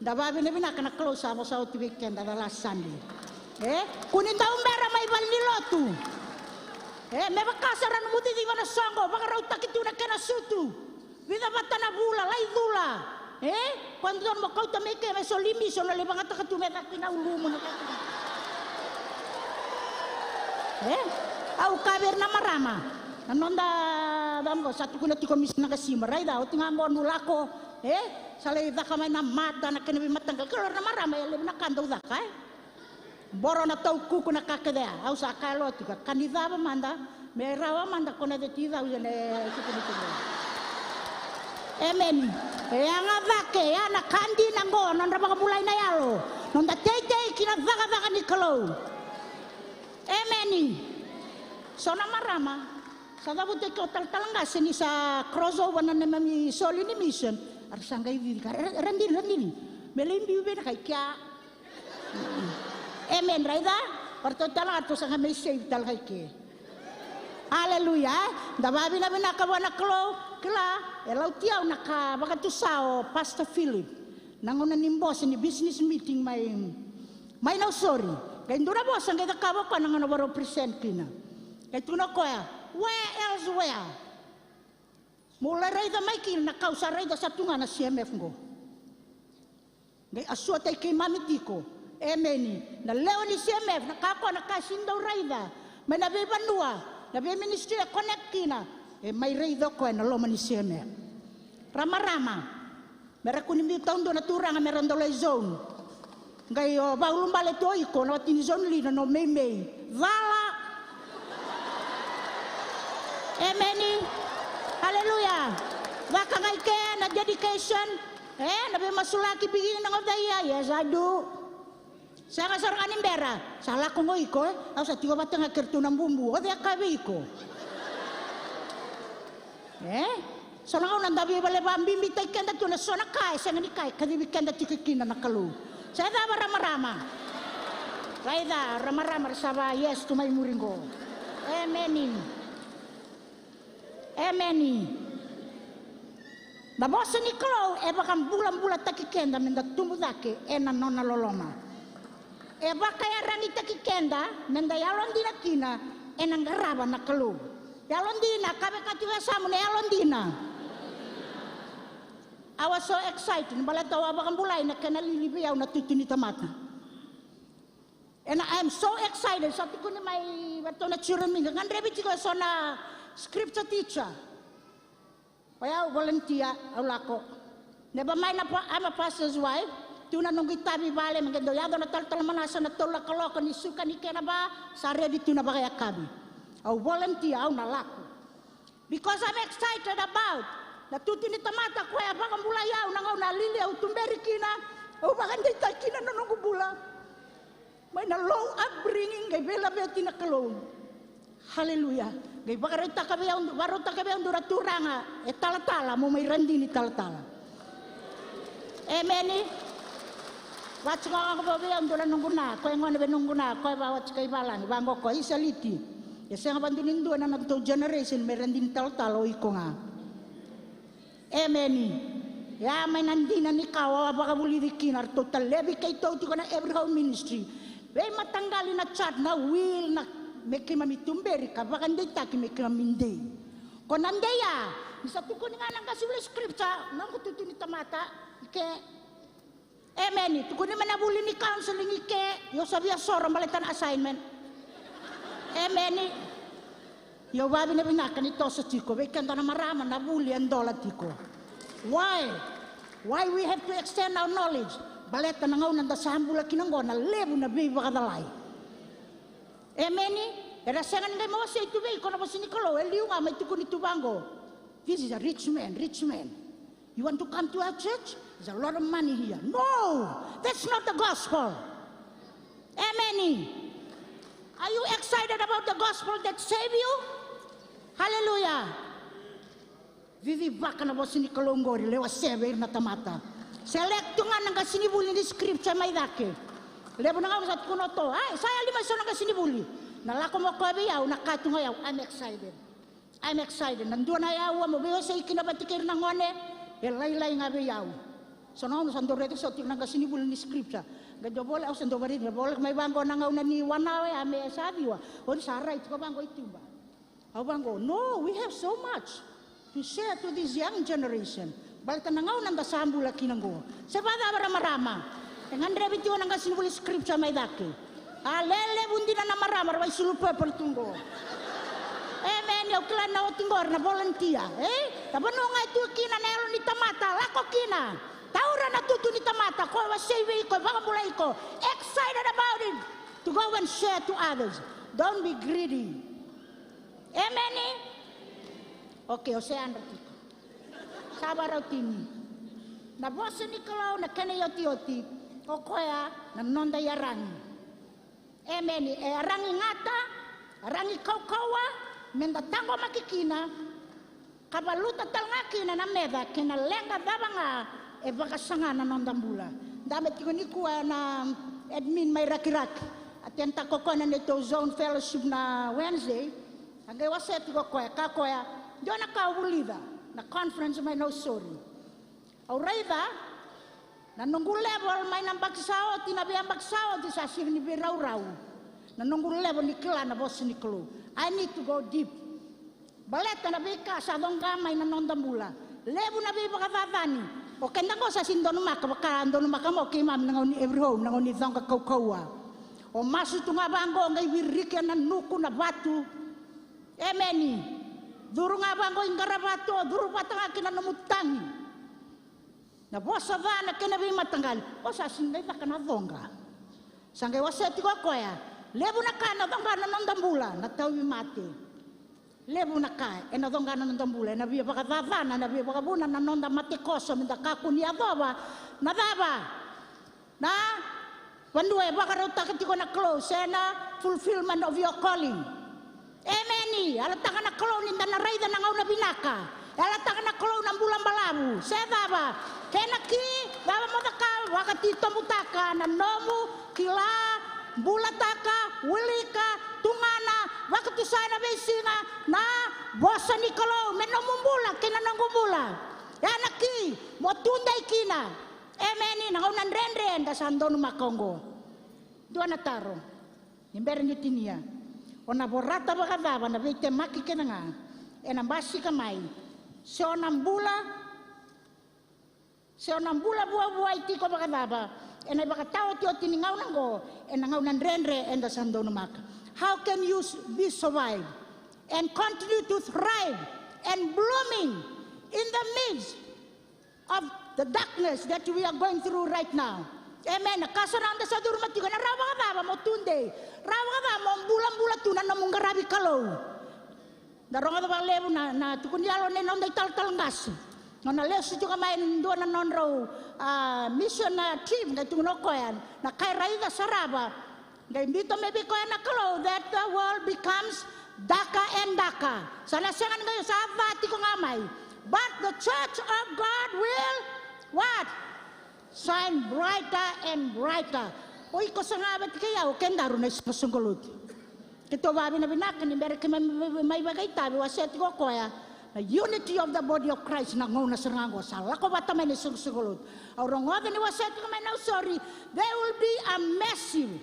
Da vavinavinaka na Kalou sa vosa oti vei keda the last Sunday. E, kua ni dau bera mai valenilotu. E, me vaka sara nomu ciciva na soqo, vakarautaki tu na kena sutu. Vica vata na vula, lai cula. E? Koya dodonu mo kauta mai ke me soli mission, o lai vagataka tu me caka kina ulumu na caka. E? Au kaya vei ira na marama. Na noda cava qo, sa tukuna tiko mission na qasima. Raica, oti ga qo nu lako. E? Sa lai caka mai na mata, na kena veimataqali. Kilo ira na marama, e levu na ka dau caka, e? Boro na taukuku na ka kece ya. Au sa kaya lo tiko, ka ni cava mada, me rawa mada ko na thirty thousand e suku ni tuku. Emeni. E yaga cake, ya na ka dina qo, nodra vakabulai na yalo. Noda teitei ki na cakacaka ni Kalou. Emeni. So na marama, sa cavuta ke o talatala qase ni sa cross over na neimami soli ni mission. Era sa qai cici ka, era, era dini, era dini. Me lai biu vei na kai kea. Amen, raica? O ratou tale ga ratou sa ga mai save tale ga i ke. Aleluya, e? Da vavinavinaka vua na Kalou, kila, e lauti au na ka vakatusa o Pastor Philip. Na gauna ni bose ni business meeting mai, mai Nausori. Qai dua na vosa qai cakava o koya na gauna varo present kina. Qai tukuna o koya, where else where? Mo lai raica mai kina na ka au sa raica sa tu ga na C M F qo. Qai a suataki keimami tiko. Emeni. Na lewe ni C M F, na ka koya na ka e sini dau raica mai na veivanua, na veiministry e connect kina, e mai raica o koya na loma ni C M F. Ramarama. Me ra kua ni biu taudua na turaga me ra dau lai zone. Qai o vaulubale tu o iko na wati ni zone leader, no meimei. Cala. Emeni. Aleluya. Vaka ga i ke na dedication. E, na veimasulaki beginning of the year. Yes, I do. Sega sara ga ni bera. Sa lako qo iko, e? Au sa tiko vata ga kei ratou na bubu. O cei a kaya vei iko? E? So na gauna da veivaleva bibitaki keda tu na so na ka e sega ni ka e kacivi keda tiko kina na Kalou. Sa cava ramarama? Raica ra marama ra sa va yes tu mai muri qo. Emeni. Emeni. Na vosa ni Kalou e vakabulabulataki keda meda tubu cake ena nona loloma. E vakayaragitaki keda meda yalodina kina ena qarava na Kalou. Yalodina, kaya vei koya tiko e yasamu na yalodina. I was so excited baleta au a vakabulai na kena lili vei au na tutu ni tamata. And I am so excited. Sa tukuni mai vei ratou na children ministry, gadrevi tiko eso na scripture teacher. O yau volunteer, au lako. Never mind, I'm a pastor's wife. Tu na noqu itavi vale, me qai dau yaco na talatala Manasa na tolu na kaloko ni suka ni kena va, sa ready tu na vakayakavi. Au volunteer, au na lako. Because I'm excited about na tutu ni tamata koya a vakabulai au na gauna a lili au tuberi kina, au vakadeitaki kina na noqu bula. Mai na low upbringing qai veilaveti na Kalou. Haleluya. Qai vakarautaka vei au, vakarautaka vei au dua na turaga e talatala, mo mai radini talatala. Emeni. Vacikaka vei au dua na noqu na, koya gone vei noqu na, koya vawacika i valagi, vaqo koya i Saliti. E sega vadua ni dua na nodatou generation me radini talatala o iko ga. Emeni. Ia mai na dina ni ka au a vakavulici kina, ratou talevi keitou tiko na Every Hope Ministry. Veimataqali na chart, na will, na me keimami tuberi ka vakadeitaki me keimami dei. Ko na dei ya, ni sa tukuni ga na qasenivuli scripture, noqu tutu ni tamata, i ke. Emeni. Tukuni mai na vuli ni counseling i ke, io sa via soro baleta na assignment. Emeni. Io vavinavinaka ni toso tiko, vei keda na marama na vuli e dola tiko. Why? Why we have to extend our knowledge? Baleta na gauna da sa bula kina qo na levu na veivakacalai. Emeni. Era sega ni qai mai wasei tu vei iko na vosa ni Kalou, e liu ga mai tukuni tu vaqo. This is a rich man, rich man. You want to come to our church? There's a lot of money here. No, that's not the gospel. Emeni. Are you excited about the gospel that save you? Haleluya. Cicivaka na vosa ni Kalou qori, lewa seve ira na tamata. Select tu ga na qasenivuli ni scripture mai cake. Levu na gauna sa tukuna o tou, ai, sa yali mai so na qasenivuli. Na lako mo koya vei au, na ka tu ga o yau, I'm excited. I'm excited. Na dua na yaua mo veiwasei kina vata kei ira na gone, e lailai ga vei au. So na gauna sa dau raica so tiko na qasenivuli ni scripture. Qai dau voleka, au sa dau varaici, voleka mai vaqo na gauna ni one hour ya me sa ciwa. Oni sa rai tiko vaqo i tuba. Au vaqo, no, we have so much to share to this young generation. Baleta na gauna da sa bula kina qo. Se vacava ra marama? E gadrevi tiko na qasenivuli scripture mai cake. A lelevu dina na marama ra vaisulu purple tu qo. Emeni, au kila na oti qori na volunteer, e? Na vanua ga e tu kina na yalo ni tamata, lako kina. Taura na tutu ni tamata, ko wasei vei iko, vakabulai iko. Excited about it. To go and share to others. Don't be greedy. Emeni. Okay, o se yadra tiko. Sa varautini. Na vosa ni Kalou na kena iotioti, o koya na noda iyaragi. Emeni. E yaragi gata, yaragi kaukauwa, meda taqomaki kina, ka valuta tale ga kina na meca kei na leqa cava ga e vakasaga na noda bula. Dabe tiko nikua na admin mai Rakiraki. Attend-taka o koya na neitou zone fellowship na Wednesday. A qai wasea tiko o koya, kaya o koya, dua na ka au vulica na conference mai Nausori. Au raica na noqu level mai na yabaki sa oti, na veiyabaki sa oti sa sega ni veiraurau na noqu level ni kila na vosa ni Kalou. I need to go deep. Baleta na veika sa coqa mai na noda bula. Levu na veivakacacani. O keda qo sa sega ni donumaka vaka a donumaka mai o keimami na gauna ni Every Hope, na gauna ni coqa kaukauwa. O masu tu ga vaqo qai viriki ena nuku na vatu. Emeni. Curu ga vaqo i qaravato, curu vata ga kina nomu tagi. Na vosa ca na kena veimataqali. O sa sega ni qai caka na coqa. Sa qai wasea tiko o koya. Levu na ka ena coqa na noda bula, na tauvimate. Levu na ka ena coqa na noda bula, ena via vakacacana, ena via vakavuna na noda mate koso, meda kakua ni yacova na cava? Na vanua e vakarautaka tiko na Kalou, se na fulfillment of your calling. Emeni. Yalataka na Kalou ni da na raica na gauna vinaka. Yalataka na Kalou na bula balavu. Se cava? Kena ki, cava mo cakava? Vakatitobutaka na nomu kila bulataka, wilika, tugana, vakatusa ena veisiga na vosa ni Kalou me nomu bula kei na noqu bula. E na ki mo tudei kina. Emeni. Na gauna dredre eda sa donumaka oqo. Dua na taro ni bera ni tinia. O na vorata vakacava na veitemaki kece ga ena basika mai? Se o na bula, se o na bula vuavuai tiko vakacava ena ivakataotioti ni gauna oqo, ena gauna dredre eda sa donumaka? How can you s- be survive and continue to thrive and blooming in the midst of the darkness that we are going through right now? Amen. Na ka sa noda sa curuma tiko, ena rawa vakacava mo tudei? Rawa vakacava mo bulabula tu na nomu qaravi Kalou? Da rogoca vakalevu na, na tukuni yalo nei noda italatala qase. Nona lesu tiko mai e dua na nodrau, a, mission, a, trip, qai tukuna o koya, na kai raica sarava. Qai biuta mai vei koya na Kalou that the world becomes darker and darker. Sa na sega ni qai sa ca tiko ga mai. But the church of God will what? Shine brighter and brighter. O iko sara ga vata kei au, kedaru na isoqosoqo lotu. Keitou vakavinavinaka ni bera keimami mai vakaitavi, wasea tiko o koya na unity of the body of Christ. Na gauna sara ga oqo sa lako vata mai na isoqosoqo lotu. Au rogoca ni wasea tiko mai na Nausori, there will be a massive,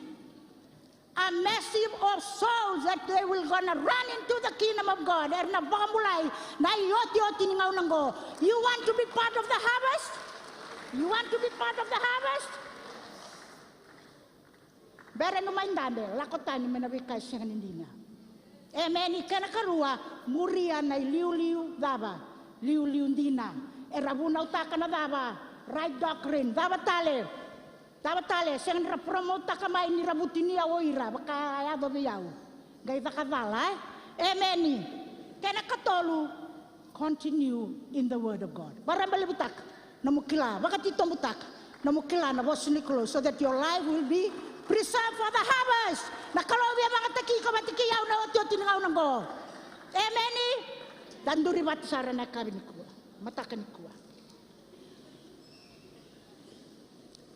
a massive of souls that they will gonna run into the kingdom of God. Era na vakabulai na iotioti ni gauna oqo. You want to be part of the harvest? You want to be part of the harvest? Bera ni mai dabe, lako tani mai na veika e sega ni dina. Emeni. Kena karua, muria na iliuliu cava? Liuliu dina. Era vunautaka na cava? Right doctrine. Cava tale? Cava tale? Sega ni ra promote-taka mai ni ra vutinia o ira vaka yaco vei au. Qai caka cala, e? Emeni. Kena katolu, continue in the word of God. Varabalevutaka nomu kila, vakatitobutaka nomu kila na vosa ni Kalou, so that your life will be preserved for the harvest. Na Kalou via vagataki iko vata kei au na otioti ni gauna oqo. Emeni. Da duri vata sara na yakavi nikua, mataka nikua.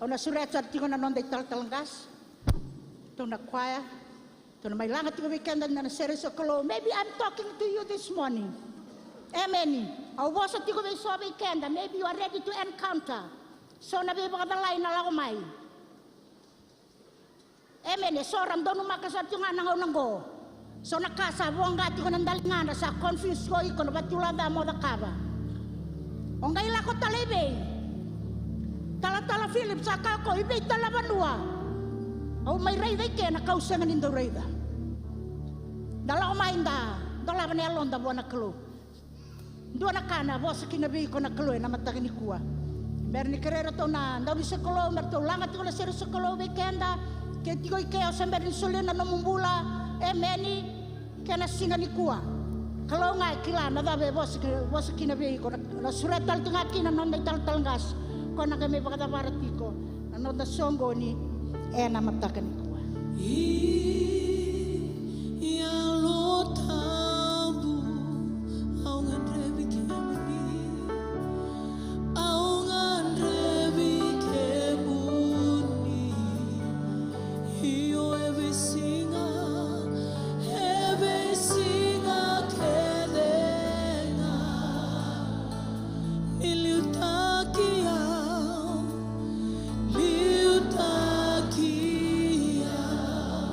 Au na sureta sara tiko na noda italatala qase. Tou na kwaya. Tou na mai laga tiko vei keda na sere sa Kalou. Maybe I'm talking to you this morning. Emeni. Au vosa tiko vei so vei keda. Maybe you are ready to encounter so na veivakacalai na lako mai. Emeni. So ra donumaka sara tiko ga na gauna oqo. So na ka sa voqa tiko na daligadra, sa confuse ko iko na vatula ca mo cakava. O qai lako tale i vei? Talatala Philip sa kaya ko i vei tale na vanua? Au mai raica i ke na ka au sega ni dau raica. Da lako mai da dolava na yaloda vua na Kalou. Dua na ka na vosa kina vei iko na Kalou ena mataka nikua. Bera ni kerei iratou na daunisokalou me ratou laga tiko na sere sokalou vei keda. Ke tiko i ke o se bera ni solia na nomu bula. Emeni. Kena siga nikua, Kalou ga e kila na cava e vosa ki- vosa kina vei iko. Na, na sureta tale tiko ga kina na noda italatala qase, ko na qai mai vakacavara tiko na noda soqoni ena mataka nikua. Yalo Tabu, au gadrevi kemuni, au gadrevi kemuni. Io, e veisiga, e veisiga kece ga, ni liutaki au, liutaki au.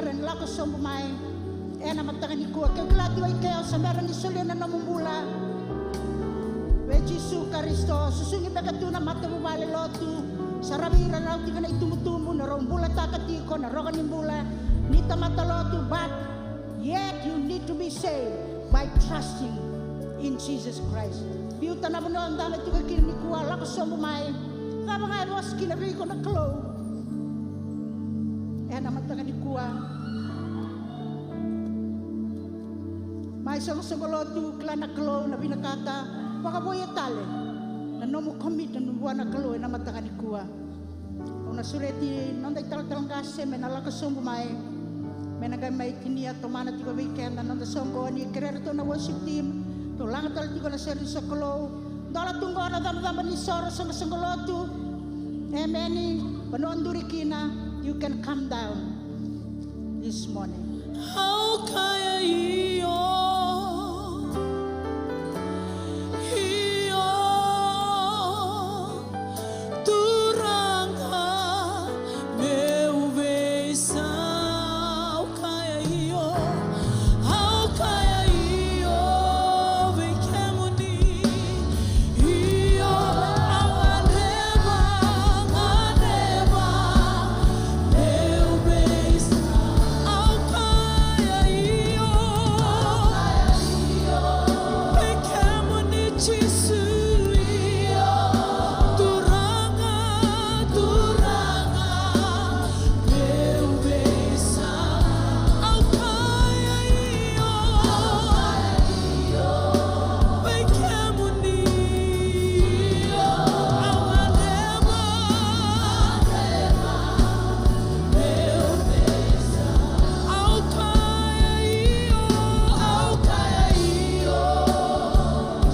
Era ni lako sobu mai ena mataka nikua. Keu kila tiko i ke o sa bera ni solia na nomu bula vei Jisu Karisito. Susugi beka tu na matavuvale lotu. Sa ra veirarau tiko na itubutubu, na rau bulataka tiko na roka ni bula ni tamata lotu, but yet you need to be saved by trusting in Jesus Christ. Biuta na vanua o dabe tiko kina nikua, lako sobu mai. Cava ga e vosa kina vei iko na Kalou ena mataka nikua. Mai soqosoqo lotu, kila na Kalou na vinakata, vakavoia tale na nomu commitment vua na Kalou ena mataka nikua. Au na sureti noda italatala qase me na lako sobu mai, me na qai mai tinia, tomana tiko vei keda noda soqo. Ni kerei ratou na worship team, tou laga tale tiko na sere ni sokalou. Dola tu qo na cabacaba ni soro, soqosoqo lotu. Emeni. Vanua o duri kina, you can come down this morning. Au kaya io, io, Turaga, meu veisau. Au kaya io, au kaya io vei kemuni. Io, au gadreva, gadreva meu veisau. Au kaya io, au kaya io vei kemuni Jisu. Io, Turaga, Turaga, meu veisau. Au kaya io, au kaya io vei kemuni. Io, au gadreva, gadreva meu veisau. Au kaya io, au kaya io,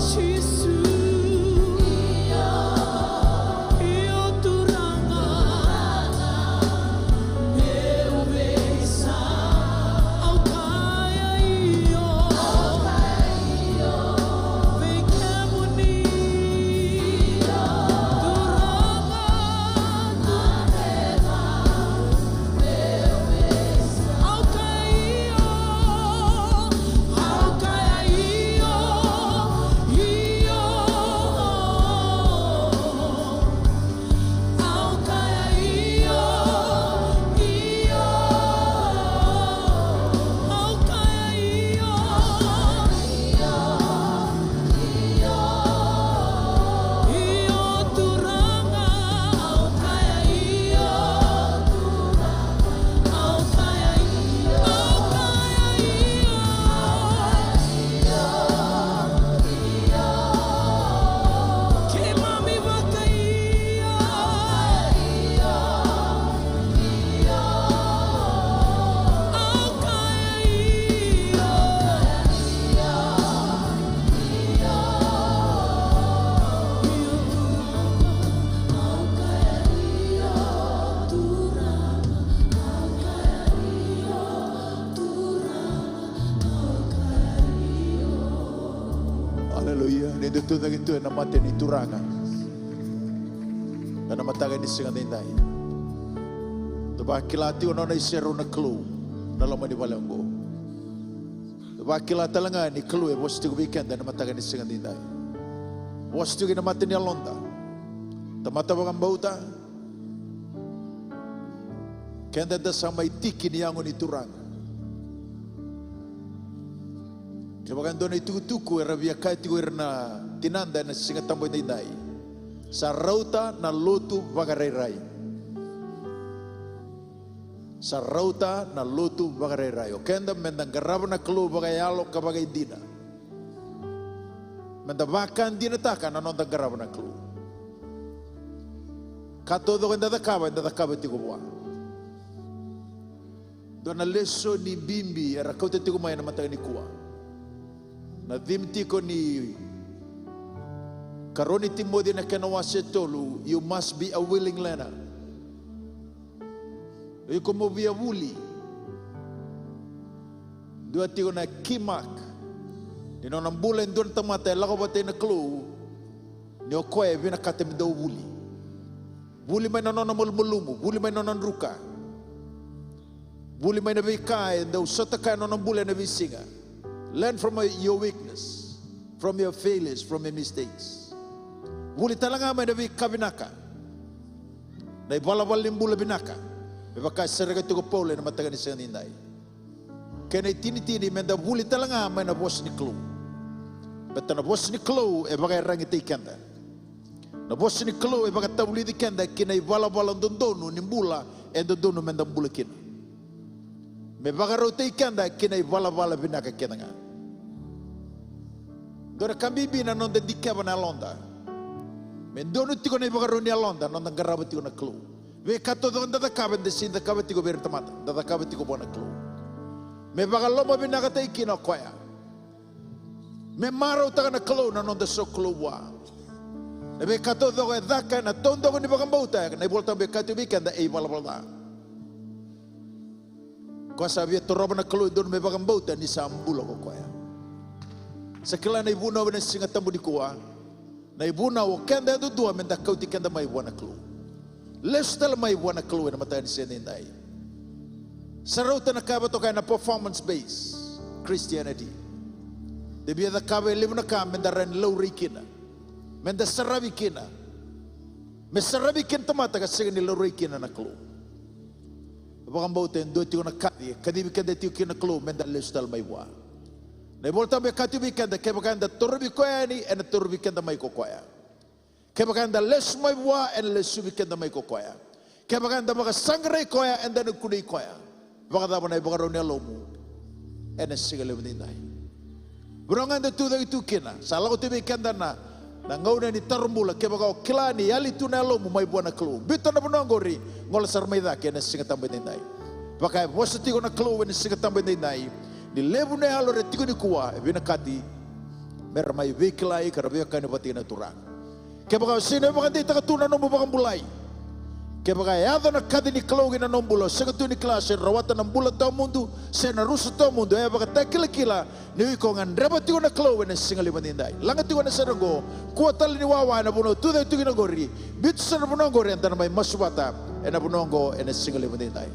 Jisu. Io, io, Turaga, meu veisau. Au kaya io, au kaya io vei kemuni. Io, Turaga, au kaya io, au kaya io, io. Au kaya io, io. Au kaya io, io, io. Io, Turaga, au kaya io, Turaga, au kaya io, au kaya io. Keimami vakaio. Au kaya io. Au kaya io, Turaga. Au kaya io, Turaga. Aleluia. Ni da tucake tu ena mata ni Turaga ena mataka ni siga daidai. Da vakila tiko na nona iserau na Kalou na loma ni vale oqo. Da vakila tale ga ni Kalou e vosa tiko vei keda ena mataka ni siga daidai. Vosa tiko ena mata ni yaloda. Tamata vakabauta, keda da sa mai tiki ni yago ni Turaga. Kevaka e dua na itukutuku era via kaya tiko ira na tinada ena Siga Tabu edaidai, sa rauta na lotu vakarairai. Sa rauta na lotu vakarairai. O keda meda qarava na Kalou vakayalo ka vakaidina. Meda vakadinataka na noda qarava na Kalou. Ka taucoko eda cakava, eda cakava tiko vua. Dua na lesoni bibi era kauta tiko mai ena mataka nikua. Na theme tiko ni Karua ni Timoci na kena wase tolu, you must be a willing learner. Iko mo via vuli. Dua tiko na key mark ni nona bula e dua na tamata e lako vata ina Kalou, ni o koya e vinakata me dau vuli. Vuli mai na nona malumalumu, vuli mai na nona druka. Vuli mai na veika e dau sota kaya na nona bula ena veisiga. Learn from your weakness, from your failures, from your mistakes. Vuli tale ga mai na veika vinaka, na ivalavala ni bula vinaka, me vaka e sereka tiko o Paula ena mataka ni siga nidai. Kena itinitini, meda vuli tale ga mai na vosa ni Kalou. Baleta na vosa ni Kalou e vakaiyaragitaki keda. Na vosa ni Kalou e vakatavulici keda ki na ivalavala dodonu ni bula e dodonu meda bula kina. Me vakarautaki keda ki na ivalavala vinaka kece ga. Dua na ka bibi na noda dikeva na yaloda. Me donu tiko na ivakarau ni yaloda, noda qarava tiko na Kalou. Veika taucoko da cakava, da sega ni cakava tiko vei ira na tamata, da cakava tiko vua na Kalou. Me vakalomavinakataki kina o koya. Me marautaka na Kalou na noda sokalou vua. Na veika taucoko e caka ena taucoko ni vakabauta, na iVolatabu e kaya tiko vei keda e ivalavala ca. Koya sa via torova na Kalou e dodonu me vakabauta ni sa bula ko koya. Sa kila na ivunau ena Siga Tabu nikua. Na ivunau o keda yadudua meda kauti keda mai vua na Kalou. Lesu tale mai vua na Kalou ena mataka ni siga nidai. Sa rauta na ka e vakatokai na performance based Christianity. De via cakava e levu na ka meda rawa ni laurai kina, meda saravi kina. Me saravi kina tamata ka sega ni laurai kina na Kalou. Vakabauta e dua tiko na kaci e kacivi keda tiko kina na Kalou, meda lesu tale mai vua. Na iVolatabu e kaya tiko vei keda, kevaka eda torovi koya yani, ena torovi keda mai ko koya. Kevaka eda lesu mai vua, ena lesuvi keda mai ko koya. Kevaka eda vakasaqarai koya, eda na kunei koya. Vakacava na ivakarau ni yalomu ena siga levu nidai? Vanua ga eda tucake tu kina, sa lako tu vei keda na, na gauna ni taro bula, kevaka o kila ni yali tu na yalomu mai vua na Kalou. Biuta na vanua oqori, gola sara mai cake ena Siga Tabu nidai. Vaka e vosa tiko na Kalou ena Siga Tabu nidai, ni levu na yalo era tiko nikua e vinakati me ra mai veikilai ka ra veiwekani vata kei na Turaga. Kevaka o sega ni vakadeitaka tu na nomu vakabulai, kevaka e yaco na kaci ni Kalou ki na nomu bula, o sega tu ni kila se rawata na bula tawamudu se na rusa tawamudu, e vakatakilakila ni o iko gadreva tiko na Kalou ena siga levu nidai. Laga tiko na sere oqo, kua tale ni wawa ena vanua o tucake tiko kina oqori, biuta sara na vanua oqori, eda na mai masu vata ena vanua oqo ena siga levu nidai.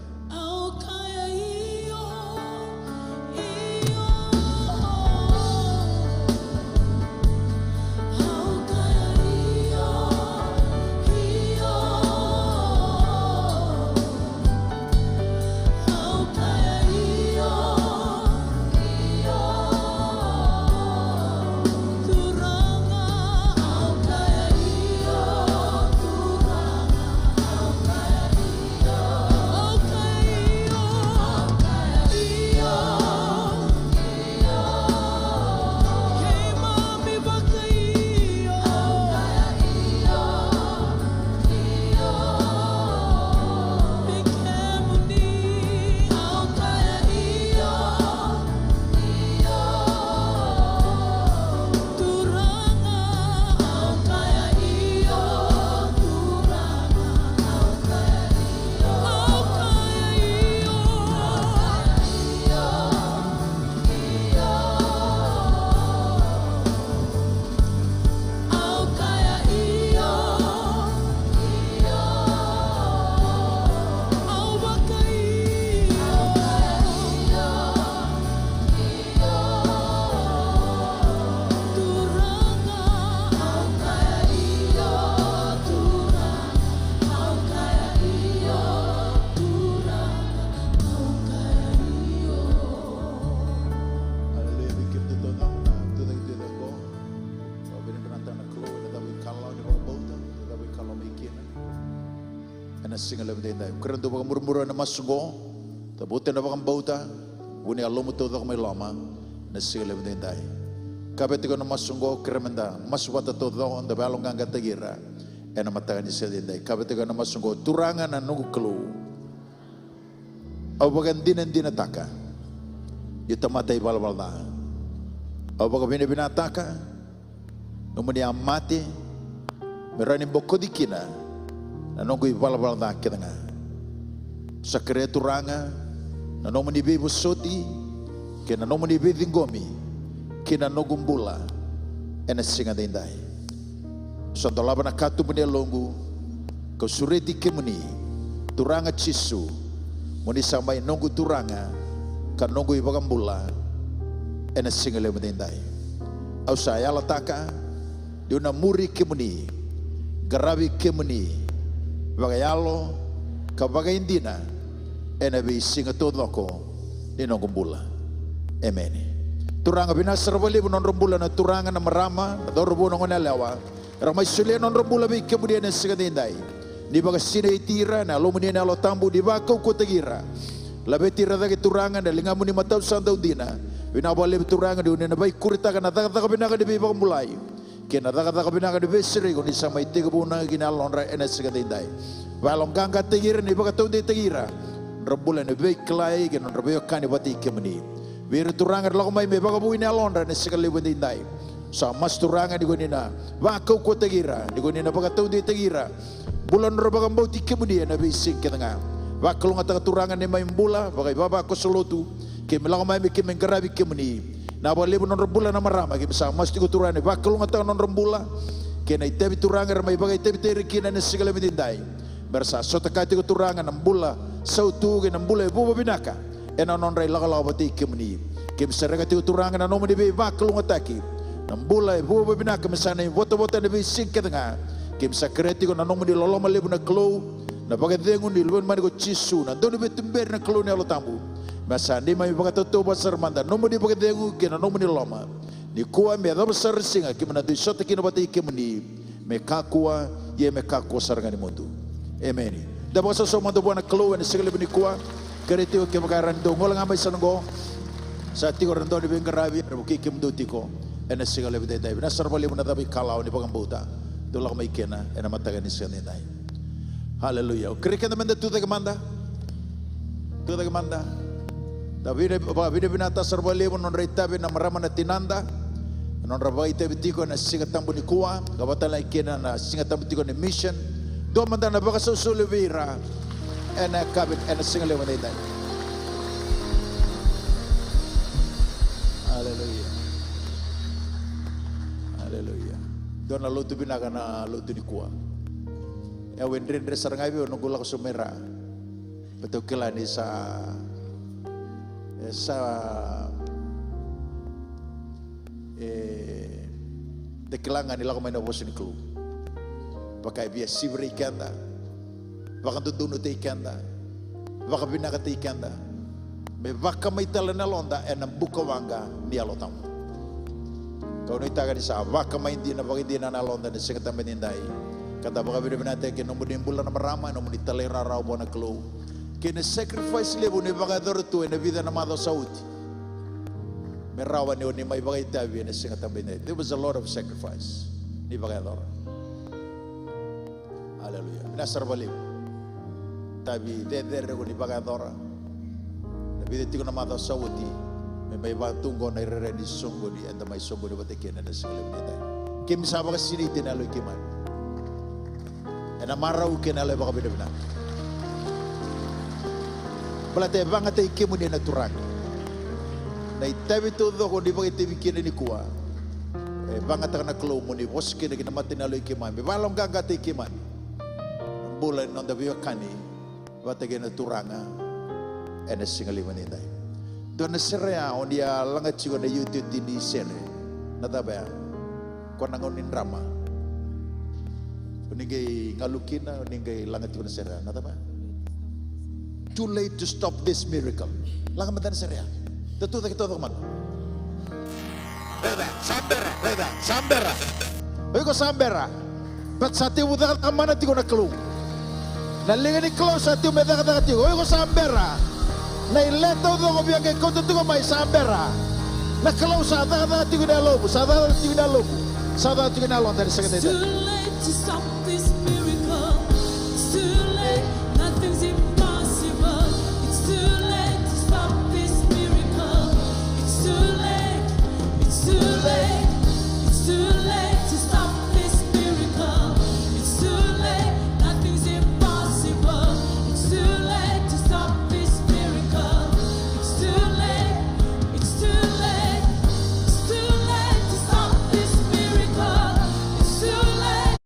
Aleluya, vei kemudou taucoko na tucake tiko oqo. Au vakavinavinakataka na Kalou ena cava e kalawa ni vakabauta, ena cava e kalawa mai kina. Ena siga levu edaidai, au kerea dou vakamurimuri ena masu oqo. Cavuta na vakabauta, vuni yalomu taucoko mai loma. Ena siga levu edaidai, kaya tiko na masu oqo, kerea meda masu vata taucoko, da vakayaloqaqataki ira. Ena mataka ni siga edaidai, kaya tiko na masu oqo: Turaga na noqu Kalou, au vakadinadinataka niu tamata ivalavala ca. Au vakavinavinakataka nomuni a mate me rawa ni bokoci kina na noqu ivalavala ca kece ga. Sa kerea, Turaga, na nomuni veivosoti kei na nomuni veiciqomi ki na noqu bula ena siga edaidai. Sa dolava na katuba ni yaloqu, kau sureti kemuni, Turaga Jisu, Mo ni sa mai noqu Turaga ka noqu iVakabula ena siga levu edaidai. Au sa yalataka niu na muri kemuni, qaravi kemuni vakayalo ka vakaidina ena veisiga taucoko ni noqu bula. Emeni. Turaga, vinaka sara vakalevu na nodra bula na turaga, na marama, na cauravou, na goneyalewa era mai solia na nodra bula vei kemuni ena siga edaidai. Ni vakasinaiti ira ena Yalomuni na Yalo Tabu, ni vakaukauwataki ira. Laveti ira cake, Turaga, ena ligamuni matau sa dau dina. Vinaka vakalevu, Turaga, ni o ni na vakaikuritaka na cakacaka vinaka ni veivakabulai kei na cakacaka vinaka ni veisereki o ni sa mai tekivuna ki na yalodra ena siga edaidai. Vakayaloqaqataki ira, ni vakataudeitaki ira, nodra bula ena veikilai kei na nodra veiwekani vata kei kemuni. Vei ira, Turaga, era lako mai me vakavoui na yalodra ena siga levu edaidai. Sa masu, Turaga, ni ko ni na vakaukauwataki ira, ni ko ni na vakataudeitaki ira. Bula nodra vakabauti kemuni ena veisiga kece ga. Vakalougatataka, Turaga, neimami bula vakaivavakoso lotu, keimami lako mai me keimami qaravi kemuni. Vinaka vakalevu na nodra bula na marama, keimami sa masu tiko, Turaga, ni vakalougatataka na nodra bula kei na itavi, Turaga, era mai vakaitavitaki ira kina ena siga levu edaidai. Me ra sa sotakaya tiko, Turaga, na bula sautu kei na bula e vuavuai vinaka ena nodra ilakolako vata kei kemuni. Keimami sereka tiko, Turaga, na nomuni veivakalougatataki, na bula e vuavuai vinaka me sa na ivotavota ena veisiga kece ga. Keimami sa kerea tiko na nomuni loloma levu na Kalou, na vakacegu ni Luve ni Mani ko Jisu, na dauniveituberi na Kalou na Yalo Tabu, me sa neimami vakatautauvata sara mada na nomuni vakacegu kei na nomuni loloma. Nikua me yacova sara na siga keimami na dui sota kina vata kei kemuni, me kakua, ia me kakua sara ga ni mudu. Emeni. Da vakasausau mada vua na Kalou ena siga levu nikua. Kerei tiko kevaka e rawa ni dou gole ga mai sa na qo. Sa tiko era dau ni veiqaravi era vukei kemudou tiko ena siga levu edaidai. Vinaka sara vakalevu na cava ikalawa ni vakabauta dou lako mai kina ena mataka ni siga edaidai. Aleluya. Au kerei keda meda tu cake mada. Tu cake mada. Da vina, vakavinavinaka sara vakalevu na nodra itavi na marama na tinada, na nodra vakaitavi tiko ena Siga Tabu nikua, ka vakatalega kina na Siga Tabu tiko ni mission. Dua mada na vakasausau levu vei ira ena yakavi, ena siga levu edaidai. Aleluya. Aleluya. Dua na lotu vinaka na lotu nikua. E, au e dredre sara ga vei au noqu lako sobu mai ra. Baleta au kila ni sa, e, sa, e, da kila ga ni lako mai na vosa ni Kalou. Vaka e via sivi rai keda, vakadodonutaki keda, vakavinakataki keda me vakamai tale na yaloda ena bukawaqa ni Yalo Tabu. Kau nuitaka ni sa vakamai dina, vakaidina na yaloda ena Siga Tabu edaidai. Ka da vakavinavinakataki na nomuni bula na marama, na nomuni talairawarawa vua na Kalou, kei na sacrifice levu ni vakayacora tu ena vica na macawa sa oti me rawa ni o ni mai vakaitavi ena Siga Tabu edaidai. There was a lot of sacrifice ni vakayacora. Aleluya. Vinaka sara vakalevu. Tavi cecere ko ni vakayacora na vica tiko na macawa sa oti me mai vaka tu qo na irairai ni soqoni eda mai soqoni vata kina ena siga levu edaidai. Keimami sa vakasinaiti ena yalo i keimami, ena marau kei na yalo e vakavinavinaka. Baleta e vakayagataki kemuni na Turaga. Na itavi taucoko ni vakaitavi kina nikua, e vakayagataka na Kalou mo ni vosa kina ki na mata ni yalo i keimami, vakayaloqaqataki keimami. Na bula ni noda veiwekani vata kei na Turaga ena siga levu edaidai. Dua na sere ya o ni a laga tiko na iotioti ni sere. Na cava ya? Ko na gauna ni drama. O ni qai galu kina, o ni qai laga tiko na sere ya. Na cava ya? Too late to stop this miracle. Laga mada na sere ya. Da tu cake taucoko mada. Raica, sa bera, raica, sa bera. O iko sa bera. But sa tekivu cakacaka mana tiko na Kalou. Na liga ni Kalou sa tekivu me cakacaka tiko. O iko sa bera. Na ile taucoko via qai kauta tiko mai sa bera. Na Kalou sa cakacaka tiko ena yalomu, sa cakacaka tiko ena yalomu, sa cakacaka tiko ena yaloda ena sega ni. Too late to stop this miracle. It's too late. Nothing's impossible. It's too late to stop this miracle. It's too late. It's too late. It's too late to stop this miracle. It's too late. Nothing's impossible. It's too late to stop this miracle. It's too late. It's too late. It's too late to stop this miracle. It's too late.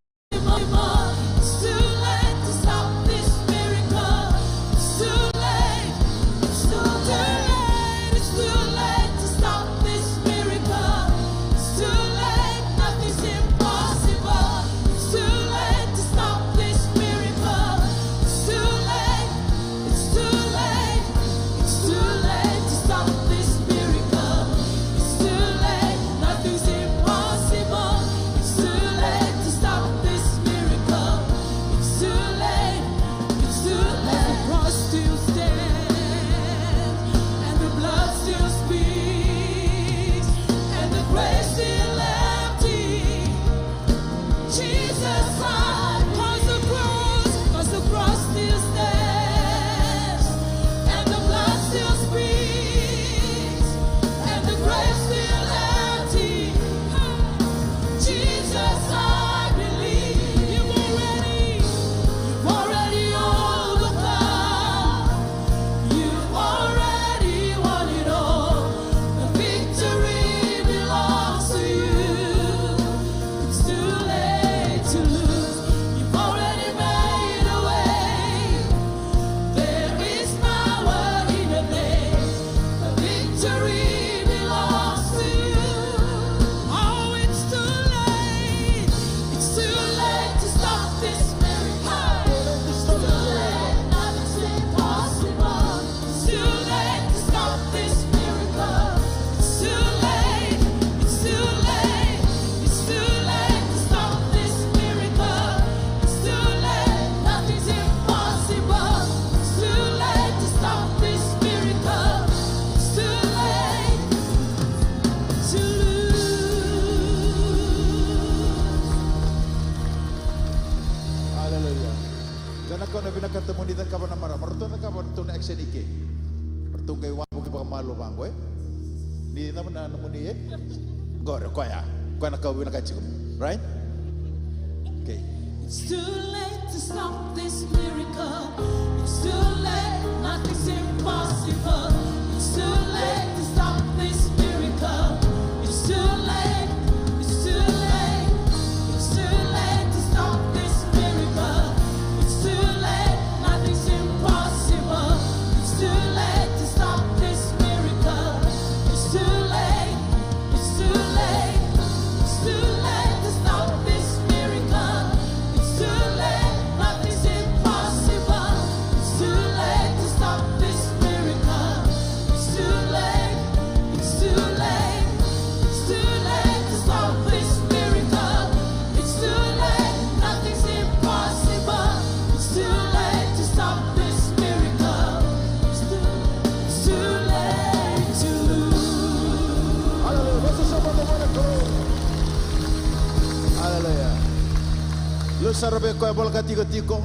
Ko na vinakata mo ni cakava na marama, ratou cakava ratou na action i ke. Ratou qai wavoki vakamalua vaqo, e? Ni cava na nomuni, e? Qori, koya. Koya na ka au vinakata tiko. Right? Okay. It's too late to stop this miracle. It's too late, nothing's impossible. It's too late to stop this miracle. It's too late, it's too late, it's too late to stop this miracle. It's too late, nothing's impossible. It's too late to stop this miracle. It's too late, it's too late, it's too late to stop this miracle. It's too late, nothing's impossible. It's too late to stop this miracle. It's too late, it's too late, it's too late to stop this miracle. It's too late, nothing's impossible. It's too late to stop this miracle. It's too, it's too late to. Hallelujah. Let's just open the word of glory. Hallelujah. Lusa sara vei koya e voleka tiko tiko.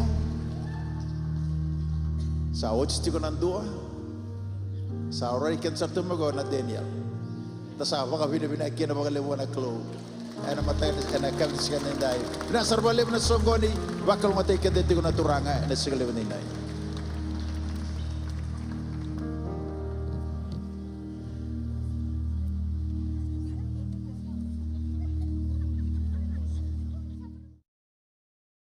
Sa oti tiko na dua. Sa rai keda sara tu mai qo na Daniel. Da sa vakavinavinaka kina vakalevu vua na Kalou. Ena mataka, ena yakavi ni siga nidai. Vinaka sara vakalevu na soqoni. Vakalougatataki keda tiko na Turaga ena siga levu nidai.